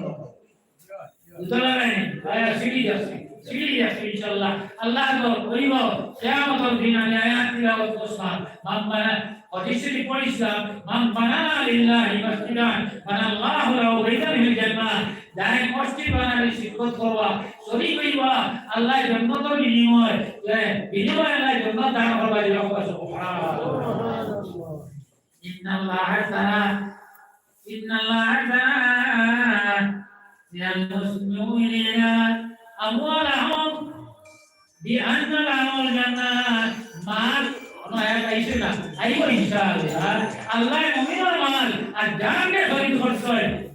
দুতলা নাই, আয়া সিঁড়ি আছে, সিঁড়ি আছে ইনশাআল্লাহ। আল্লাহ তো কইব, কিয়ামতের দিন আমি আয়াত তিলাওয়াত করতাম, মান বানা, হাদিস শরীফ পড়ছিলাম, মান বানা লিল্লাহি মসজিদান, বানাল্লাহু লাহু বাইতান ফিল জান্নাহ। যাই মসজিদ বানানি শিক্ষক হওয়া, শরীক হইবা, আল্লাহ জন্নতর বিনিময়, এ, বিনিময় আল্লাহ জন্নত দান করবা, ইয়া আল্লাহ সুবহানাহু। ইন্নাল্লাহা আশতারা, ইন্নাল্লাহা আশতারা মিনাল মুমিনিনা আমওয়ালাহুম বিআন্না লাহুমুল জান্নাহ। মাল, অনো আয়াত আইছে না? আইব ইনশাআল্লাহ। আল্লাহ মুমিনর মাল আর জানরে খরিদ করছইন।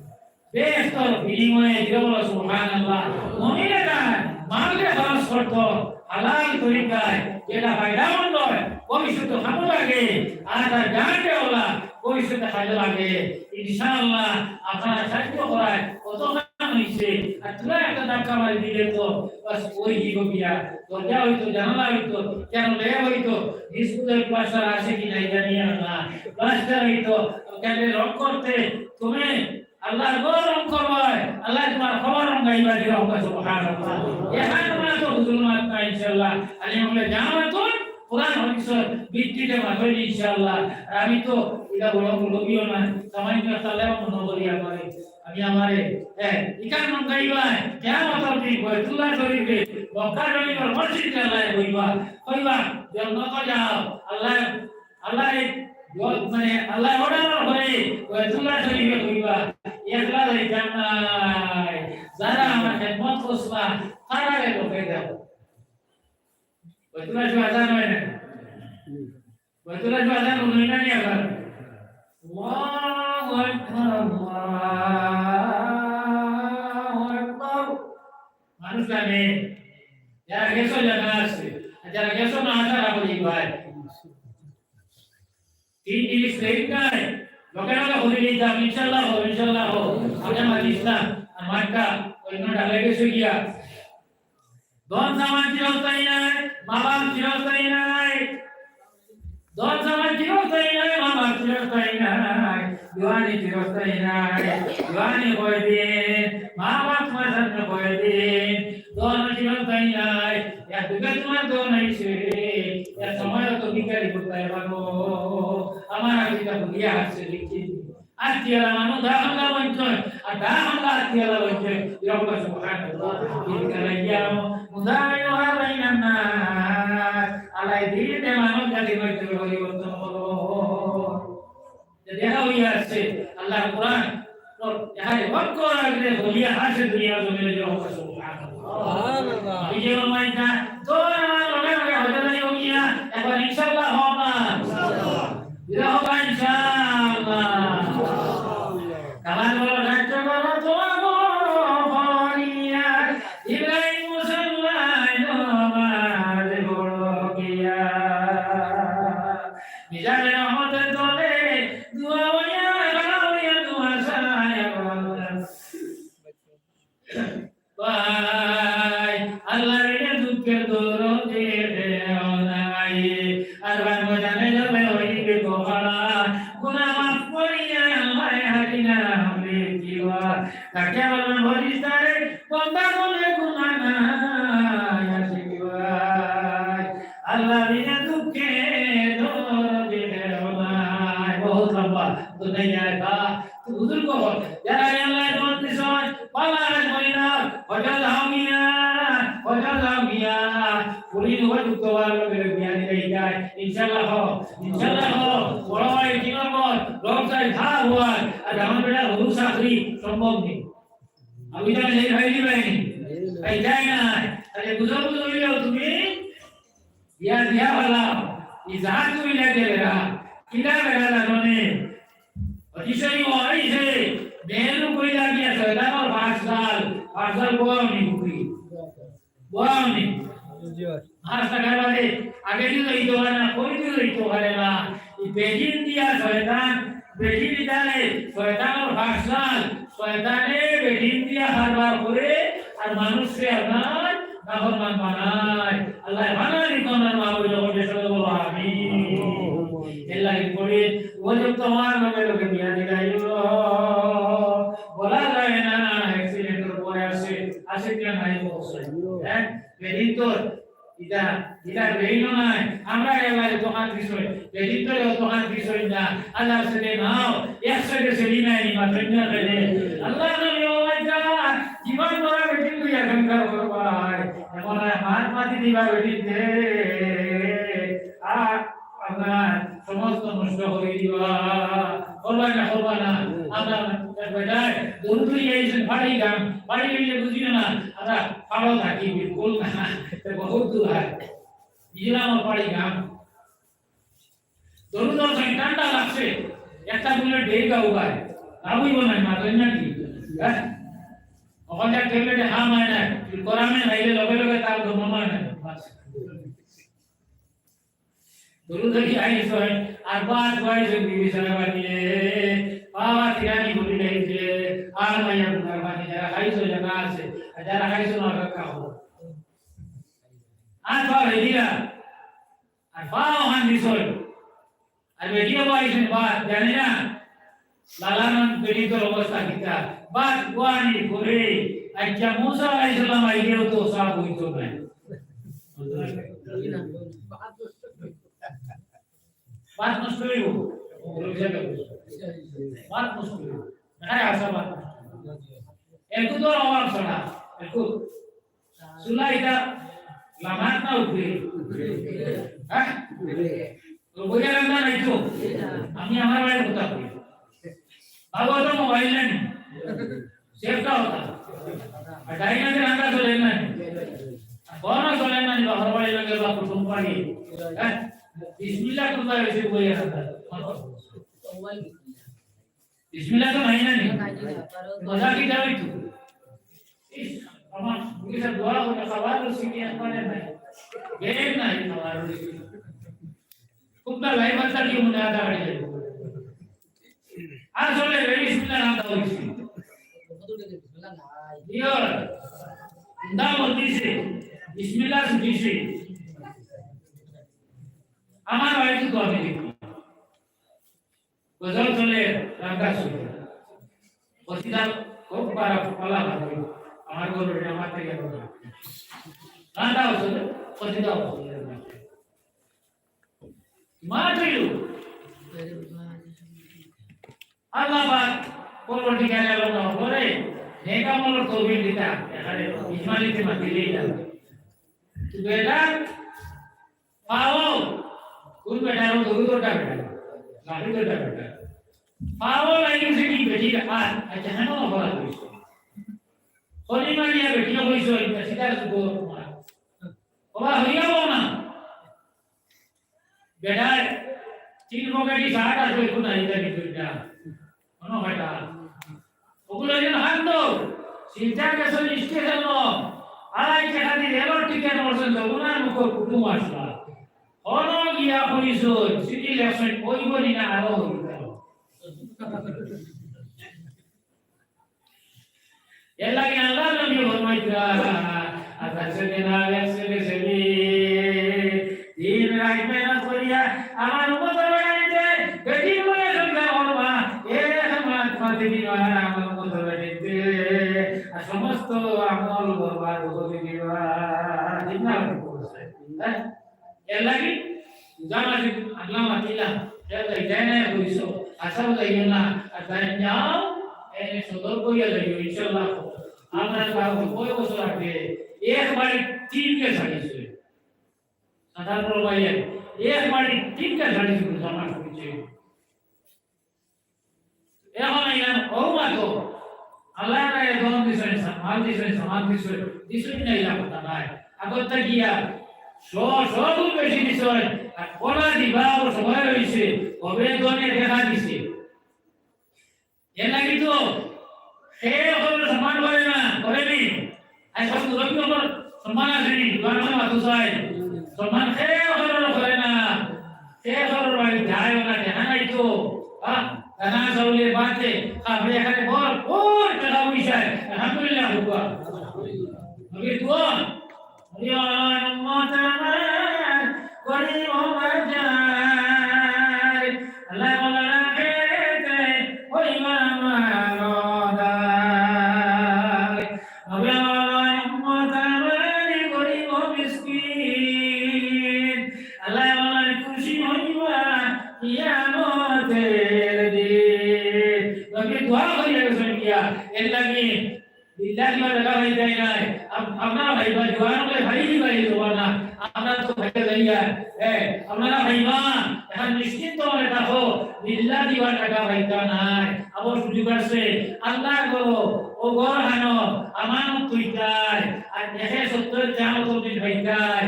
বেহেস্তর বিনিময়ে দিল, বলো সুবহানাল্লাহ। মুমিনে তার মালরে খরচ করতো হালাল তরিকায়, যেটা ফায়দামন্দ হয়, ভবিষ্যতে কামো লাগে, আর তার জানরে ওলা ভবিষ্যতে কাজে লাগে। ইনশাআল্লাহ, আপনারা সাহায্য করায় কত কাম হইছে, আর তোরা একটা ধাক্কা মারি দিলে তো বাস ওই দিব গিয়া, দরজা হইতো, জানালা হইতো, কেন লে হইতো, স্কুলের প্লাস্টার আছে কি নাই জানি না, প্লাস্টার হইতো, কেন রং করতে তুমি আল্লাহর ঘর রং করবায়, আল্লাহ তোমার খবর রং গাইবা দিবা, সুবহানাল্লাহ। এখানে তোমরা তো হুজুর মাত না, ইনশাআল্লাহ। আলী বলে, "জামাতুন কোরআন হাদিসর ভিত্তিতে মাতইন ইনশাআল্লাহ। আর আমি তো ইটা বড় মুরব্বিও না, সামান্য একটা লেবা মনে করি আমারে। আমি আমারে, হ্যাঁ, ইখান মন গাইবায়, কিয়ামতর দিন বায়তুল্লাহ শরীফে, মক্কা শরীফর মসজিদে আল্লায় কইবা, কইবা, "জন্নত যাও।" আল্লায়, আল্লায়, মানে, আল্লায় order করে বায়তুল্লাহ শরীফে কইবা, "একলা যাইতাম নায়, যারা আমার খেদমত করছলা, তারারে লগে যাও।" বায়তুল্লাহ শরীফ আজান অয় না? বায়তুল্লাহ শরীফ আজান অয় না নি আবার? আল্লাহু আকবার, আল্লাহু আকবার। মানুষ জানে, যারা গেছো জানা আছে, আর যারা গেছো না, তারা বলি ভাই। তিন জিনিস লেট নাই, লগে লগে হলি নিতাম, ইনশাআল্লাহ হোক, ইনশাআল্লাহ হোক। আপনি মাতিস না, আর মাঠটা অন্য ডালে গেছে গিয়া। ধন সামান চিরস্থায়ী নাই, মা বাপ চিরস্থায়ী নাই। ধন সামান চিরস্থায়ী নাই, মা বাপ চিরস্থায়ী নাই। জোয়ানি চিরস্থায়ী নাই, জোয়ানি কয়দিন, মা বাপ মাঝে কয়দিন। ধন চিরস্থায়ী নাই, এক যুগে তোমার ধন আইছে, এক সময় তো ভিখারি কোথায় পাবো? আমার আগে ভুলিয়া আসছে, লিখছি। আত্মীয়রা মানুষ দা হামলা বলছে, আর দা হামলা আত্মীয়রা বলছে, ইয়া আল্লাহ সুবহানাল্লাহ। ইনকালাইয়াম মুদাইওয়া বাইনান নাস। আল্লাহ দিনে মানুষ জাতির মধ্যে পরিবর্তন করো। যে দেখা হইয়া আসছে, আল্লাহ কোরআন, তো দেখা যায়, ওয়াক্ত আগে বলিয়া আসে দুনিয়া জমিনে, ইয়া আল্লাহ সুবহানাল্লাহ। সুবহানাল্লাহ। এই যে মাইটা, তো আমার লগে লগে হজে যাই হইয়া, একবার ইনশাআল্লাহ হোক না। ইনশাআল্লাহ। কামাল বড়, রাজ্য বড়, তোমার বড় বড়িয়া, ইব্রাহিম মুসলমান নমাজ পড়ো গিয়া। মিজানে রহমতের তলে, দোয়া হইয়া, দোয়া হইয়া, দোয়া সায়া। ভাই, আল্লাহর এই দুঃখের দরদে কেউ নাই। আর ভাই, ময়দানে যাবে ওই বেকফারা, গুনাহ মাফ করিয়া আল্লাহ হাজি না হলে কি হয়? তাকে বলবেন, ফরিস্তারে, বন্দা বলে গুনাহ নাই, আসে কি ভাই? আল্লাহর এই দুঃখের দরদে কেউ নাই। বহুত লম্বা, তো নেই আর বা তো বুজুর্গ হল, যারা আল্লাহ তোমার পিছনে পালা রাখবই না, হজা লামিয়া, হজা লামিয়া, পুরি নয় যুক্ত হওয়ার লগে লগে বিয়া দিলে যায়, ইনশাআল্লাহ হোক, ইনশাআল্লাহ হোক, বড় ভাই কি নম্বর, লোক চাই খা হওয়ার, আর আমার বেটা হলু চাকরি সম্ভব নেই। আমি জানি এই ভাই দিবাই, ভাই যায় না, তাহলে বুঝো বুঝো হইলেও তুমি বিয়া দিয়া ফালাও, ই জাত তুমি লাগে বেড়া, কিলা বেড়া জানো নে? অতিশয় ওয়াইছে, মেয়ের উপরে লাগিয়া শয়তানর ফাঁস জাল, ফাঁস জাল বড় নি উপরে। বড় নি। আজ টাকার বাদে আগে দিন হইতে পারে না, কই দিন হইতে পারে না। এই বেটিন দিয়া শয়তান, বেটিন দিদারে শয়তানর ফাঁস জাল, শয়তানে বেটিন দিয়া কারবার করে আর মানুষরে আপনার নাফরমান বানায়। আল্লাহ বানানি কোন মা বলে ওঠে সবাই বলো আমিন। এল্লা করে ও যে তোমার লগে লগে বিয়া দিলাইও, বলা যায় না, অ্যাক্সিডেন্টর ভয় আছে, আছে কি নাই বলছে? হ্যাঁ, বেটিন তো ইটা, ইটা বেইনো নাই। আমরা এবারে তো হাত বিষয়, বেটিন তো তো হাত বিষয় না। আল্লাহ সেটা নাও, একসাথে সেটি নাই, মাতইন না বেলে। আল্লাহ নবী, ও ভাই যা, জীবন ভরা বেটিন তুই এখনকার করবাই। এমন হয় হাত মাটি দিবা বেটিন দে। আর আপনার সমস্ত নষ্ট করে দিবা। করবা না, করবা না। আপনার বেটায় দরুদ লইয়া আইছেন, বাড়ি গান, বাড়ি লইলে বুঝিও না। আমরা পাড়াও থাকি বিলকুল না, তো বহুত দূর হয়। ইলাম পাড়ি গান। দরুদ আছে, ঠান্ডা লাগছে, একটা বুলে ডেক গাও ভাই, না বুঝবো না, মাতইন না কি? হ্যাঁ? ওখানে ট্যাবলেটে হাম হয় না, গরমে খাইলে লগে লগে তার দমন হয় না। বাস। দরুদ কি আইছে, আর বাদ পাইছে বিবি সাহেব আনিয়ে, বাবা তিরানি বলি লাইছে, আর মাইয়া বুকার পানি যারা খাইছো জানা আছে, আর যারা খাইছো না, অপেক্ষা করো। আর পাও রেডিরা, আর পাও হান দিছই, আর বেটিয়ে পাইছেন বাদ, জানি না, লালানন বেটিতর অবস্থা কিতা, বাদ ওয়ানি করে, আচ্ছা, মুসা আলাইহিস সালাম আইলেও তো সাফ হইতো না। ভাত নষ্ট অইবো। ভাত নষ্ট অইবো। আরে আসা ভাত নষ্ট অইবো। একটু তো অভাব ছাড়া, একটু চুলা এটা লামাত না উপরে? হ্যাঁ? তো বইয়া রান্না নাই তো? আমি আমার বাড়ির কথা কই। বাবু তো মোবাইল নাই। সেফটা হতা। আর ডাইনাতে রান্না চলে না। আর বড় চলে না, বাবার বাড়ি লাগে বা কুটুম বাড়ি। হ্যাঁ? বিসমিল্লাহ কোথায় হয়েছে বইয়া রান্না? বিসমিল্লাহ তো নাই না নি? মজা কি যাবে তো? ইস, আমার মুখে দোয়া করে খাবার রুচি কি একবারে নাই। বের নাই খাবার রুচি। খুব না লাইভ আছে কি মনে আদা বাড়ি যাবে। আসলে এই বিসমিল্লাহ না দেওয়া উচিত। ইয়ো, না বলতেছে, বিসমিল্লাহ শুনতেছে। আমার বাড়িতে তো আমি দেখি। গজল চলে, রান্না চলে। কচিদা খুব খারাপ, পালা ভালো। আমার গরু এটা আমার থেকে গরু। রান্নাও চলে, কচিদাও চলে। মাটিও। আল্লাহ পাক পরবর্তীকালে আল্লাহ না করে নেক আমলর তৌফিক দিতা, এখানে ইসমাইলিতে মাতিলে এটা। তো বেটা পাও, কোন বেটা? ও দৌড় দৌড়টা বেটা, লাঠি দৌড়টা বেটা। পাও লাগিছে কি বেটি আর, আচ্ছা, হেন অপরাধ হইছে। খনি মারিয়া বেটি হইছে, এটা সিধা সুযোগ তোমার। ওবা হইয়া বল না। বেটায় তিন পকেটি শার্ট আছে, একটু নাই, এটা কিন্তু এটা। কোনো ফাটা। ওগুলো যেন হাত দাও। শিলচর গেছে স্টেশন, আড়াই টাকা দিয়ে রেলর টিকিট পর্যন্ত, ওনার মুখে কুটুম আসলা। হনো গিয়া পুলিশ ওই, সিটি লেসন ওই বলি না, আরো হইল। এর লাগি আল্লাহর নবী ফরমাইতরা, আচ্ছা, সেদিন আর এক সেকেন্ড সেদিন দিন রাত মেহনত করিয়া আমার উম্মতর বাড়িতে বেটি বলে সংসার করবা, এক মাস মাঝে দিবা, আমার উম্মতর বাড়িতে আর সমস্ত আমল বরবাদ করে দিবা। ঠিক না? হ্যাঁ? এর লাগি রোজা মাসে আল্লাহ মাতিলাম, এর লাগি যায় না কইছো, আশাও যাইও না, আর যাই যাও, এনে সতর্ক হইয়া যাইও, ইনশাআল্লাহ। আমরা তো আরো কয় বছর আগে এক বাড়ির তিনকে ছাড়িয়েছে, সাধারণ ভাইয়ের এক বাড়ির তিনকে ছাড়িয়েছে রোজা মাস হইছে। এখন আইলাম, ও মা তো, আল্লাহ না এ ধন দিছইন, মাল দিছইন, সামান দিছইন, দিছইন না, ইলা কথা নাই। আগত গিয়া শ, শ গুণ বেশি দিছইন, আর কলা দিবা ও সময় হইছে, কবে ধনে দেখা দিছে। এর লাগি তো সে হকলর সম্মান করে না, করেনি। আর সব মুরব্বী হকলর সম্মান আছেনি, দোকান হকলর মাথু চাই। সম্মান সে হকলর করে না। সে হকলর বাড়ি যায় না, দেখা নাই তো। হ্যাঁ? দানা চাউলে বাঁচে, খাবে এখানে বল, ওই টাকা পয়সায়। আলহামদুলিল্লাহ, হুকুম। নবীর দোয়া। ওরে আমার উম্মত আমার, গরিব বাজার। আল্লাহ বলে রাখে, ওই আমার উম্মত। ওরে আমার উম্মত আমার, গরিব মিসকিন। আল্লাহ বলে খুশি হইবা কিয়ামতের দিন। নবী দোয়া করিয়া গেছেন গিয়া, এর লাগি বিল্লাহ দিবার জাগা পাইতায় নায়। আপ-, আপনারা ভাইবা, জোয়ান হলে ভাই দিবা এই জমানা। আপনারা তো ভাইবা যাইয়া, এ, আপনারা ভাইবা, এখন নিশ্চিন্ত মনে থাকো, বিল্লাহ দিবার জাগা পাইতা নায়। আবার সুযোগ আছে, আল্লাহ করো, ও ঘর হানো, আমানত তুইতায়, আর একে সত্তর কিয়ামতর দিন পাইতায়।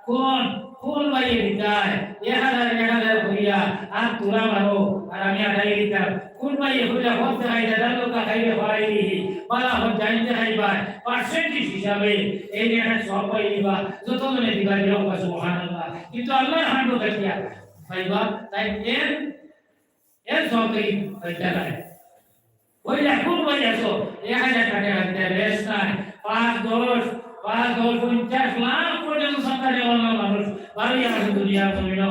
কোন, কোন ভাইয়ে দিতায়? এক হাজার, এক হাজার করিয়া, আর তোরা মারো, আর আমি আদায় দিতাম। কোন ভাইয়ে কইলা, "হক দেখাই দাদার লোক খাইবে, খরাই দিহি।" বালা হক জানি দেখাইবা, percentage হিসাবে এই জায়গায় সব পাই দিবা, যত জনে দিবা, দিবা, সুবহানাল্লাহ। কিন্তু আল্লাহর হান্ডু দেখিয়া পাইবা, তাই এর এর সব এই জায়গায়। ওই এখন ওই আছো, এক হাজার টাকা রাখতে রেস্ট নাই। পাঁচ, দশ, পাঁচ, দশ, পঞ্চাশ লাখ পর্যন্ত সন্তান নেওয়ালা মানুষ বারো আছে দুনিয়া জমিন।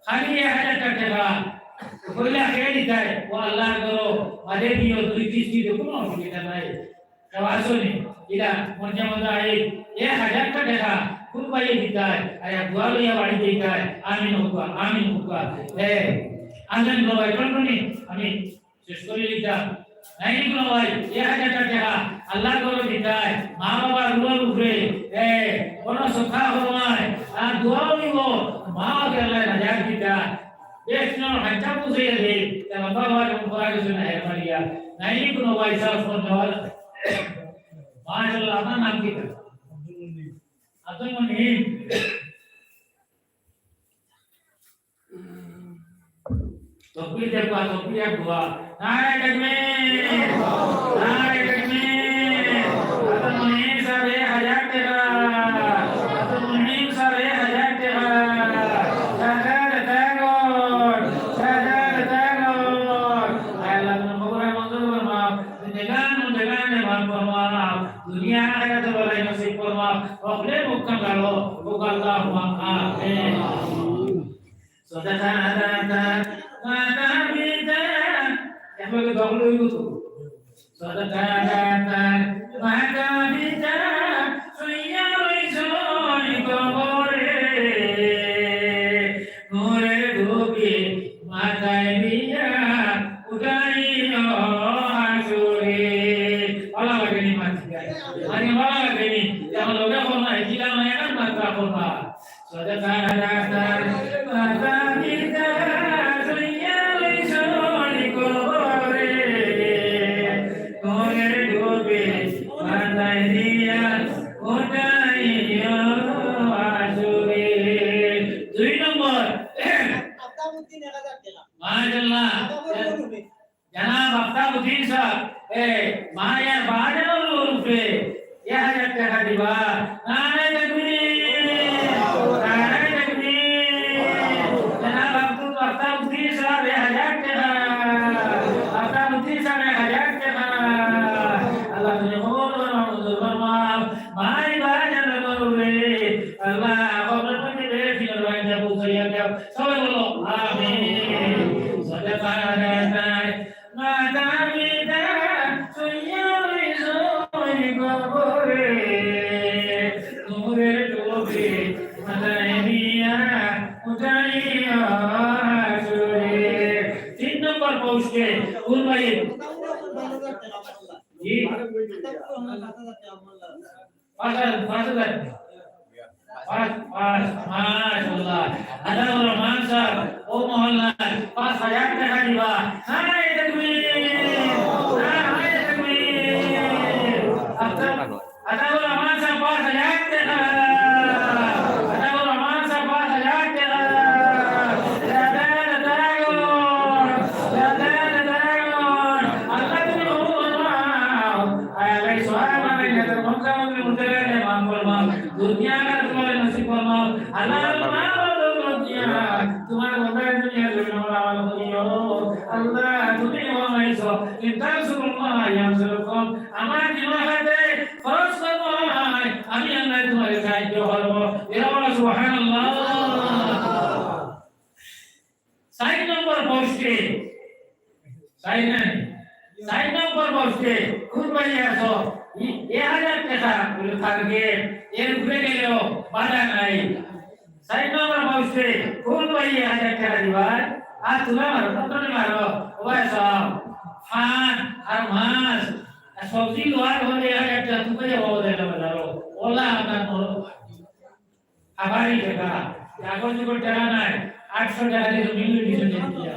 খালি এক হাজার টাকা কইলা খেয়ে দিতায়, ও আল্লাহ করো, বাদে দিও, দুই কিস্তিতে কোনো অসুবিধা নাই। কেউ আসো নি? ইলা মধ্যে মধ্যে আই, এক হাজার টাকা কুরবানি দিতায়, আর এক দোয়া লইয়া বাড়ি দিতায়। আমিন কউক্কা, আমিন কউক্কা। এ, আছেন বাবা, এখন শুনি, আমি শেষ করি দিতাম। নাই কোনো ভাই, এক হাজার টেকা আল্লাহর ঘরো দিতায়, মা বাবার রুহের উপরে, এ, কোনো সদকা ফরমায়, আর দোয়া অইবো, মা বাবারে আল্লায় নাজাত দিতা। বেশ জন হাইটা বুঝাইয়া দে, তে বাবা বাবা যখন করা গেছে না, হের মারিয়া। নাই কোনো ভাই, সাহস করতে হয়। মাশাআল্লাহ, আপনার নাম কি? আব্দুল মনিব। তকবীর দেখবা, তকবীর দেখবা। নারায়ে তাকবীর। নারায়ে তাকবীর। আব্দুল মনিব সাহেব, এক হাজার টেকা। আব্দুল মনিব সাহেব, এক হাজার টেকা। সাদা তাগর, সাদা তাগর। আল্লাহ, তুমি কবুল মঞ্জুর ফরমাও। জিন্দেগান, জিন্দেগান, ইমান ফরমাও। দুনিয়া আখিরাত ভালাই নসিব ফরমাও। হকলে মুক্তাম গালো। আল্লাহুম্মা আমিন। সদকা দাতার মাতা পিতা। একবার দখল হইব তো। সদকা দাতার মাতা পিতা, শুইয়া রইছই কবরে। নূরের টুপি মাথায় দিয়া উঠাইও হাসুরে। ভালা লাগেনি মাঝে? আরে ভালা লাগেনি? এখন লগে এখন নাই, কি দাম নাই, এখন মাত্রা করবা। সদকা দাতার মাতা পিতা, শুইয়া রইছই কবরে। নূরের টুপি মাথায় দিয়া উঠাইও হাসুরে। দুই নম্বর। আফতাবউদ্দিন এক হাজার টেকা। মাশাআল্লাহ। আফতাবউদ্দিন। জনাব আফতাবউদ্দিন সাহেব, এ, মায়ার বাজারের উপরে এক হাজার টেকা দিবা। নারায়ে তাকবীর, নারায়ে তাকবীর। জনাব আব্দুল আফতাবউদ্দিন সাহেব, এক হাজার টেকা। আফতাবউদ্দিন সাহেব, এক হাজার টেকা। আল্লাহ তুমি কবুল করো, মঞ্জুর ফরমাও। ভাই, ভাই, জানো করবে। আল্লাহ, কবরের মধ্যে বেশি করে ভাই, যা বুঝাইয়া দাও। সবাই বলো, আমিন। সদকা দাতার মাতা পিতা, শুইয়া রইছই কবরে। নূরের টুপি মাথায় দিয়া, উঠাইয়া হাসুরে। তিন নম্বর পোস্টে, কোন ভাই? জি? পাঁচ হাজার, পাঁচ হাজার। পাঁচ, পাঁচ, মাশাআল্লাহ। আদাবুর রহমান সাহেব, ও মহল্লা, পাঁচ হাজার টেকা দিবা। নারায়ে তাকবীর, নারায়ে তাকবীর। আদাবুর রহমান সাহেব, পাঁচ হাজার টেকা। আদাবুর রহমান সাহেব, পাঁচ হাজার টেকা। দাদা, দাদা গো, দাদা, দাদা গো। আল্লাহ তুমি কবুল ফরমাও। আয় আল্লাহ, এই সওয়াব আমার নিয়তের মক্কা মদিনা মুতাকাবিল ইমাম ফরমাও। দুনিয়া আখিরাত তোমার নসিব ফরমাও। আল্লাহ, মা বাবার দৌলত দিয়া তোমার বান্দায় দুনিয়া জমিন আমল করিও। আল্লাহ, তুমি ফরমাইছো, "ইন তানসুরুল্লাহ ইয়ানসুরকুম।" আমার জীবন হাতে খরচ করবো না, আমি আল্লাহ তোমার সাহায্য করবো। এরা বলো সুবহানাল্লাহ। চার নম্বর পোস্টে, চার নাই, চার নম্বর পোস্টে কোন ভাই আছো? ই এক হাজার টেকা বলে টার্গেট, এর উপরে গেলেও বাধা নাই। চার নম্বর পোস্টে কোন ভাই এক হাজার টেকা দিবার? আর তোমরা মারো, কত মারো? ও ভাই সব, ফান আর মাছ আর সবজি লোয়ার হলে এক হাজার টেকা তুমি যে বাবা দেয় না বাজারো। ওলা আপনার বড় আবারই টেকা, এখন যখন টেকা নাই, আটশো টেকা দিয়ে তো মিলিয়ন কিছু নিয়ে দিয়ে।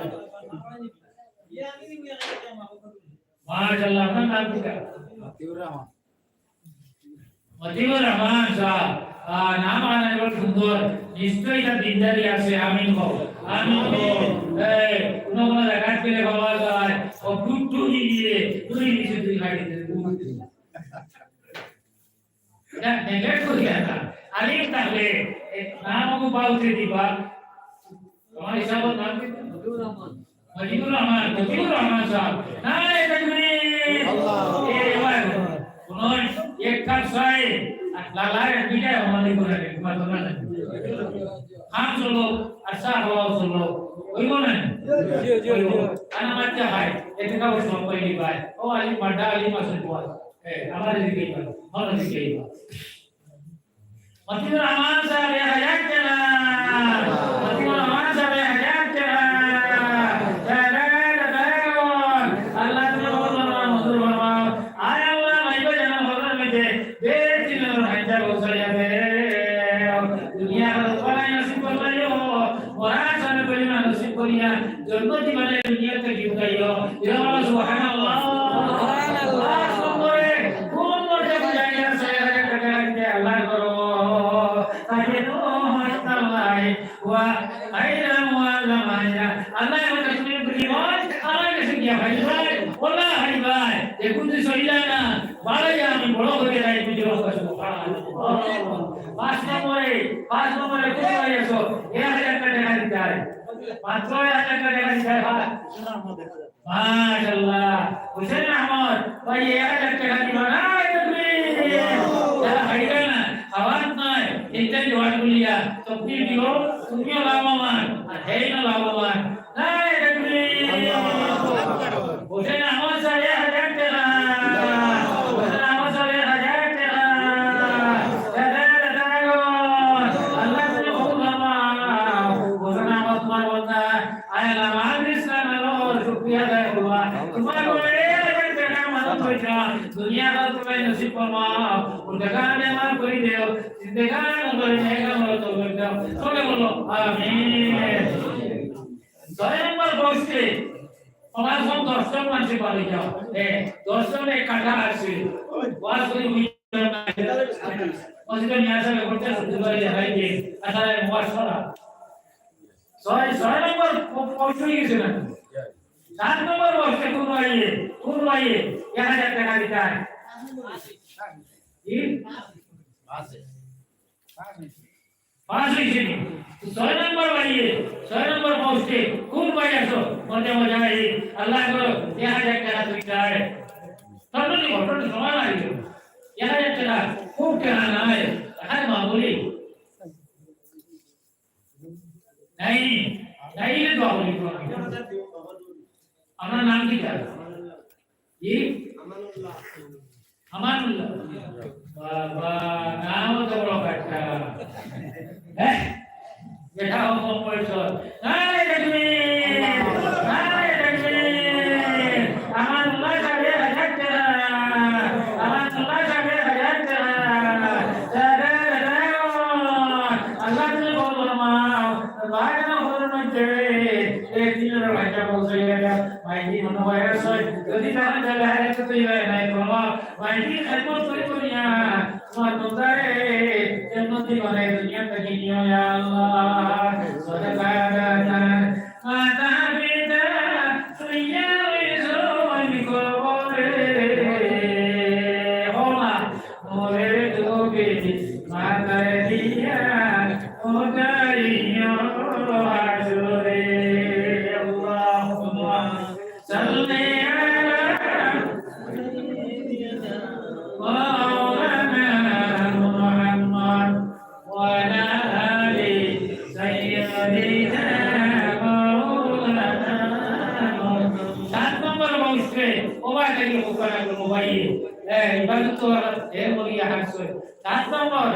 মাশাআল্লাহ, আপনার নাম কি? মতিউর রহমান। মতিউর রহমান সাহেব, আহ, নাম আনা এবার সুন্দর, নিশ্চয়ই তার দিনদারি আছে, আমিন কও, আমিন কও। এই, কোনো কোনো জায়গায় গেলে বাবা যায়, ও দুধ টুকি দিয়ে, দুই নিচে দুই খাই দিতে, দুধ। এটা নেগলেক্ট করিয়া না। আলিম থাকলে, এ, নাম অগু বাউতে দিবা। আমার হিসাবর নাম কি? মজিবুর রহমান, মজিবুর রহমান সাহেব। নারায়ে তাকবীর। আল্লাহ। এ, এবার কোন এক কাজ হয়, আর লালায় বিদায় আমাদের করে রে, তোমার দোকানে। খান চলো, আর চা খাওয়াও চলো। ওই মনে হয়? জি, জি, জি। আর আমার যা হয়, এতে কাউ সব পাইনি ভাই। ও আলিম, বাড্ডা আলিম আছে বল। এ, আমার এদিকেই বল, আমার এদিকেই বল। মতিউর রহমান সাব এক হাজার টেকা। মতিউর রহমান সাব এক হাজার টেকা। দাদা, দাদা, আল্লাহ তুমি কবুল ফরমাও, মঞ্জুর ফরমাও। আয় আল্লাহ, মাইবা জানা হজরত মধ্যে বেশ দিনের হাইজা পৌঁছাইয়া দে। দুনিয়া আখেরাত ভালাই নসিব করিও। মরার সময় কলিমা নসিব করিয়া জন্নতি বানাই দুনিয়া থাকি উঠাইও। ইয়া আল্লাহ, সুবহানাল্লাহ। সুবহানাল্লাহ। পাঁচ নম্বরে, কোন মর্যাদা জায়গা ছয় হাজার টেকা দিতে আল্লাহ করো। তাকে তো হাসতাল্লাহ ওয়া খাইরান ওয়া জামাইরা। আল্লাহ আমার কাছে তুমি বুঝি হয়, আমার কাছে গিয়া ভাই ভাই, ওলা ভাই ভাই, এখন তুই সইলা না, বাড়াইয়া আমি বড় হয়ে যাই, বুঝি হোক, সুবহানাল্লাহ। পাঁচ নম্বরে, পাঁচ নম্বরে কোথায় আছো? এক হাজার টেকা দিতে হয়। মাত্র এক হাজার টেকা দিতে হয়, ভাই। মাশাআল্লাহ। হুসেন আহমদ, ভাই, এক হাজার টেকা দিবা না, এই তুমি। যারা খাইবে না, খাওয়ার নাই, তিনটা জোয়ান বলিয়া, তকবীর দিও, তুমিও লাভবান, আর হেইনও লাভবান। না, এই তুমি। হুসেন আহমদ সাহেব, এক হাজার টেকা। হুসেন আহমদ সাহেব, এক হাজার টেকা। দাদা, দাদা গো, আল্লাহ তুমি কবুল ফরমাও। হুসেন আহমদ তোমার বন্ধা। আয় আল্লাহ, আমার ইসলাম আলো শুকরিয়া আদায় করবা। তোমার ঘরে এক হাজার টেকা মানুষ হইতা, দুনিয়া আখেরাত তুমি নসিব ফরমাও। উল্টা কানে মাফ করে দেও, জিন্দেগান করে নেক আমল তৌফিক দাও। সবে বলো, আমিন। ছয় নম্বর বক্সে, তোমার সব দশ জন মানুষে পারে যাও। এ, দশ জন এক কাঠা আছে। ওয়াজ করে বুঝলাম না। মসজিদে নিয়ে আসা করতে দুবাই দেখাই দিয়ে। আসলে ওয়াজ করা। ছয়, ছয় নম্বর ব-, বক্স হয়ে গেছে না? সাত নম্বর বক্সে কোন ভাইয়ে, কোন ভাইয়ে এক হাজার টেকা দিতে হয়? কি? পাস হয়েছে নি? ছয় নম্বর ভাইয়ে, ছয় নম্বর বক্সে কোন ভাই আছো? মজা মজা ভাই, আল্লাহ করো, এক হাজার টেকা দিতে হয়। তাহলে কি ঘটনা সময় লাগে? এক হাজার টেকা, খুব টেকা নাই, আরে মামুলি। নাই, নাই রে বাবা, আপনার নাম কি স্যার? জি? আমানুল্লাহ। বাবা, নামও তো বড় বাচ্চা। হ্যাঁ? বেটা, ও কম বয়স। নারে তাকবীর! নারে তাকবীর! আমানুল্লাহ সাহেব, হাজার টেকা। আমানুল্লাহ সাহেব, হাজার টেকা। দাদা, দাদা, আল্লাহ তুমি বলো, মা, বাগান হল মধ্যে, এই দিনের ভাইটা বলছে, মাইকি মনে হয়, যদি তাহলে তাহলে আরে তো তুই ভাই নাই, কোনো মাইকি খেদমত করি করি না, তোমার বন্দারে, জন্নতি বানাই দুনিয়া থেকে নিও, ইয়া আল্লাহ। সদকা দাতা, মাতা পিতা, শুইয়া রইছো আমি কবরে। ও মা, মোরে তুমি মাথায় দিয়া উঠাইও হাসরে। আল্লাহুম্মা সাল্লি আলা সাইয়্যিদিনা মাওলানা মুহাম্মদ ওয়া আলা আলি সাইয়্যিদিনা মাওলানা মুহাম্মদ। সাত নম্বর বক্সে, ও ভাই, দেখি কোরআন কোনো ভাই, এ, ইবাদত তো আর এ বলিয়া হাসছে। সাত নম্বর,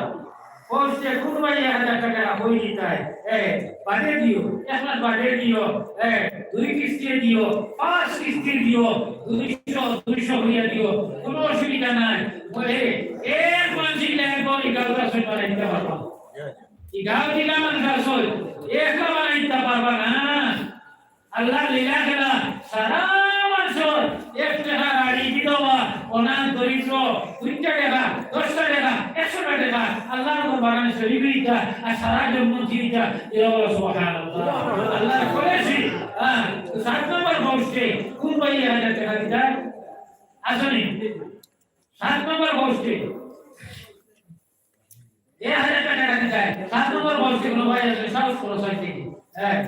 কষ্টে কোন ভাই এক হাজার টেকা হই দিতায়? এ, বাদে দিও, এক মাস বাদে দিও, এ, দুই কিস্তি দিও, পাঁচ কিস্তি দিও, দুইশো, দুইশো হইয়া দিও, কোনো অসুবিধা নাই। বলে, এক মাস দিলে একবার এগারোটা ছয় বানাই দিতে পারবা। এগারো দিলা মানুষ আসল, একটা বানাই দিতে পারবা না। আল্লাহর লীলা খেলা, সারা মানষর এক টেকার আড়ি বিধবা, অনাথ, দরিদ্র, দুইটা টেকা, দশটা টেকা, একশোটা টেকা, আল্লাহর ঘর বানানি শরীফ ইটা, আর সারা জন্ম জীবিকা, এরা বলো সুবহানাল্লাহ। আল্লাহর করেছি, হ্যাঁ, তো সাত নম্বর বক্সে কোন ভাই এক হাজার টেকা দিতা? আসুনি, সাত নম্বর বক্সে। এক হাজার টেকা দিতে হয়। সাত নম্বর বক্সে কোনো ভাই আছে, সাহস করো, ছয় থেকে। হ্যাঁ।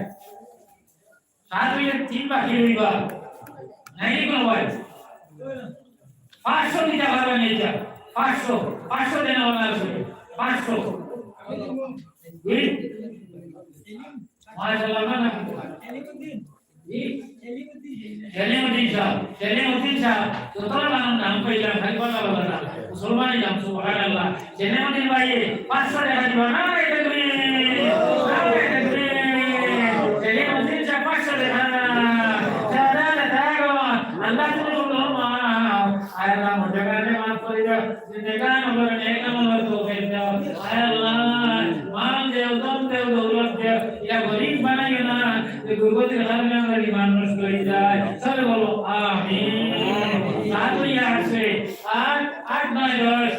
সাত হইলে তিন বাকি রইবা। নাই কোনো ভাই। পাঁচশো দিতে পারবেন এইটা। পাঁচশো। পাঁচশো দেন আমার আসলে। পাঁচশো। বুঝলি? মাশাআল্লাহ, না, না। জি? সেলিমউদ্দিন সাহেব, সেলিমউদ্দিন সাহেব, যতলা মানুষ নাম পাইলাম, খালি বালা বালা না। মুসলমান অইলাম, সুবহানাল্লাহ। সেলিমউদ্দিন ভাইয়ে পাঁচশো টেকা দিবা, নারায়ে তাকবীর, নারায়ে তাকবীর। সেলিমউদ্দিন সাহেব পাঁচশো টেকা। দাদা, দাদা গো, আল্লাহ তুমি বলো মা, আয় আল্লাহ, মন থেকে মাফ করে দাও। জিন্দেগান আমরারে নেক আমলর তৌফিক দাও। আয় আল্লাহ, মাল দেও, ধন দেও, দৌলত দেও, ইয়া গরিব বানাইও না, যে দুর্গতির কারণে আমরার ইমান নষ্ট অই যায়। সবে বলো, আমিন। সাত অইয়া আছে, আট, আট, নয়, দশ,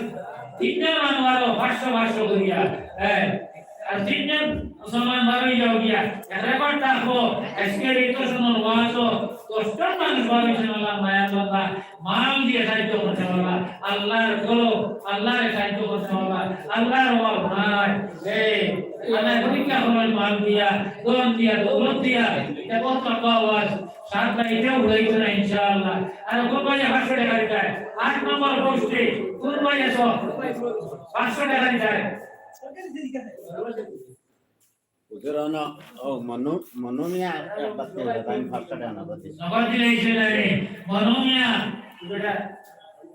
তিনজন মানুষ আরো পাঁচশো, পাঁচশো করিয়া, হ্যাঁ, আর তিনজন মুসলমান বারোই যাও গিয়া, এক রেকর্ড রাখো, আজকের এই তো শুনুন, ওয়াজ তো দশজন মানুষ বারোই শুনুন, আল্লাহ মায়া আল্লাহ। মাল দিয়া সাহায্য করতে পারবা, আল্লাহর করো, আল্লাহরে সাহায্য করতে পারবা, আল্লাহর অভাব নাই। এই, আল্লাহ পরীক্ষা করবেন মাল দিয়া, ধন দিয়া, দৌলত দিয়া, এটা কত লম্বা ওয়াজ, সাত ভাই এটাও ঘুরাইতো না ইনশাআল্লাহ। আর কোন ভাই পাঁচশো টেকা দিতে হয়? আট নম্বর পোস্টে কোন ভাই আছো? পাঁচশো টেকা দিতে হয়। হুজুর, অনো, ও, মনু, মনু মিয়া, এক বাক্যে আমি পাঁচশো টেকা নগদ দিছি। নগদ দিলে এই ছেলে রে, মনু মিয়া, বেটা,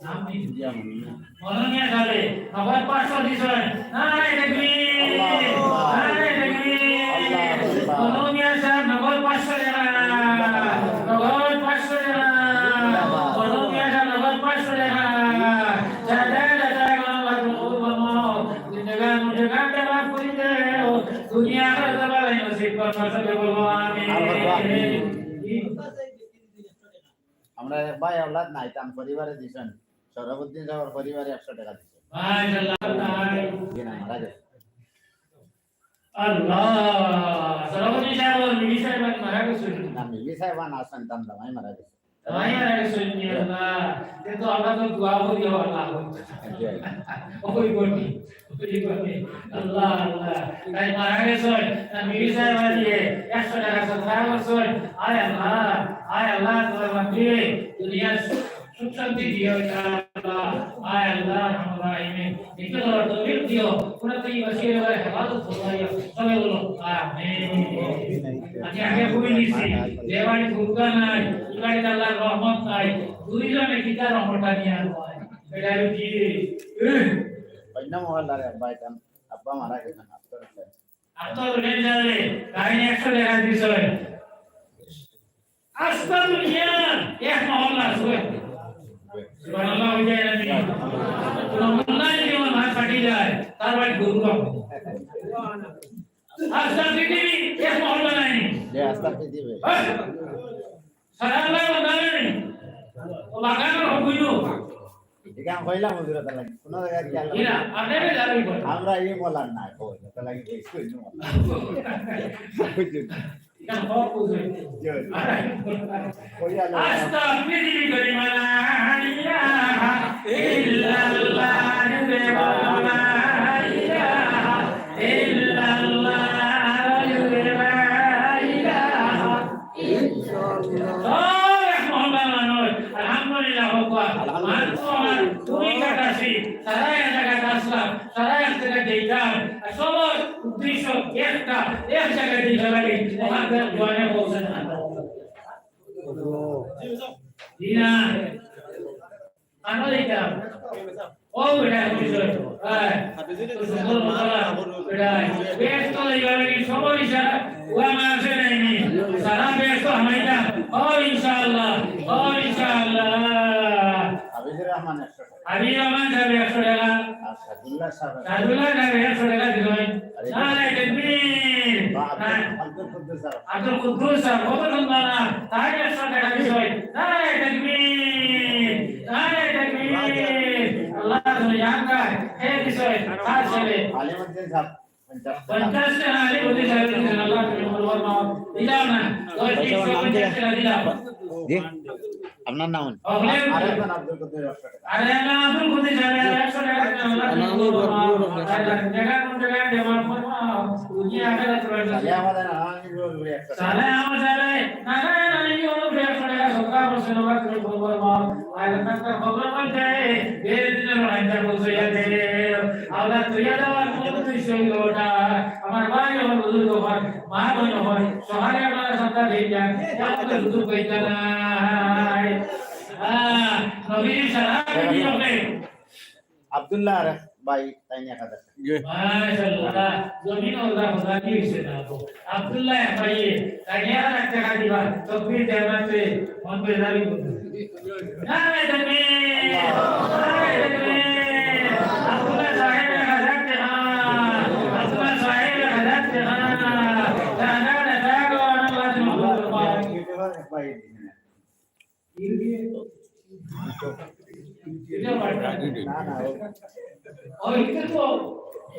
নাম কি? জি, মনু মিয়া। মনু মিয়া সাহেব, নগদ পাঁচশো দিছইন। নারায়ে তাকবীর, আল্লাহু আকবার। নারায়ে তাকবীর। আল্লাহু আকবার। মনু মিয়া সাহেব, নগদ পাঁচশো টেকা। নগদ পাঁচশো টেকা। জিন্দাবাদ। মনু মিয়া সাহেব, নগদ পাঁচশো টেকা। যাতায়াত, যাতায়াত, গণবাদ, গণবাদ। জিন্দেগান মুর্দেগানরে মাফ করি দেও, দুনিয়া আখিরাত ভালাই নসিব করো, সবে বলো আমিন। আমিন। আমরা এক ভাই আওলাদ নাই, তান পরিবারে দিছইন, শরফুদ্দিন সাহেবর পরিবারে একশো টেকা দিছইন। মাশাআল্লাহ। জি না, মারা গেছে। আল্লাহ, শরফুদ্দিন সাহেব, মিলি সাহেব মারা গেছে। না, মিলি সাহেব আছেন, তান জামাই মারা গেছে। ভাই, আরে, শুনি আল্লাহ, কিন্তু আমরা তো দোয়া করি, ও আল্লাহ। জি। ওই বলি, ওই বলি, আল্লাহ, আল্লাহ। তাই মারা গেছে, না, মিলি সাহেব দিয়ে একশো টেকা সদকা করছে। আয় আল্লাহ, আয় আল্লাহ, তোমার মাটি, দুনিয়ার সুখ শান্তি দিও, ইয়া আল্লাহ। আয় আল্লাহ, আরহামার রাহিমিন। দেখতে তো তৌফিক দিও, পুরা তো এই বাসিয়ে এবারে হেফাজত করো, সবাই বলো, আমিন। আজকে আগে খুবই নিছি, যে বাড়ি ফুটকা নাই, এই বাড়িতে আল্লাহর রহমত নাই, দুইজনে কিতা রহমতটা নিয়ে আনো? এটা আমি কি? অন্য মহল্লার এক ভাই, তান আব্বা মারা গেছেন, আফতার হোসেন। আফতার হোসেন সাহেব, কাহিনী একশো টেকা দিছে। আস্তা দুনিয়া এক মহল্লা আছে। সুবহানাল্লাহ, হয়ে যায় না নি? কোনো মহল্লায় যদি আমার ভাত ফাটি যায়, তার বাড়ি গরু পাবো। আস্তা পৃথিবী এক মহল্লা নাই। যে আস্তা পৃথিবী। হ্যাঁ? সারা আল্লাহ বাগানে নেই। ও বাগানের হকুইও। এটা আমি কইলাম হুজুর, তার লাগি। কোনো জায়গায় কি আল্লাহ? ইরা, আপনি যাবেন। আমরা এই মহল্লার না, কই, তার লাগি কই, কই, মহল্লা। বুঝছেন? আস্তা পৃথিবী করি মালা ইলাহা ইল্লাল্লাহ, জুড়ে বলো লা ইলাহা ইল্লাল্লাহ, জুড়ে লা ইলাহা ইল্লাল্লাহ। সব এক মহল্লার মানুষ, আলহামদুলিল্লাহ, হক। আলহামদুলিল্লাহ। মানুষ আমার দুই কাটাছি, সারা এক জায়গায় আসলাম, সারা এক জায়গায় দেখলাম, আর সবার উদ্দেশ্য একটা, এক জায়গায় দিতে লাগে, ওখান থেকে দোয়ানে পৌঁছে না। জি না। আমরা দেখলাম। ও বেটা, বুঝছো? হ্যাঁ। তো সুন্দর মশলা, বেটা। বেশ তো এইভাবে কি সবার ইশারা, ও আমার আসে নাইনি। সারা বেশ তো হামাইতাম। ও ইনশাআল্লাহ, ও ইনশাআল্লাহ। হাবিবুর রহমান একশো টেকা। হাবিবুর রহমান সাহেব একশো টেকা। আর সাদুল্লাহ সাহেব। সাদুল্লাহ সাহেব একশো টেকা দিলেন। আরে নারায়ে তাকবীর। বাহ, হ্যাঁ। আব্দুল কুদ্দুস সাহেব। আব্দুল কুদ্দুস সাহেব, কত সুন্দর নাম। তাই একশো টেকা দিলেন। নারায়ে তাকবীর। নারায়ে তাকবীর। আল্লাহ তুমি জানতা। হে দিছে। তার ছেলে। আলিমউদ্দিন সাহেব। পঞ্চাশ টেকা আলী বলতে চাই, আল্লাহ তুমি কবুল ফরমাও। দিলাম না, দশ বিশ পঞ্চাশ টেকা দিলাম। জি, আপনার নাম? অবলেম। আরেকজন আব্দুল কুদ্দুস একশো টেকা। আরে আল্লাহ, আব্দুল কুদ্দুস সাহেব, একশো টেকা দিলাম, আল্লাহ তুমি কবুল ফরমাও। আল্লাহ, জায়গা কোন জায়গায় জমা ফরমাও, দুনিয়া আখিরাত রয়েছে। সালে আমাদের নারায়ণ গুরু একশো টেকা। সালে আমার সালে নারায়ণ গুরু একশো টেকা সদকা করছেন, আল্লাহ তুমি কবুল ফরমাও। আর আপনার খবর বলতে, বের দিনের রাজা বলছে, ইয়া দে, আল্লাহ তুই আল্লাহ, আর কোনো কিছু অইলো না। আমার ভাই অকল, বুজুর্গ অকল, মা বইন অকল, সকালে আমরা সন্ধ্যা হয়ে যায়, কেমন সুযোগ পাইতা নাই। আহ, নবীর সালাম নবী হবে। আব্দুল্লাহ আর এক ভাই, তাইন এক হাজার। মাশাআল্লাহ, জমিন আল্লাহ খোদা কি হইছে না তো। আব্দুল্লাহ এক ভাই, তাইন এক হাজার টাকা দিবা, তকবীর দেওয়াতে মন বেজারি করবে। নারায়ে তাকবীর! নারায়ে তাকবীর! আব্দুল্লাহ সাহেব এক হাজার টাকা! আব্দুল্লাহ সাহেব এক হাজার টাকা! দাদা, দাদা গো, আমার বাচ্চা মহব্বত করবা। এটা পারবে না। না, না, ও ওই তো তো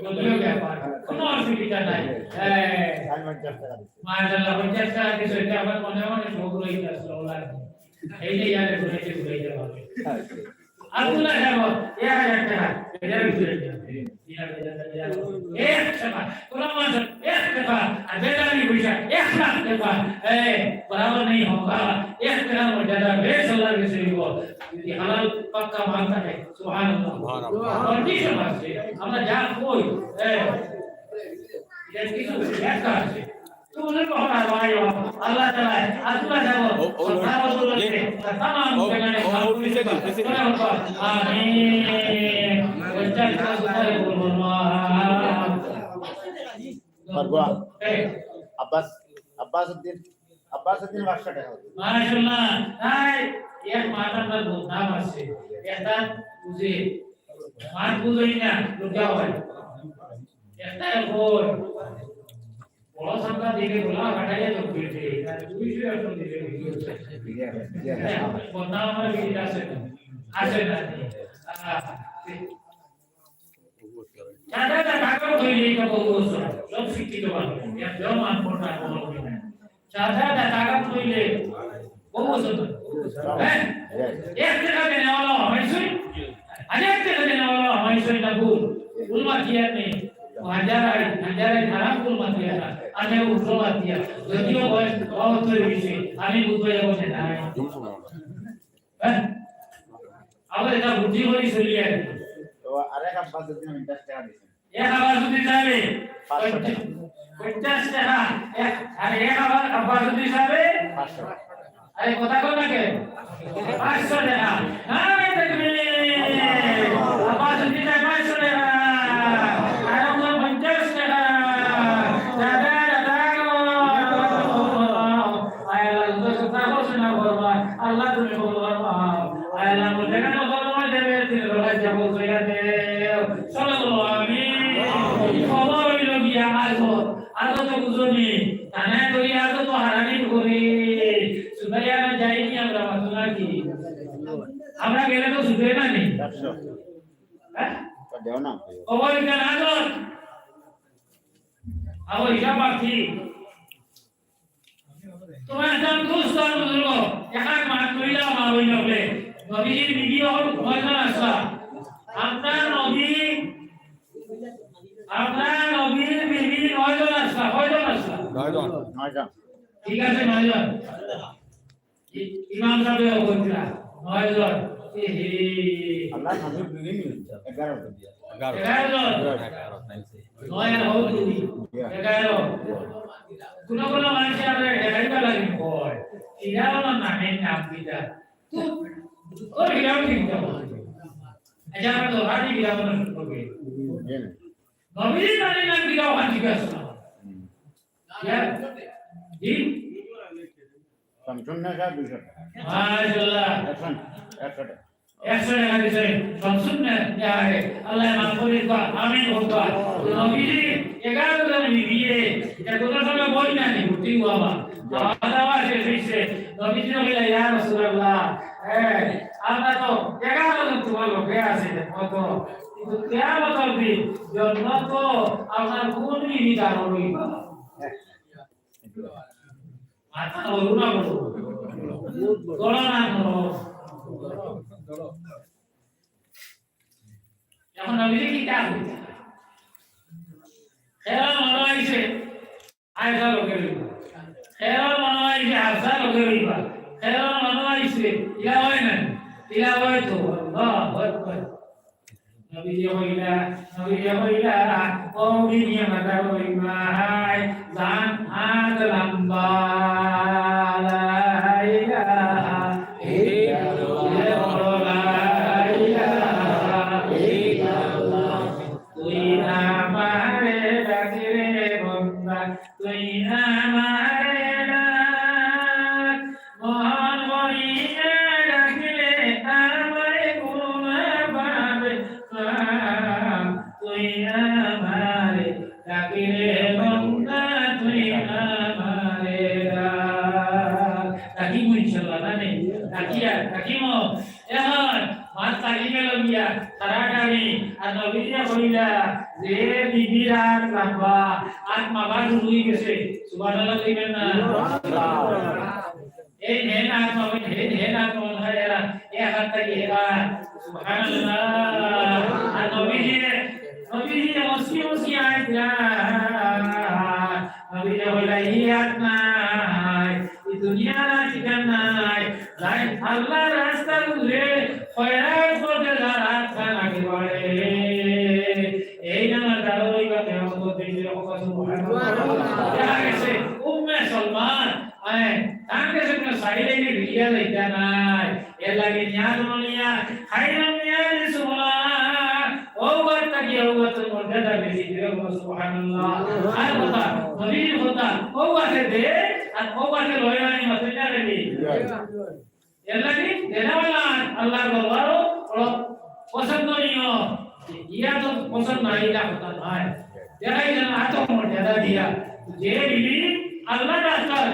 দলীয় ব্যাপার, কোনো অসুবিধা নাই। হ্যাঁ। মাশাআল্লাহ, পঞ্চাশ টাকা দিছে, এটা আমার মনে মনে শখ রয়ে গেছে, ওলা। এই যে ইয়ারে ঘুরাইতে ঘুরাইতে হবে। আব্দুল্লাহ সাহেব, এক হাজার টাকা, এটার ভিতরে দিন। এক টাকা, কোনো মানুষ এক টাকা, আর বেদানি পয়সা এক লাখ টাকা, এই, বরাবর নেই হোক, এক টাকার মর্যাদা বেশ আল্লাহর কাছে দিব। যদি হালাল পাক্কা মাল থাকে, সুবহানাল্লাহ। সুবহানাল্লাহ। কন্ডিশন আছে, আমরা যা কই, এই, এর কিছু ব্যাখ্যা আছে। তুমি বলো না, ভাই, আল্লাহ তাআলা, আল্লাহ তাআলা, ও, ও, ও, সব ভালো বলতে, ইয়ে, তামাম ও, জায়গায় ও, ও, ভালো পিছে দিন, পিছে দিন। করে বলবো, আমিন। ওই চারটা সুপারে বলবো, আল্লাহ। পারবো। এই। আব্বাস, আব্বাস উদ্দিন, আব্বাস উদ্দিন পাঁচশো টাকা। মাশাআল্লাহ। তাই এক মাথার মধ্যে বদনাম আছে। এটা বুঝে। মাত বুঝই না, লুকা হয়। একটা এখন বড় সংখ্যা দিকে গোলা কাটাইয়া তো ফিরতে, আর দুইশো এখন দিকে ফিরতে। বদনাম আমার বিরুদ্ধে আছে না? আছে না? আহ, চাচা, চাচা, কাগজ হইলে এটা বহু বছর। সব শিক্ষিত মানুষ। একদম আনপড় না, কোনো অসুবিধা নাই। চাচা, চাচা, কাগজ হইলে বহু বছর। হ্যাঁ? এক টাকা দেনে ওলা হমাইছই। আর এক টাকা দেনে ওলা হমাইছই না ভুল। ভুল মাতিয়ার নেই। হাজার আই, হাজার আই, হারাম ভুল মাতিয়ার না। আমি উল্টো মাতিয়ার। যদিও বয়স বহুত হয়ে গেছে, আমি বুঝবো যাবো যে নাই। হ্যাঁ? আবার এটা বুদ্ধি করি চলি আর কি। তো আরেক আব্বাস উদ্দিন পঞ্চাশ টাকা দিছেন। এক আব্বাস উদ্দিন সাহেব, পাঁচশো টাকা। পঞ্চাশ টাকা। এক, আরে এক আব্বাস, আব্বাস উদ্দিন সাহেব। পাঁচশো। আরে কথা কর না কে? পাঁচশো টাকা। নারায়ে তাকবীর। আব্বাস উদ্দিন সাহেব পাঁচশো টাকা। আর আমরা পঞ্চাশ টাকা। দাদা, দাদা গো। আয় আল্লাহ, তুমি সব ঘোষণা করবা। আল্লাহ, তুমি বলবা। আয় আল্লাহ, মুর্দেগান মুসলমান দেবে, তুমি লড়াই যাবো, কইয়া দেও। চলো, বলো, আমিন। খবর হইল গিয়া আজও, আজও তো বুঝো নি। থানায় করি, আজও তো হারানি করি। সুতাইয়া না যাইনি আমরা, মাথো নাকি? আমরা গেলে তো সুতাই না নি। হ্যাঁ? তা দেও না। খবর হইল আজও। আবার হিসাব বাকি। তোমার একজন দুস্ত আর বুজুর্গ, এক এক মাত কইলা মা বইন হকলে, নবীজির বিবি অকল কয়জন আছলা? আপনার নবী, আপনার নবীর বিবি নয়জন আছলা, কয়জন আছলা? নয়জন। নয়জন। ঠিক আছে, নয়জন। ই-, ইমাম সাহেব বলছিলা, নয়জন। এ হে। আল্লাহ নবীর বিবি এগারো জন। এগারো। এগারো জন। এগারো। নয় আর হল দুই। এগারো। কোনো কোনো মানুষ আমরা এগারো লাগি কয়। এগারো নামে নাম দিতা। তো, ওর এগারো দিন যাবো। আচ্ছা, আমরা তো হাতি এগারো শুরু করবে। নবীর নামে নাম দিতা ওখান জিজ্ঞাসা। ইয়া? জি? শামসুন্নাহার দুইশো টাকা। মাশাআল্লাহ। একশো, একশো টাকা। একশো টাকা দিছে, শামসুন্নাহার। আল্লাহ মাফ করি দিবা, আমিন বলবা। নবীজি এগারো জন বিবিয়ে, এটা কোনো সময় বই না নি, ভর্তি হওয়া বা। খাওয়া দাওয়া শেষ হইছে, নবীজি বলে, "ইয়া রাসূলুল্লাহ, হ্যাঁ, আমরা তো এগারো জন তোমার লগে আছি, কত? কিন্তু কিয়ামতের দিন জন্নত আপনার কোন বিবি দাঁড়ানো হইবা?" মাথা নড়ো না নড়ো। নড়ো না নড়ো। এখন আমি দেখি কার হইছে। খেলা মনে হইছে, আয়েশা লগে রইবা। খেলা মনে হইছে, হাফসা লগে রইবা। খেলা মনে হইছে, ইলা হয় না? ইলা হয় তো। আল্লাহু আকবার। নবীজি কইলা, নবীজি কইলা, "ও দুনিয়ার মাঝে ওই মাই, জান হাত লম্বা, লা ইলাহা ইল্লাল্লাহ, লা ইলাহা ইল্লাল্লাহ।" তুই আমারে ডাকরে বন্দা, তুই আমারে ডাক, মন ভরিয়া ডাকলে আমায় ঘুম পাবে না। তুই আমারে ডাকরে বন্দা, তুই আমারে ডাক। ডাকিমু ইনশাআল্লাহ, না নি? ডাকিয়া, ডাকিমু। এখন মাত তালিমে লগিয়া, তাড়াতাড়ি, আর নবীজিয়ে কইলা, যে বিবির আত লম্বা, আত মাপা শুরু অই গেছে। সুবহানাল্লাহ কইবেন না? এই হেন আত মাপেন, হেন, হেন আত মাপেন, হায় এরা, এ হাত থাকি এ হাত। সুবহানাল্লাহ। আর নবীজিয়ে, নবীজিয়ে মুসকি মুসকি আইলা। নবীজিয়ে কইলা, "ই আত নাই, ই দুনিয়ার আত ইখান নাই।" যাই আল্লাহর রাস্তার উপরে খয়রাত করতে যার আত খান আগে বাড়ে। এই নামাজ দাঁড়াইবা কিয়ামত পর্যন্ত, সুবহানাল্লাহ। দেখা গেছে উম্মে সালামা, মানে, তার কাছে কোনো সাইডে রিয়া লেখা নাই। এর লাগি নিয়াজ মনিয়া, খাইরাম নিয়াজ সুবলা। ও বার্তা কি, ও বার্তা মর্যাদা বেশি দিলে, সুবহানাল্লাহ। আর কথা, নবীর কথা, ও বার্তা দে, আর ও বার্তা লয় আনি মাত্র জানে নি। এর লাগি দেনেওয়ালা আল্লাহর দরবারও বড় পছন্দনীয়। ইয়া তো পছন্দ না, ইয়া কথা নয়। দেখা গেল এত মর্যাদা দিয়া, যে বিবি আল্লাহর রাস্তায়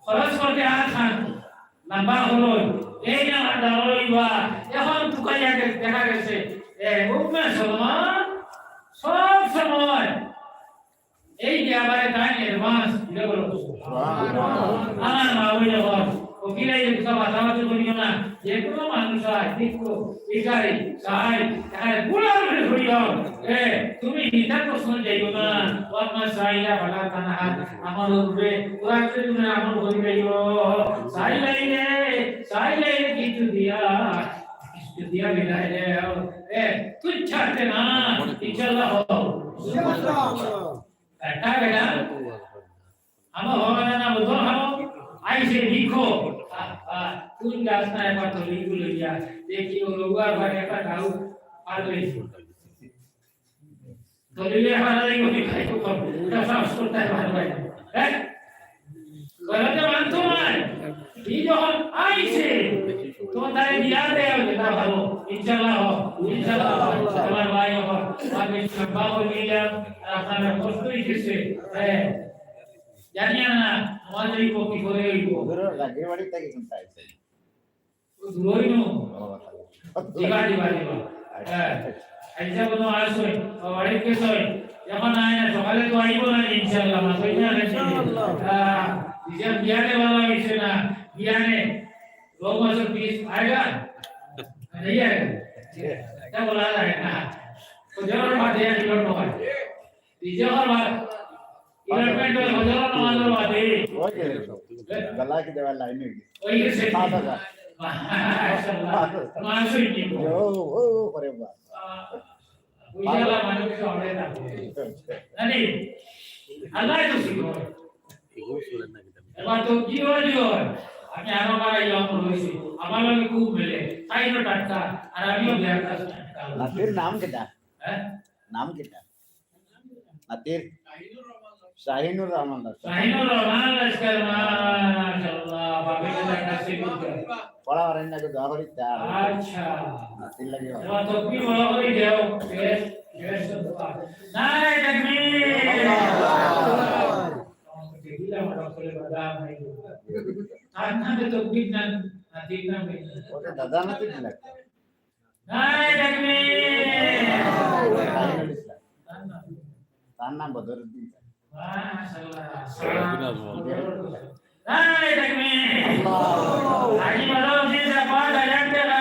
খরচ করতে আর খান, লম্বা হলো, এই আমার দাঁড়াইবা, এখন তুকাইয়া গে-, দেখা গেছে, এ, উম্মে সালামা সব সময় এই যে আবার তাই অ্যাডভান্স, এটা বলো। আমার মা ওই যখন, ও কিলাই কথা বার্তা করিও না, যে কোনো মানুষ আয়, দেখো, এটাই, তাই, তাই, বুড়া বুড়ি হইও, এ, তুমি হিসাব প্রশ্ন যাইও না, ও আমার সাইলা ভালা তানা হাত, আমার উপরে, ওরা তুমি আমার হয়ে যাইও, সাইলাই রে, সাইলাই রে, কিছু দিয়া, কিছু দিয়া বিদায় দেও, এ, তুই ছাড়তে না, ইনশাআল্লাহ হও। বেটা, বেটা। আমার হবে না, না, বুঝো, হামো। আইছে, লিখো। আ, আ, তুই গাছ না, একবার তো লিখু লইয়া। দেখি, ও লোক আর ভাই একটা গাউ আর লইছে। তো লিখে হারা যাই, ওই খাই তো কম। এটা সাহস করতে হয়, ভাই, ভাই। হ্যাঁ? বলে তো মানতো নাই। ই যখন আইছে, তো তাই দিয়া দেয়, ওই যেটা ভালো। ইনশাআল্লাহ, ইনশাআল্লাহ, আমার ভাই এখন। আমি সাব্বা করে নিলাম, আর আপনারা কষ্ট হইতেছে। হ্যাঁ। জানি না, আমাদের এই কপি করে হইব। হুজুরের রাগের বাড়ি থেকে শুনতে আইছে। ও দূরই নু। ও, আচ্ছা। দিবা, দিবা, দিবা। হ্যাঁ। আইসা কোনো আসই, ও বাড়িত গেছই। এখন আয় না, সকালে তো আইব না, ইনশাআল্লাহ, মাত্র না, ইনশাআল্লাহ। হ্যাঁ, বিয়ানে ভালা অইছে না, বিয়ানে। দো মাসর পিস আয়গা? নেই আয়গা? এটা বলা যায় না। তো জোর মাঝে আর জোর নয়। নিজে আমার বাদ। ইলেভেন টুয়েলভ হাজার নামাজের বাদে। ওই যে, গলা কি দেওয়ার লাইন হয়ে গেছে। ওই যে সে পাঁচ হাজার। মাশাআল্লাহ। মাশাআল্লাহ। ও, ও, ও, করে বাবা। আহ, ওই যে আল্লাহ মানুষ সব হবে না। জানি? আল্লাহ তো শিখো। এবার তো কি হলো, কি হলো? আমি আরো বাড়াই, আমার হয়েছে। আমার লগে খুব মিলে। তাই তো টাটকা। আর আমিও বিয়ার কাজ টাটকা। নাতির নাম কিতা? হ্যাঁ? নাম কিতা? নাতির? শাহিনুর রহমান লস্কর। শাহিনুর রহমান লস্কর, মাশাআল্লাহ, বাপের কাছে করতে। পড়া পারেন না, দোয়া করি তার। আচ্ছা। নাতির লাগে। এবার তকবীর বড় করে দেও। বেশ, বেশ। নারায়ে তাকবীর। তার নামে তকবীর না, নাতির নামে। ওটা দাদা নাতির লাগে। নারায়ে তাকবীর। তার নাম বদরুদ্দিন। মাশাআল্লাহ। নারায়ে তাকবীর। হাজী বদরুদ্দিন সাহেব পাঁচ হাজার টাকা।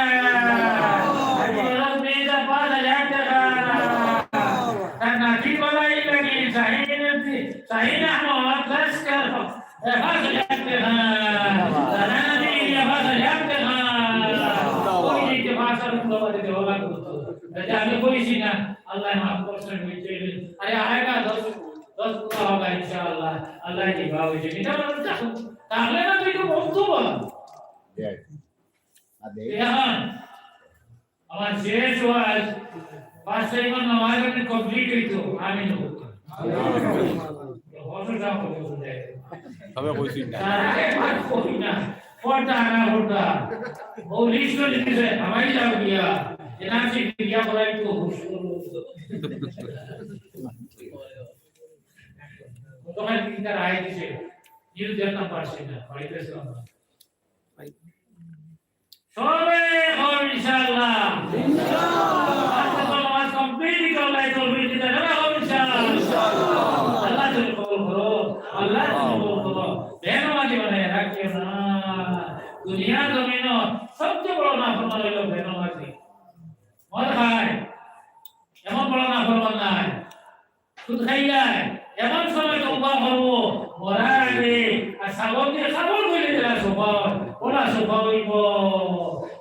হাজী বদরুদ্দিন সাহেব পাঁচ হাজার টাকা। তার নাতি বলাই লাগি শাহিন, শাহিন আহমদ লস্কর। এ, পাঁচ হাজার টাকা। তার নাতি, এ, পাঁচ হাজার টাকা। ওই যে পাঁচ হাজার টাকা দিতে হবে। আমি কইছি না, আল্লাহ মাফ করছেন, বুঝছেন? আরে আয়গা দশ, দশ পুরা হবে ইনশাআল্লাহ, আল্লাহ দিবা, বুঝছেন? এটা মানুষ দেখো, তাহলে না তুই তো বলতো বল। এখন আমার শেষ ওয়াজ, পাঁচ টাইমর নামাজ আমি কমপ্লিট হইতো, আমি না করতাম। অসুবিধা হতো। তবে কইছি না। তার আগে বাদ করি না। পর্দা আনা পর্দা। ও লিস্ট করে দিছে, আমারই যাও গিয়া। এনআরসি ক্লিয়ার করাই তো হুশ করবো। গতকাল তিনটা রায় দিছে। নিউজ দেখতাম পারছি না, বাড়িতে ছিলাম না। সবে কও ইনশাআল্লাহ। ইনশাআল্লাহ। আজকে তো নামাজ কমপ্লিট করলাই, তৌফিক দিতে হবে, কও ইনশাআল্লাহ। ইনশাআল্লাহ। আল্লাহ তুমি কবুল করো, আল্লাহ তুমি কবুল করো। বেনমাজি বানাই রাখিও না। দুনিয়া জমিন সবচেয়ে বড় নাফরমান হইল বেনমাজি। মদ খায়, এমন বড় নাফরমান নাই। সুদ খাইলায়, এমন সময় তওবা করবো, মরার আগে, আর সাবন দিয়ে সাবন হইলে যেলা সফল, ওলা সফল হইব।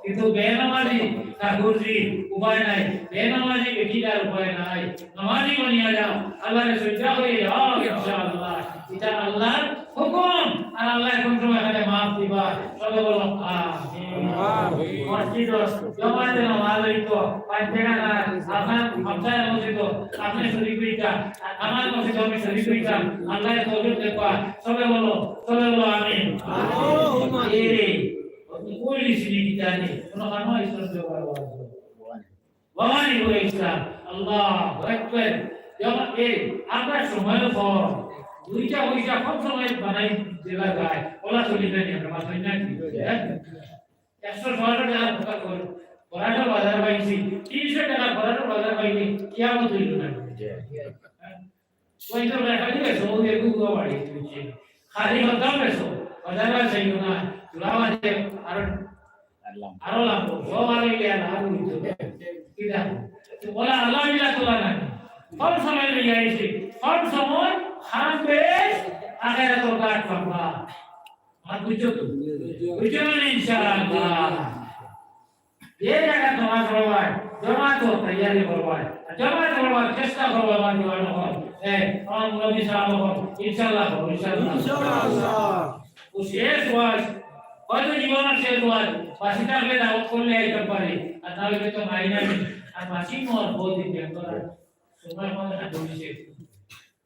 কিন্তু বেনমাজি, ঠাকুরজি, উপায় নাই। বেনমাজি বেটিটার উপায় নাই। নমাজি বনিয়া যাও, আল্লাহরে সজ্জা করে যাও, ইনশাআল্লাহ। এটা আল্লাহর হুকুম, আর আল্লাহ কোন সময় এখানে মাফ দিবা। সবে বলো, আমিন। আমিন। মসজিদো জমাতে নামাজ হইতো, পাঁচ টাকা না, আপনার সপ্তাহে মসজিদো, আপনি শরীক হইতা, আর আমার মসজিদো আমি শরীক হইতাম। আল্লাহ তৌফিক দেবা। সবে বলো, সবে বলো, আমিন। আমিন। এই, ওই সিঁড়ি কি জানি, কোনো কারণে ইসলাম জোগাড় হওয়া যায়। ওয়ালাইকুম আসসালাম। আল্লাহু আকবার। যেমন এই আমরা সময় কম, দুইটা পয়সা কম সময় বানাই দেওয়া যায়, ওলা চলি যায় না, আমরা মাথায় না কি? হ্যাঁ? একশো ছয়শো টাকা দরকার করে, পরাঠা বাজার পাইছি, তিনশো টাকা পরাঠা বাজার পাইলে কিয়ামত হইল না। ওই তো লেখা দিবে, সৌদি একটু পুরো বাড়ি তুলছে। খালি হতাম বেশো, বাজার আর চাইও না, তোরা বাজে, আর আরো লাগবো, সব আরো ইয়া লাভ হইতো। কিতা? তো বলা আল্লাহ ইলা তোলা নাই। কম সময় লইয়া আইছে, কম সময় খান বেশ আখেরাতর গাট পাবা। আর বুঝছো তো? বুঝছো না ইনশাআল্লাহ? যে জায়গা নামাজ পড়বায়, জমাতো তৈয়ারি করবায়, আর জমাত পড়বার চেষ্টা করবায়, আমার জোয়ান হল, এ, আমার মুরব্বী সাহেব হল, ইনশাআল্লাহ হল, ইনশাআল্লাহ। ইনশাআল্লাহ। ও শেষ ওয়াজ, হয়তো জীবনের শেষ ওয়াজ, বাঁচি থাকলে দাওয়াত করলে আইতে পারে, আর না হলে তো নাই নাই, আর বাঁচি মর, বহুত দিন একবার সময় মনে না বলেছে।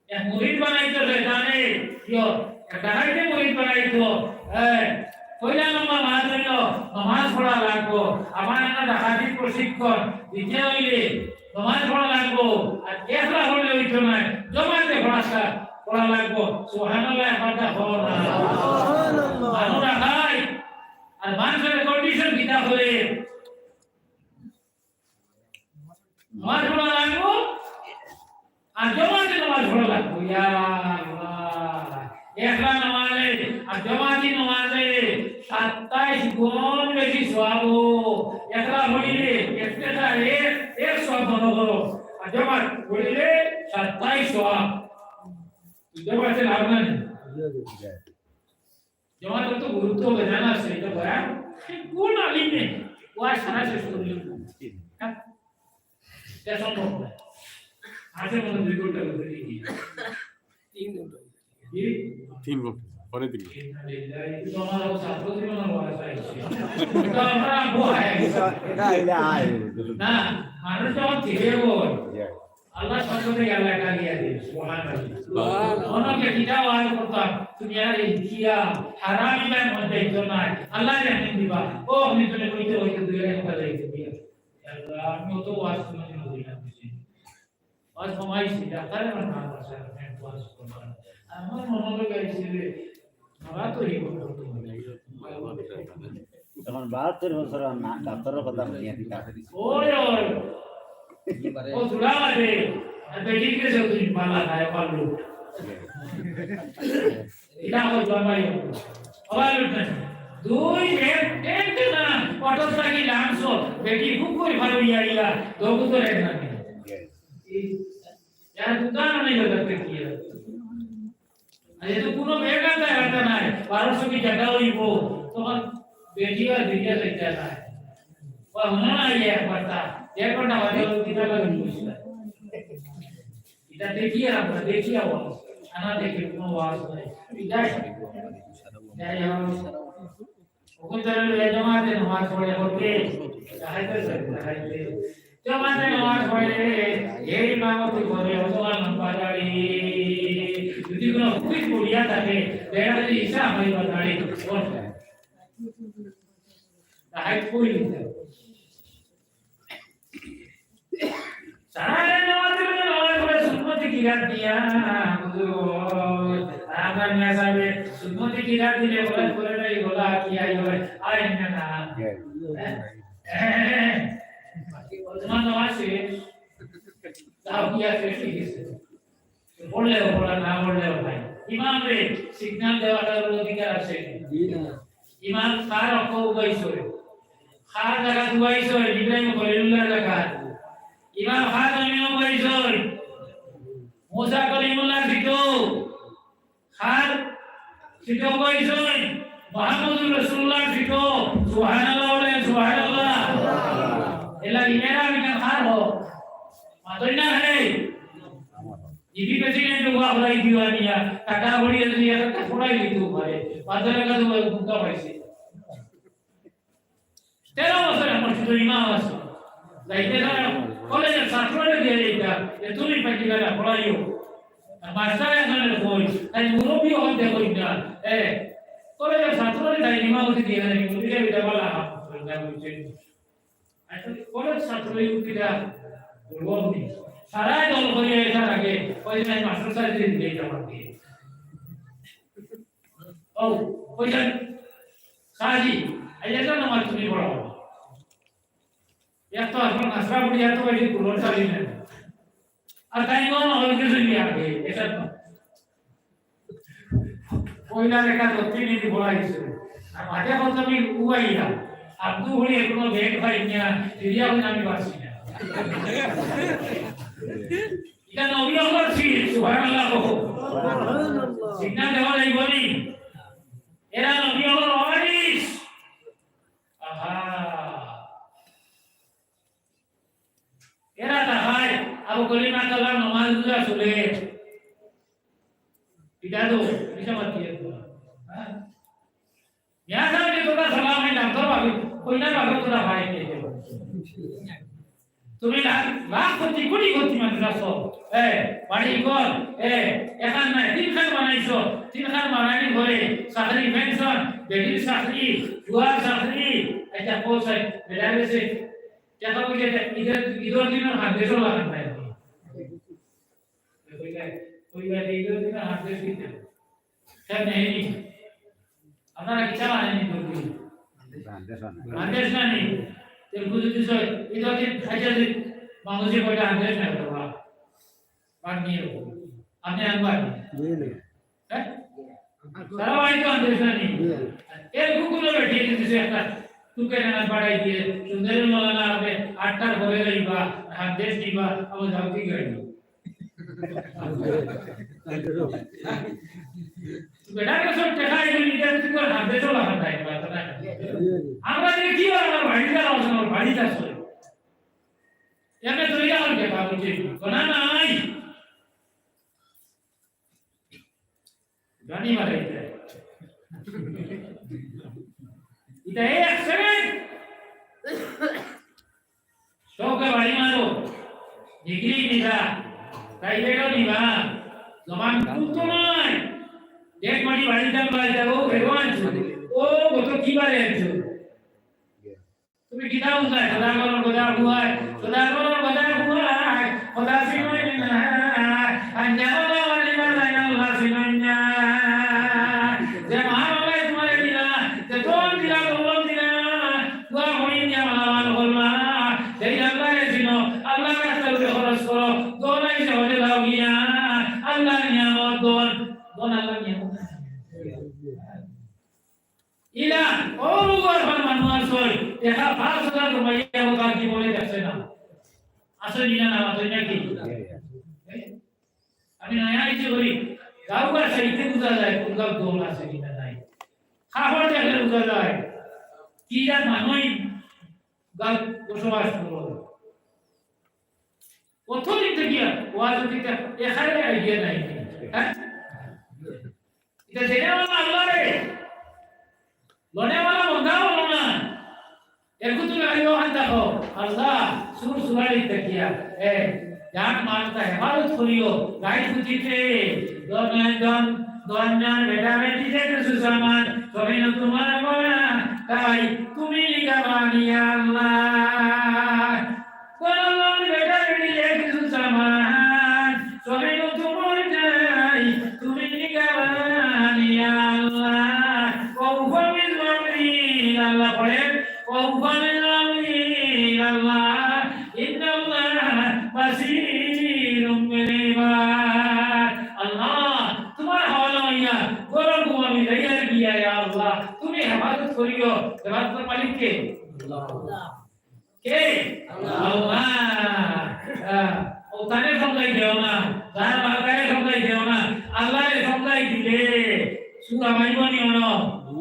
এক মুরিদ বানাইতো শয়তানে, ইয়ো, এক ডাকাইতে মুরিদ বানাইতো। হ্যাঁ, পয়লা নম্বর মাত হইল, নামাজ পড়া লাগবো। আমার একটা ডাকাতির প্রশিক্ষণ দিতে হইলে নামাজ পড়া লাগবো। আর একলা পড়লে হইতো না, জমাতে পড়া সা-, পড়া লাগবো। সুবহানাল্লাহ, একবার তা খবর না। সুবহানাল্লাহ। মানুষ ডাকাই, আর মানুষের কন্ডিশন কিতা করে। নামাজ পড়া লাগবো, আর জমাতে নামাজ পড়া লাগবো। ইয়া আল্লাহ, একলা নামাজে আর জমাতি নামাজে সাতাইশ গুণ বেশি সওয়াব। একলা পড়িলে একটা এক, এক সওয়াব মনে করো, আর জমাত পড়িলে সাতাইশ সওয়াব। জমাতে লাভ নাই। জমাত কত গুরুত্ব হবে জানা আছে, এটা বয়ান। সে কোন আলিম নেই, ও আর সারা শেষ করলে। হ্যাঁ? এটা সম্ভব না। আছে মনে দুই ঘন্টা করে দিয়ে। তিন ঘন্টা। কি? তিন ঘন্টা, পরে তিন ঘন্টা। ইন্না লিল্লাহি, কিন্তু আমার ও ছাত্র জীবনের বয়স হয়েছে। তো আমরা আবু হায়। এটা, এটা আয়। না, মানুষ যখন ফিরে বল, আল্লাহ সম্পদে আল্লাহ কালিয়া দিন। সুবহানাল্লাহ। সুবহানাল্লাহ। অনেকে কিতাব আয় করতাম, তুমি আর এই কিয়া হারামি গায় মধ্যে একজন নাই। আল্লাহ জানেন দিবা। ও, আপনি তো কইতে কইতে দুই একটা যাইতে দিয়া। আল্লাহ, আমি অত ওয়াজ কোনোদিন করি না, বুঝি। ওয়াজ কমাইছি, ডাক্তারে আমার নাম আছে, আমি ওয়াজ করবো না। আমার মনে হলো গাইছি রে, ওরা তো এই করতে হবে। এখন বাহাত্তর বছর আর না, ডাক্তারের কথা শুনিয়া দিতা। ওই, ওই। ও জুড়া মারে, আর বেটিকে সে তুই পালা খায়, পাল্লু। এটা আমার জন্মাই হলো। আবার উঠবেন। দুই, এক, এক না, অটো থাকি লাংসো, বেটি খুব করে ভালো ইয়া ইয়া, দবু তো রেখে না। এই, যারা দোকান নেই, ওদের কি ইয়া? আর যেহেতু কোনো বেকার জায়গাটা নাই, বারোশো কি জায়গা হইব, তখন বেটি আর বেরিয়া যাইতে নাই। বা মনে নাই একবার তা, দেড় ঘন্টা বাদে ওই কিতাব আমি বুঝলাম। এটা দেখিয়ে আমরা, দেখিয়ে ওয়াজ। আনা দেখে কোনো ওয়াজ নাই। এটা, যাই হোক, ওখান থেকে জমাতে নামাজ পড়ে করতে, দাঁড়াইতে, দাঁড়াইতে। জমাতে নামাজ পড়ে, এই ইমামতি করে, অথবা লম্বা দাড়ি। যদি কোনো হুকুম পড়িয়া থাকে, বেড়া যদি ইসা হয় বা দাড়ি, ওর দাঁড়াই কই নিতে হবে। সারা রাত নামাজ পড়ে, নামাজ পড়ে সুন্নতি কিরাত দিয়া, হুজুর, আর আমরা নিয়ে যাবে, সুন্নতি কিরাত দিলে বলে, বলে নাই, বলা কি আই হয়, আই না, না। হ্যাঁ। হ্যাঁ। ওসমান নামাজ শেষ, তাও কি আর শেষ হয়ে গেছে? পড়লেও পড়া, না পড়লেও নাই। ইমাম রে, সিগন্যাল দেওয়ার অধিকার আছে? জি না। ইমাম কার অক্ষ উবাইছে? কার জাগা উবাইছে? ইব্রাহিম খলিলুল্লাহর জাগা। ইমাম কার জমিন উবাইছে? মুসা কলিমুল্লাহর ভিতর। কার ভিতর উবাইছে? মুহাম্মদুর রাসূলুল্লাহর ভিতর। সুবহানাল্লাহ বলেন, সুবহানাল্লাহ। এলা ইমেরা আমি কার হক? মাতই না হে। ইবি প্রেসিডেন্ট উবা হলাই দিওয়ানিয়া, টাকা ভরিয়া দিয়া একটা ফোড়াই দিতে পারে। বাজারে কাছে ওই মুদ্রা পাইছে। তেরো বছর এখন শুধু ইমাম আছে। যাইতে না, কলেজের ছাত্ররে দিয়ে দিতা, যে তুমি প্র্যাকটিক্যালে পড়াইও। আর মাস্টার এখন কই, তাই মুরব্বী হন দেখো না। এ, কলেজের ছাত্ররে তাই ইমামতি দিয়ে দেয়, মুরব্বী এটা বলা, আচ্ছা, কলেজ ছাত্র এই উক্তিটা বলবো আমি। সারাই দল করিয়া এটা লাগে, ওই যে মাস্টার সাহেব দিয়ে দিলে এটা আমাকে। ও, ওই যে, কাজী, এই যে নামাজ তুমি পড়াও। এক তো এখন নাসরা পড়ি, এত বেশি কুলোর চালি নেন। আর তাই মনে হয় কিছু নিয়ে আগে, এটা তো। পয়লা রেখা দক্ষিণ দিকে বলা হয়েছে। আর মাঝে কত আমি উবাইয়া, আব্দু হরি এখনো ব্যাগ পাই না, ফিরিয়া হইলে আমি পারছি না। এটা নবী অকলর সিট, সুবহানাল্লাহ কও। সিগন্যাল দেওয়া যাইবনি? এরা নবী অকলর ওয়ারিস। আহা। এরা তাহাই আবু কলিমা কালাম নমাজ রোজা চলে। এটা তো, এটা বাদ দিয়ে দেবো। হ্যাঁ? ইয়া সাহেব, তোরা সালাম হয় না, তোরা ভাবি, কইনা ভাবি তোরা ভাই কে দেবো। তুমি লাখ, লাখ কোটি, কোটি কোটি মানুষ আছো। এ, বাড়ি ঘর, এ, এখান নাই, তিনখান বানাইছো, তিনখান বানানি ঘরে, চাকরি, পেনশন, বেটির চাকরি, জুয়ার চাকরি, এটা কোথায়? বেড়া গেছে। টাকা পয়সা এটা ঈদের, ঈদের দিনও হাত দেশও লাগান নাই। কইলা, কইলা যে ঈদের দিনও হাত দেশ দিতে। কেন নেয়নি? আপনারা কি চালান ঈদের দিন? হাত দেশ না নেই। হাত দেশ না নেই। তো বুঝে দিছ, ঈদের দিন খাইছে যে মানুষে কইলা হাত দেশ না করবা। বাদ নিয়ে দেবো। আপনি আনবার? জি, জি। হ্যাঁ? তারা বাড়িতে আনতে এসে নি। জি। এর কুকুরও বেঠিয়ে দিতেছে একটা টুকে নানা পাড়ায় দিয়ে, সুন্দরী মৌলানা হবে, আটটার পরে যাইবা, হাত দেশ দিবা, আবার যাও কি গাড়ি। তো বেটার কাছে টেকা এগুলো নিতে তুই তোর হাত দেশও লাগান দেয়, কথা না। আমরা যে কি হয়, আমার বাড়িতে আসো, আমার বাড়িতে আসো। এমনি তো ইয়া হবে, বাবু, ঠিক। তো না, নাই। গানি মারে এটা। এটা এক সেকেন্ড। সবকে বাড়ি মারো। ডিগ্রি নিবা। প্রাইভেটও নিবা। জবান খুলতো নয়। দেড় কোটি বাড়ি দাম বাড়ি যাবো, ভগবান। ও, কত কি বারে একজন। তুমি কিতা বুঝায়? সদাগরর গজা বুয়ায়, সদাগরর গজা বুয়ায়, খোদা চিনইন না। আঞ্জা বাবা ওয়ালি বাজায় আল্লাহ চিনইন না। যে মা বাবায় তোমারে দিলা, যে ধন দিলা, দৌলত দিলা, দোয়া করি দিয়া মালামাল করলা, সেই আল্লাহরে চিনো, আল্লাহর রাস্তায় খরচ করো, ধন আইছে হজে যাও গিয়া, আল্লাহর নিয়ামত ধন, ধন আল্লাহর নিয়ামত। ইলা, ও রুগর ভাই মানুষ আছে, দেখা পাঁচ হাজার রুমাইয়া ও তার জীবনে দেখছে না। আছে নি না, না, আছে নাকি? আমি নয়া আইছি করি, গাঁও আর সাইডে বুঝা যায়, কোন গাঁও দল আছে কি না নাই। খাবার দেখলে বুঝা যায়, কি জাত মানুষ গাঁও বসবাস করো। কতদিন থাকিয়া ওয়াজ দিতা, এখানে আইডিয়া নাই। হ্যাঁ? ইটা জেনেওয়ালা আল্লাহ রে, লড়নেওয়ালা বন্দা অইলো না। একটু তুমি আইও হাত দেখো, আল্লাহ, সুর সুরারি থাকিয়া, এ, জান মালটা হেফাজত করিও, গাই খুঁজিতে, ধন, ধন, ধন, ধন, বেটা বেটি যে কিছু সামান, সবই না তোমার মা, তাই তুমি নিগাবানি আল্লাহ। ধন, ধন, বেটা বেটি যে কিছু সামান, সবই না তোমার তাই তুমি নিগাবানি আল্লাহ। ওয়া উফাউইযু আমরি ইলা আল্লাহ, পড়েন। وأفوض أمري إلى الله، إن الله بصير بالعباد। আল্লাহ, তোমার হাওলা অইয়া, গরম ঘুমাবি লইয়া গিয়া, ইয়া আল্লাহ, তুমি হেফাজত করিও। হেফাজতর মালিক কে? আল্লাহ। কে? আল্লাহ। আল্লাহ। হ্যাঁ, ও তারে সমঝাই দেও না, তার মালকারে সমঝাই দেও না, আল্লাহরে সমঝাই দিলে, সুরা মাইবনি হলো।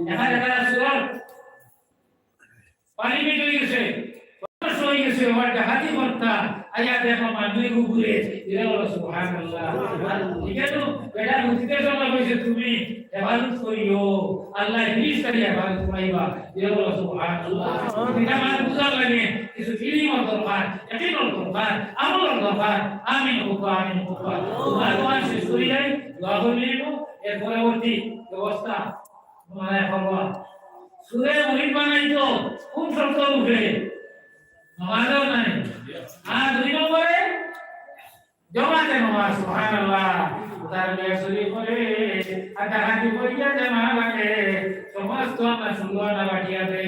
দেখা দেখা সুরা পানি মিট হয়ে গেছে, ধ্বংস হয়ে গেছে, ওর ডাকাতি করতা, আইয়া দেখো মানুষ উপরে, এরা বলো সুবহানাল্লাহ। আর এখানে বেটা বুঝতে সময় হয়েছে, তুমি হেফাজত করিও, আল্লাহ ফিরিস্তারে হেফাজত করাইবা, এরা বলো সুবহানাল্লাহ। এটা আমার বুঝার লাগে, কিছু ইলিমর দরকার, ইয়াকিনর দরকার, আমলর দরকার। আমিন হোক, আমিন হোক। তোমার দোয়া শেষ করি যাই, দোয়া করে নিব, এর পরবর্তী ব্যবস্থা মানে করবা। সুরে মুরিদ বানাইতো কোন শর্ত উঠে? নমাজও নাই। আর দুই নম্বরে জমাতে নমাজ, সুবহানাল্লাহ। তার বেসুরি করে আর ডাকাতি করিয়া জানা লাগে, সমস্ত আমরা সুন্দর না বাটিয়া দে।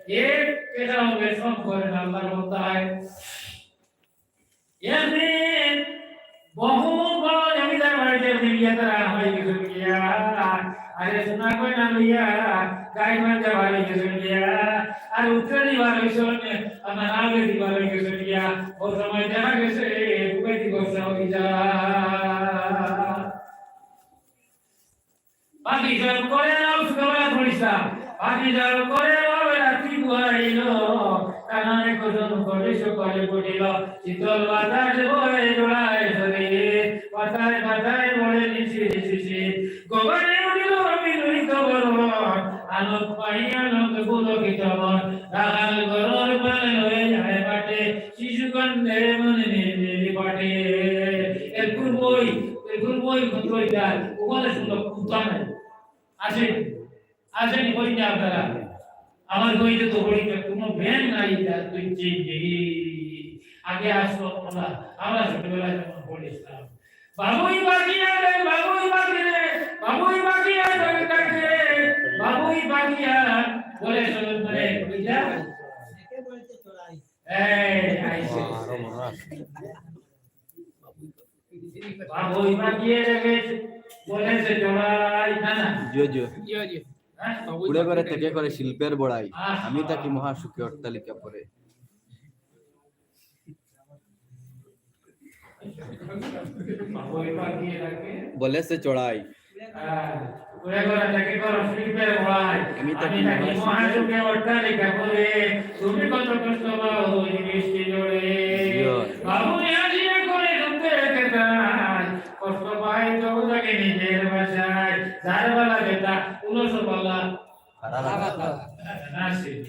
এক টাকাও বেতন করে না আল্লাহর বন্দায়। একদিন বহু বড় জমিদার বাড়িতে ফিরিয়া তারা হয়ে গেছে গিয়া, আরে সোনা গয়না লইয়া গাই মাঝে বাড়ি গেছে গিয়া, আর উত্তরে দিবার হয়েছে, আমার আগে দিবার হয়ে গেছে গিয়া, ও সময় দেখা গেছে বুকে দিবস হয়ে যায়। পাখি জল করে নাও সুখবরা পড়িসা। পাখি জল করে নাও রাতি বুয়াইল। কাননে কুসুম কলি সকলে ফুটিল। শীতল বাতাস বয়ে দোলায় শরীর। পাতায় পাতায় পড়ে নিশি নিশি শীত। গগনে উঠিল মিলুরি কবর। আলোক পাই আলোক পুলকিত মন। রাখাল গরর পাল হয়ে যায় মাঠে। শিশু কান্দে মনে নির্মিলি পাঠে। এর পূর্বই, এর পূর্বই হতইকার ওখানে শুনল কুত্তা নাই। আসে, আসেনি করি না আপনারা? আমার বইতে তো করি না, কোনো ব্যান নাই, তার তুই চিনি। আগে আসলো আমরা, আমরা ছোটবেলায় যখন পড়েছিলাম, "বাবুই বাগিয়া রে, বাবুই বাগি রে, বাবুই বাগিয়া রে, ডাকে রে, বাবুই বাগিয়া।" বলে চলো, মানে, বুঝলা? এই, আইছে। বাবুই বাগিয়ে রেখে বলেছে চড়াই, না, না। জিও, জিও। জিও, জিও। হ্যাঁ? কুড়ে ঘরে থেকে করে শিল্পের বড়াই। আহ। আমি থাকি মহাসুখে অট্টালিকা পরে। বাবুই বাগিয়ে রেখে বলেছে চড়াই। আহ, কুড়ে ঘরে থেকে করে শিল্পের বড়াই। আমি থাকি আমি থাকি মহাসুখে। মহাসুখে অট্টালিকা পরে। তুমি কত কষ্ট পাও ওই বৃষ্টি ঝড়ে। জিও। বাবু নিয়ে আসিয়া করে ঢুকতে রেখে যায়। কষ্ট পাই তবু তাকে নিজের ভাষায়। যার বালা যেটা, উলস বালা। খারাপ। না, সে।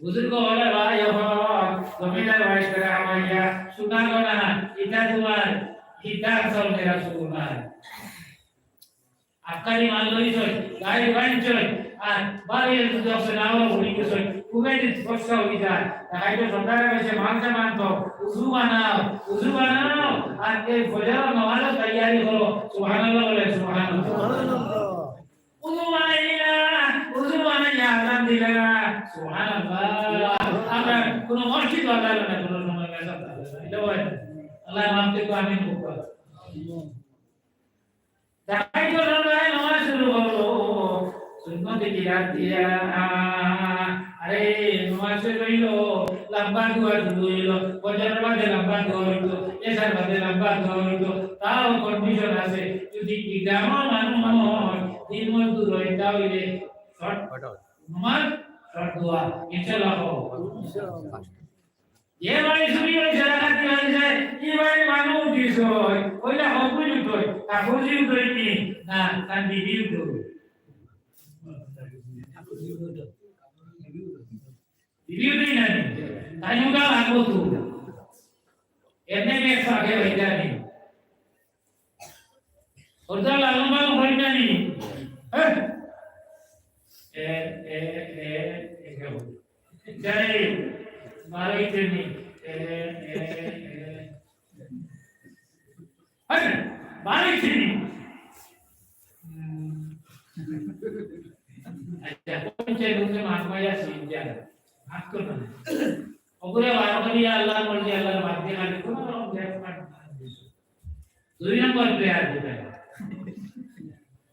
বুজুর্গ হলে ভাই, এখন জমিদার ভাই করে আমাইয়া, শোনা গো না, এটা তোমার, এটা আসল মেরা শুরু না। আক্কারি মাল লইছই, গাড়ি বানছই, আর বাড়ি যদি আসে না হলো ঘুরি গেছই, খুবই দিন ফর্সা হয়ে যায়। তাই তো সরকারের কাছে মাল সামান তো, উজু বানাও, উজু বানাও, আর এই ফজর নামাজের তৈয়ারি করো। সুবহানাল্লাহ বলে, সুবহানাল্লাহ। উজু বানাইলা, উজু বানাইয়া আজান দিলা। সুবহানাল্লাহ। আমরা কোনো মসজিদ বাজারে না, কোনো সময় মেসাব বাজারে না। এটা হয় না। আল্লাহ মাফ করুক, আমিন করুক। তাই তো সবাই নামাজ শুরু করলো, সুন্নতে কিরাত দিয়া। আরে, নামাজ শেষ হইলো, লম্বা দোয়া শুরু হইলো, ফজর বাদে লম্বা দোয়া হইতো, এশার বাদে লম্বা দোয়া হইতো, তাও condition আছে, যদি গ্রামের মানুষ হয়, দিন মজদুর হয়, তা হইলে short নামাজ শর্ত দোয়া, ইনশাআল্লাহ হবো। যে বাড়ি চুরি অইছে, ডাকাতি অইছে, ই বাড়ি মানুষ উঠিছে, অইলে হকল উঠে, কাগজি উঠে নি, না, তার বিবি উঠে। বিবি উঠে না নি? তাই উঠা লাগবো তো। এমনি এক সাথে হয়ে যায়নি। ওটা লালন পালন হয় না নি? হ্যাঁ? এ, এ, এ, এ, এ, যাই, বারোই শ্রেণী। এ, এ, এ। হ্যাঁ? বারোই শ্রেণী। হুম। আচ্ছা, কোন শ্রেণী? মাছ মাছ আছে, ইন্ডিয়ান। মাছ তো না। ওগুলো বারো করি আল্লাহর মর্জি, আল্লাহর মর্জি, খালি কোনো রকম ব্যাপার না। দুই নম্বর প্লেয়ার কোথায়?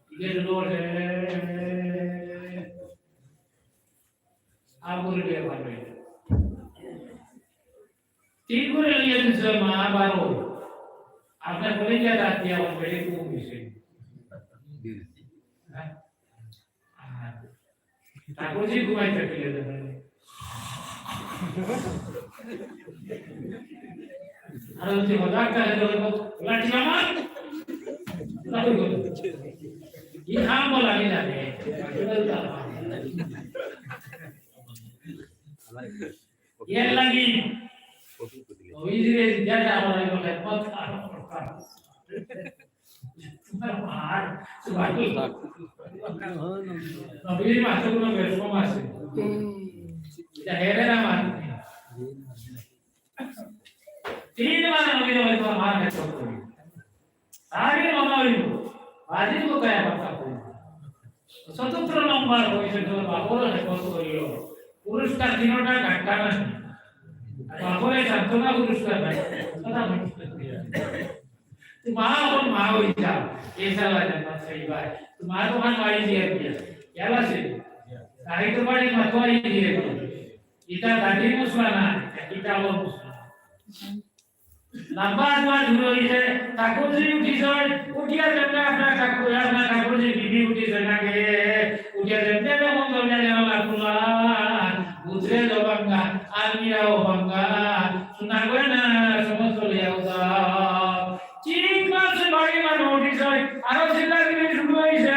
ক্রিকেট বলে আর করে ব্যাপার নেই। তিন করে লিয়ে দিছে মা বারো। আপনার কলেজে রাত দিয়ে আমার বেড়ে কম গেছে। হ্যাঁ? আর তারপর যে ঘুমাই থাকলে আর ওই যে মজাক করে বলবো, "লাঠি আমার।" লাঠি বলবো। এই হাম বলা আমি জানি। এর লাগি ওই যে যেটা আমার এই কথা, কথা, কথা। তোমার মার, তোমার কি? নবীর মাত্র কোনো বেশকম আছে। এটা হেরে না মার। তিনবার নবী নবী তোমার মার হেফাজত করি। আগে মনে হইল, বাজির কোথায় আমার কাপড়? চতুর্থ নম্বর হয়েছে তোমার বাপর হেফাজত করিও। পুরস্কার তিনটা ঘাটটা না। আর বাপরে সান্ত্বনা পুরস্কার নাই। কথা বলতে তুমি মা এখন মা হয়ে যাও, এই সালা জান্নাত সেই ভাই। তোমার তোমার বাড়ি দিয়ে দিয়া, গেল আছে? তাই তো বাড়ি মা তো বাড়ি দিয়ে দিয়া। এটা দাদির মশলা না, এটা কিতাবর মশলা। লম্বা দোয়া শুরু হইছে, ঠাকুরজি উঠিছে, উঠিয়া যেমনে আপনার ঠাকুর, আপনার ঠাকুরজি বিবি উঠিছে নাকি, উঠিয়া যেমনে যখন দরজা জানালা খোলা, বুঝলে জবাঙ্গা, আলমিরাও ভাঙ্গা, শোনা গয় না, সমস্ত লইয়া উদাও। ঠিক মাসে বাড়ি মানে উঠিছে, আরো চিল্লা চিল্লি শুরু হইছে,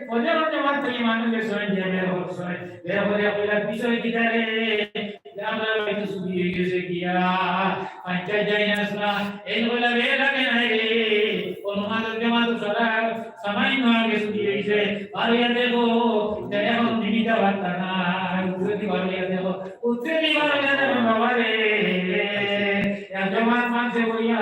ওদের ওদের মাত্র মানুষ গেছে, যে বের হচ্ছে, বের হইয়া কইলা, "বিষয় কি জানে?" যে আমরা বাড়িতে চুরি হয়ে গেছে গিয়া, পঞ্চায়েত যাই না শোনা, এই বলে রে লাগে নাই রে, অনুমান জমা তো সারা সামান্য আগে চুরি হয়ে গেছে, বারোইয়া দেখো, এটা এখন দিনিটা বার্তা না, উত্তরে দি বারোইয়া দেখো, উত্তরে দি বারোইয়া দেখো, বাবা রে, এক জমাত মানছে বইয়া,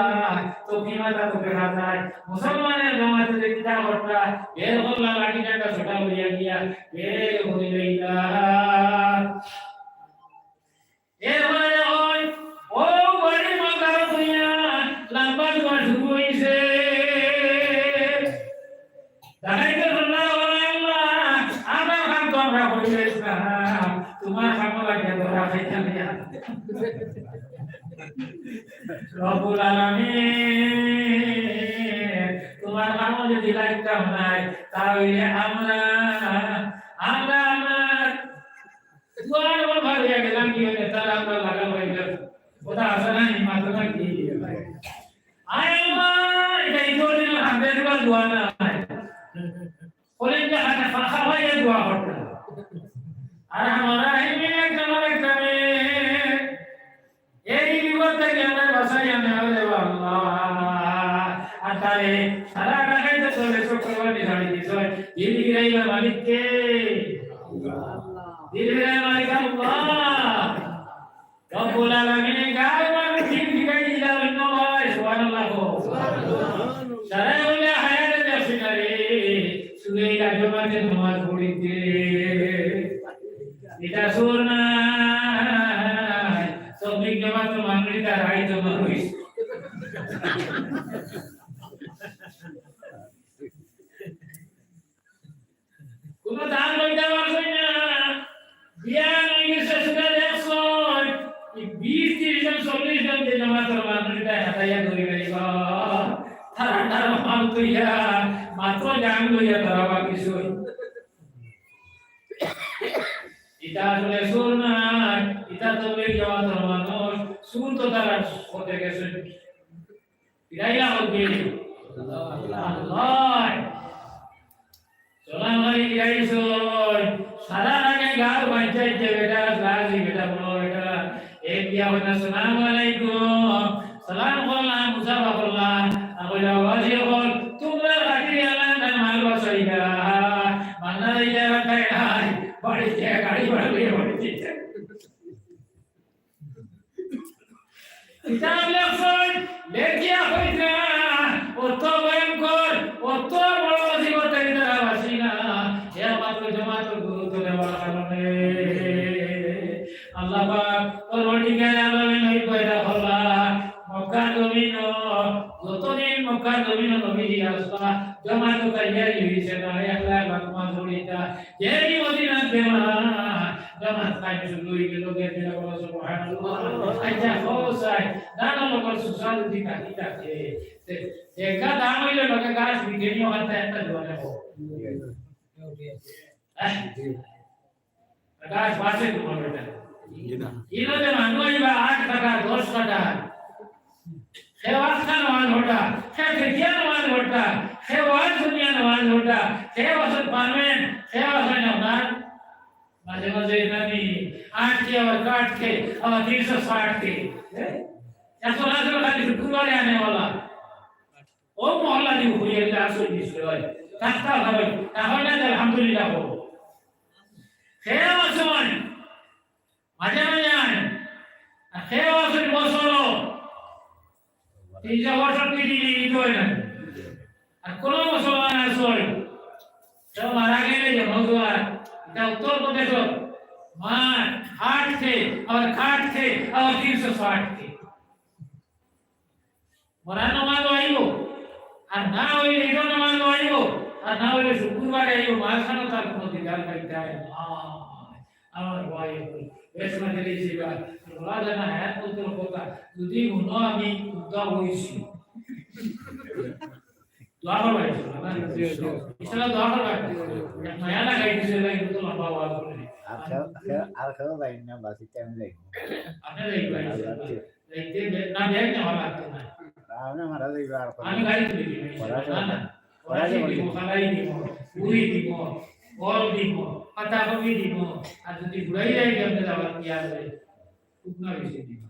তো কি মাথা তো দেখা যায়, মুসলমানের জমাতে যে কিতা করতা, বের করলা লাঠি ডান্ডা ছোটা হইয়া গিয়া, বের হইলে ইলা। এরপরে দেখইন, ও বাড়ির মধ্যে আরো দুইয়া লম্বা দোয়া শুরু হইছে। ডাকাইতে বললা, "ও আল্লাহ, আমার কাম তো আমরা করি লইছিলাম, তোমার কামও লাগে ধরা খাইতাম না।" রব্বুল আলামিন, তোমার কামও যদি লাগতাম নাই, তাহলে আমরা, আমরা আমার দুয়ার বন্ধ হইয়া গেলাম, কি হইলে তারা আমরা লাগা হয়ে গেল। ওটা আসে না, এই মাত্র না কি? আয় আল্লাহ, এটা ইন্দোর দিনের হাতে দিবার দোয়া না। কলিজা হাতে ফাঁকা হয়ে দোয়া করতে। আর আমরা এই মিনিট আমার এক্সামে এই বিপদ থেকে আমরা বাঁচাই আনে, আরে আল্লাহ। আর তাহলে সারা ঢাকাইতে চলে চক্রবাড়ি ছাড়ি দিছে। দিল ফিরাইবার মালিক কে? দিল ফিরাইবার মালিক আল্লাহ। রব্বুল আলামিন এই গাঁওর মানুষ দিন ফিরাই দিলা অন্য ভাই, সুবহানাল্লাহ। সারা বলে হায়াতে দেখছি না রে, শুয়ে এই জমাতে নামাজ পড়িতে। এটা সুর না, তবলিগ জমাত তো মামলি তার আই জমা হইছে। কোনো দান লইতে পারছই না। বিয়ান হয়ে গেছে, শুধু দেখছই। এই বিশ, ত্রিশ জন, চল্লিশ জন যে জমাতর মানুষ এটা হাতাইয়া ধরে গেল। তারা, তারা মাল তুইয়া, মাত্র জান লইয়া তারা বাকি সই। এই ইতা আসলে চুর নায়, ইতা তবলিগ জামাতর মানুষ, চুর তো তারা করতে গেছে। ফিরাইলা হকলে। আল্লাহ। সালাম আলাইকুম, ফিরাইছইন। সারা আগে গাঁও পঞ্চায়েত যে বেটা, রাজি বেটা, বড় বেটা, এক দিয়া বলে, "আসসালামু আলাইকুম।" সালাম করলাম, মুসাফা করলাম। আর কইলা, "বাবাজি অকল, তুমরার খাতিরে আল্লায় তান মাল বাচাইরা। মান্না দিলে রাখাই নাই, বাড়িত গাড়ি ভাড়া লইয়া বাড়িত যাইতা।" কিতাব লেখছইন, লেখিয়া কইতা, অত ভয়ঙ্কর, অত বড় মুসিবত তারা বাঁচি না, একমাত্র জমাতর গুরুত্ব দেওয়ার কারণে। আল্লাহ পাক পরওয়ারদিগারে আলামিন নবী পয়দা করলা, মক্কা জমিন, যতদিন মক্কা জমিন নবী আসলা, জমাত তৈয়ারি হইছে না, একলা একলা তোমার জড়িতা, যেই মদিনা দেওয়া, জমাত কায়েম শুরু হয়ে গেল, গেছে না, বলো সুবহানাল্লাহ। আচ্ছা, ও সাই, দানা লোকের সুসাল দি কাটি কাটে। দেখা দাম হইলে লোকে গাছ বিক্রি নিয়ে ওখান থেকে একটা জোয়ান নেবো। হ্যাঁ? গাছ বাঁচে তোমার বেটা। জি না। কিলো যে মানুষ আইবা আট কাটা, দশ কাটা। হে ওয়াজ খান ওয়াজ ঘটা, হে ফেকিয়া ওয়াজ ঘটা, হে ওয়াজ দুনিয়া ওয়াজ ঘটা, হে ওয়াজ পারবেন, হে ওয়াজ আপনার মাঝে মাঝে এখানে আটকে আবার কাটকে আবার তিনশো ষাটকে। এখন আসলে খালি শুক্রবারে আনেওয়ালা। ও মহল্লা দিব হইয়া গেলে আসল বিষয় হয়। তাহলে আলহামদুলিল্লাহ হবো। খেয়াল আছে মানে। মাঝে মাঝে আয়। আর খেয়াল আছে বছরও। তিনশো বছর কি দিলে নিতে হয় না। আর কোনো মুসলমান আছে, কেউ মারা গেলে যে মজুয়ার, এটা উত্তর প্রদেশ, মার, হাট খেয়ে, আবার খাট খেয়ে, আবার তিনশো ষাট খেয়ে। মরা নমাজ আইব, আর না হইলে এটা নমাজ আইব, আর না হইলে শুক্রবারে আইব, মাঝখানে তার কোনো দিদার পাইতে হয় না। আমার ভাই, বেশ মাঝে গেছি বা, বলা যায় না, হ্যাঁ, বলতে কথা, যদি মনে হয় আমি উদ্ধার হয়েছি। দোয়া করবা, ইনশাআল্লাহ। ইনশাআল্লাহ দোয়া করবা। এক মায়া লাগাই দিছে, এলাই কিন্তু লম্বা ওয়াজ করে। আর কেউ, কেউ, আর কেউ যাই না, বাস ইতে আমি যাই। আপনি যাই ভাই, ইনশাআল্লাহ। যাইতে বে-, না, ব্যাগ নেওয়া লাগতো না। আপনি মারা যাইবা আর আমি গাড়ি তুলে দিই, ইনশাআল্লাহ। না, না। ওরা দিব, খালাই দিব, পুরি দিব, ফল দিব, পাতা কপি দিব। আর যদি ঘুরাই যায়, আপনি যাওয়ার কি আছে? শুকনা বেশি দিব।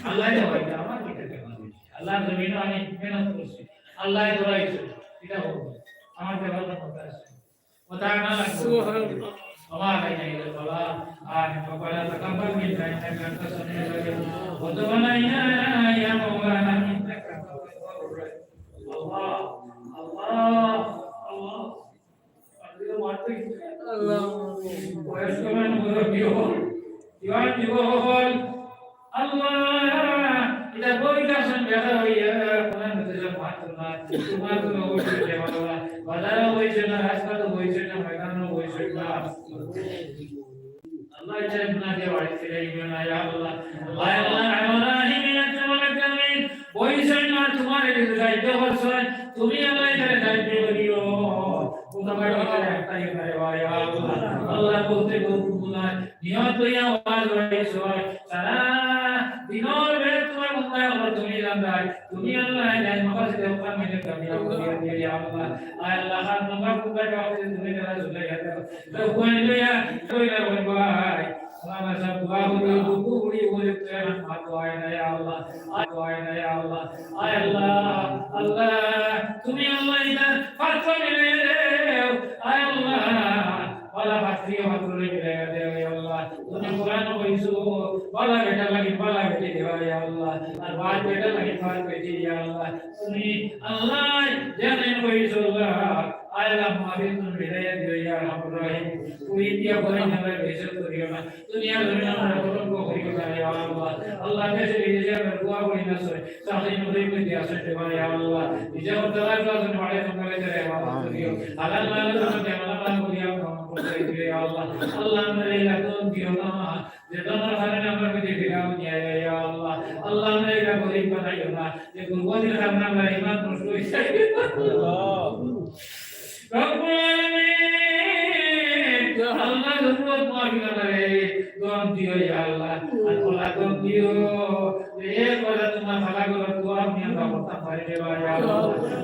আল্লাহ দেওয়া, এটা আমার কিতা দেওয়া? আল্লাহর জমিনে আমি মেহনত করছি, আল্লাহ ধরাইছে, এটা বলবো। আমার দেওয়ার কথা আছে। কথা না লাগবে। সুবহানাল্লাহ। وما علينا إلا البلاغ. آمين. ربنا تقبل منا إنك أنت السميع العليم. وتب علينا يا مولانا إنك أنت التواب الرحيم. الله، الله، الله. আল্লাহ। বয়স্ক মানুষ, মুরব্বি অকল, জোয়ান যুবক অকল, আল্লাহ, এটা পরিদর্শন বেলা হইয়া, কোরআন হাদিসের মাহাত্ম্য না, তোমার কোনো অবশ্যই দেওয়া না, বাজারও হইছে না, রাস্তাতেও হইছে না, ময়দানও হইছে না। আল্লাহ, এটা গুনাহ দিয়ে বাড়ি ফিরে আইবে না, ইয়া আল্লাহ। আল্লাহ, আল্লাহ, আল্লাহ, রাহিমিন, আল্লাহ, রাহিমিন। বইছইন না, তোমার এই সাহায্য করছইন, তুমি আল্লাহ এখানে সাহায্য করিও। তোমার এখানে একটাই করে, ভাই, আল্লাহ, আল্লাহ বলতে বলতে তোমার নিয়ত লইয়া ওয়াজ হইছে, সারা দিনের বেলা তোমার বন্দা হলো তুমি জানতাই, তুমি আল্লাহ জান মহাসিদে ওখান মধ্যে কামিয়াব করিয়া দিও, ইয়া আল্লাহ। আয় আল্লাহ, হাত নম্বর কোথায় কাউকে তুমি যারা ঝুলে গেছে, তো কই লইয়া, কই না, কই ভাই। আল্লাহ, সব দোয়া করি, বুকু পুড়ি বলে, তুই আমার মা দোয়ায় না, ইয়া আল্লাহ, মা দোয়ায় না, ইয়া আল্লাহ। আয় আল্লাহ, আল্লাহ, তুমি আল্লাহ, এটা পাথর মিলে দেও, আয় আল্লাহ, বালা পাথরিও পাথরে মিলে দেও, ইয়া আল্লাহ। তুমি কোরআন কইছো, বালা বেটা লাগি, বালা বেটি দেওয়া, ইয়া আল্লাহ। আর বাদ বেটা লাগি, বাদ বেটি, ইয়া আল্লাহ। তুমি আল্লাহ, জানেন কইছো, আল্লাহ, আয় আল্লাহ, মাফি তুমি মিলে দিও, ইয়া আরহামার রাহিমিন। তুমি দিয়া বলেন, আল্লাহ, বেশক করিও না। দুনিয়ার জমিনে আমরা কলঙ্ক করিও না, ইয়া আল্লাহ। আল্লাহ, দেশে বিদেশে আমরা দোয়া করি না, সরে। চাকরি নকরি করে দিয়া আসে, দেবা, ইয়া আল্লাহ। নিজে করতে পারবে, আসলে বাড়ি সংসারে যারা ইবাদত করিও। হালাল মালের জন্য দেওয়ানা দান করিয়া আমরা করতে দিও, ইয়া আল্লাহ। আল্লাহ, আমরা এই লাগুন দিও না। যে ধরনের কারণে আমরা বিধি ফিরাও নিয়ে আয়, ইয়া আল্লাহ। আল্লাহ, আমরা এটা গরিব বানাইও না। যে দুর্বলের কারণে আমরা ইমান নষ্ট হয়ে যায়। রব্বুল আলামিন, আল্লাহ, জরুরত মাহফিল আমারে দম দিও, ইয়া আল্লাহ। আর ওলা দম দিও। এ কথা তোমার ভালা করার দোয়া আমি আমরা করতাম পারি রে ভাই, ইয়া আল্লাহ।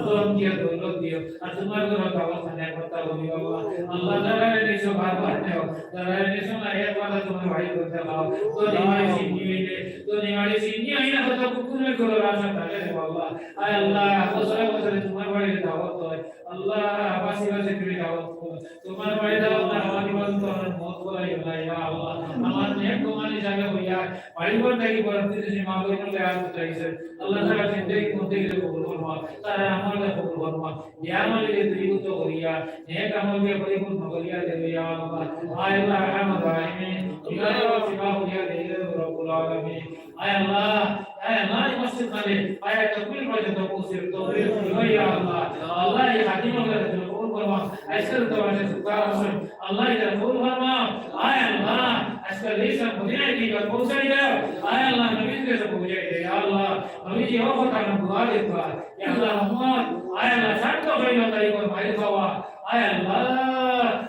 দম দিও, দৌলত দিও। আর তোমার ঘরো দাওয়াত খানে করতা বলি, বাবা। আল্লাহ, যারা এনেছো বারবার নেও, যারা এনেছো না, এ কথা তোমার ভাই করতে দাও। তো নিমাই সিন্নি হইলে, তো নিমাই সিন্নি হইলে হয়তো কুকুরের ঘরো রাখা থাকে রে বাবা। আয় আল্লাহ, বছরে বছরে তোমার বাড়ির দাওয়াত হয়। আল্লাহ, বাসি বাসি তুমি দাওয়াত করো। তোমার বাড়ি দাওয়াত না হওয়ার নিমন্ত্রণ মত করাই না, ইয়া আল্লাহ। আমার নেক কমানি জায়গা হইয়া, বাড়ি ঘর থাকি বরাদ্দ দিয়েছি, মা বোন মিলে আজ উঠাইছে। আল্লাহ তাআলা জিন্দেগি মধ্যে গেলে কবুল ফরমা, তারা আমলে কবুল ফরমা, বিয়া আমলে দুইভুক্ত করিয়া, নেক আমলকে পরিপূর্ণ করিয়া দেবে, ইয়া আল্লাহ। আয় আল্লাহ, আরহামার রাহিমিন, বিবাহ সেবা করিয়া দেবে, রব্বুল আলামিন। আয় আল্লাহ, আয় আল্লাহ, এই মসজিদ খানে আয় তকমিল পর্যন্ত পৌঁছে তৌফিক দিও, ইয়া আল্লাহ। আল্লাহ, এই খাদিম আল্লাহ কবুল ফরমা। আজকের তো অনেক সুকার আছে। আল্লাহ, এটা কবুল ফরমা। আয় আল্লাহ, আজকের এই সব মদিনায় কি পৌঁছাই দাও। আয় আল্লাহ, নবীর কাছে পৌঁছাই দাও, ইয়া আল্লাহ। নবীজি ও কথা দোয়া দেখবা। ইয়া আল্লাহ, আমার, আয় আল্লাহ, শান্ত হইল তাই করে মাইল খাওয়া। আয় আল্লাহ,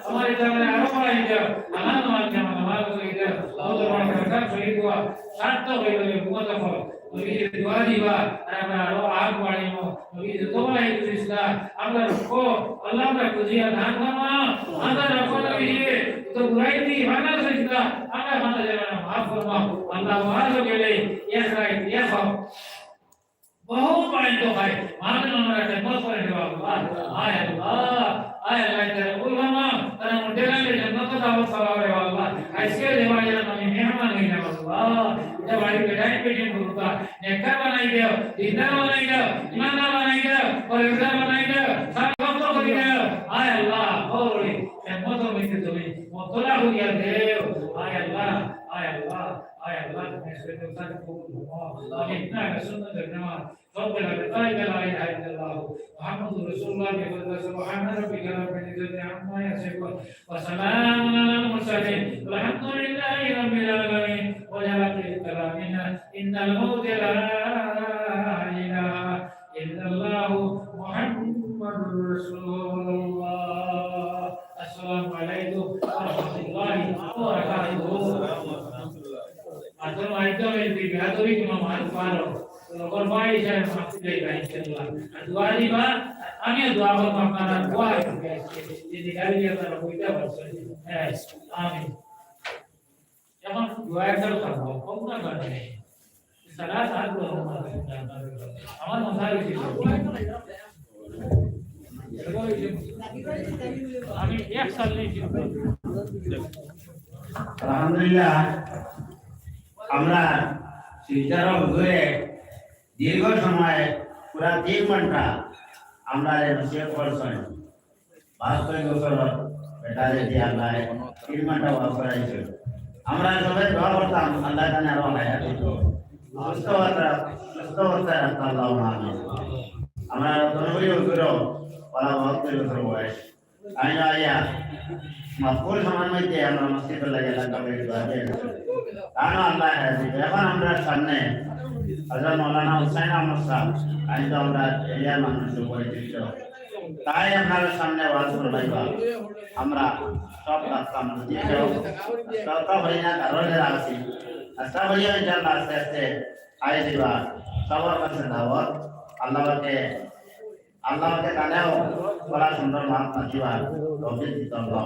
আমার এটা মানে আরো বাড়াই দাও। আমার, আমার, আমার, আমার করে দাও। আল্লাহ, আমার কাছে শহীদ হওয়া। সার্থক হইল এই উপমা তখন। নবীজি দোয়া দিবা, আর আমরা আরো আগ বাড়াইব। নবীজি যত বাড়াই দিস না, আমরা রক্ষো, আল্লাহ আমরা খুঁজিয়া ধান খামা, আমরা রক্ষো নবীজি, তো বুড়াই দি, মানা করিস না, আমরা মানা যাবে না, মাফ ফরমাও। আল্লাহ, মাফ গেলে, এক রাইত, এক হক। বহুত বাড়াই তো ভাই, মানতে আমরা খেদমত করে দেবো আল্লাহ। আয় আল্লাহ, আয় আল্লাহ, তারা কবুল ফরমাও, তারা মুর্দেগানকে জান্নাত দাও সওয়াবে আল্লাহ। আজকে দেওয়া যেন আমি মেহমান হই না আল্লাহ। এটা বাড়ি বেটাই বেটিন করুকা, নেককার বানাই দাও, দিনদার বানাই দাও, ইমানদার বানাই দাও, পরহেজগার বানাই দাও, সাফ সুতরা করি দাও। আয় আল্লাহ, বড় খেদমত হইতে তুমি মতলা করিয়া দেও। আয় আল্লাহ, আয় আল্লাহ, আয় আল্লাহ, তুমি সৈয়দ কবুল ফরমাও। আমি ইতনা সুন্নত জামাত। ربنا بقائك لا إله إلا الله محمد رسول الله. سبحان ربك رب العزة عما يصفون وسلام على المرسلين والحمد لله رب العالمين. وجعل آخر كلامنا إن الموت لا إله إلا الله محمد رسول الله. السلام عليكم ورحمة الله وبركاته. আর তোমার মাধ্যমে যদি বেহাদুরি কোনো মানুষ পারো, তো লগর ভাই হিসাবে মাফ চাইবা, ইনশাআল্লাহ। আর দোয়া দিবা, আর আমিও দোয়া করবো আপনারা দোয়া করবেন। যদি গাড়ি দিয়ে আপনারা বইতে পারছেন। হ্যাঁ, আমিন। এখন দোয়া একবার করবো, কম না করবে। সালাত আর দোয়া করবো। আমার মশা হয়েছে। আমি এক সাল নেই। আলহামদুলিল্লাহ, আমরা শিলচর হুজুরে দীর্ঘ সময়, পুরা তিন ঘন্টা আমরা এই নসিহত করছেন। বাহাত্তর বছর বেটারে দিয়ে আল্লাহ তিন ঘন্টা ওয়াজ করাইছে। আমরা সবাই দোয়া করতাম, আল্লাহ জানে আরো হায়াত দিত, সুস্থ অবস্থা, সুস্থ অবস্থায় রাখতো, আল্লাহ আমিন। আমরা ধন্যবাদ হুজুরও, ওরা বাহাত্তর বছর বয়স। আমি আইয়া মাহফিল সমান মধ্যে আমরা মসজিদে লাগে লাগা করে দোয়া দিয়ে গেছে। কারণ আল্লাহ হায়াত দিবে। এখন আমরা সামনে হযরত মাওলানা হুসাইন আহমদ সাহেব, আমি তো আমরা এরিয়ার মানুষ পরিচিত, তাই আপনারা সামনে ওয়াজ করবাইবা। আমরা সব রাস্তা মসজিদ সব হই না কারণে আছি। আশা করি ইনশাআল্লাহ আস্তে আস্তে আই দিবা। সবার কাছে দাওয়াত, আল্লাহকে আল্লাহকে জানেও বড় সুন্দর মাত মাতিবার তৌফিক দিত আল্লাহ।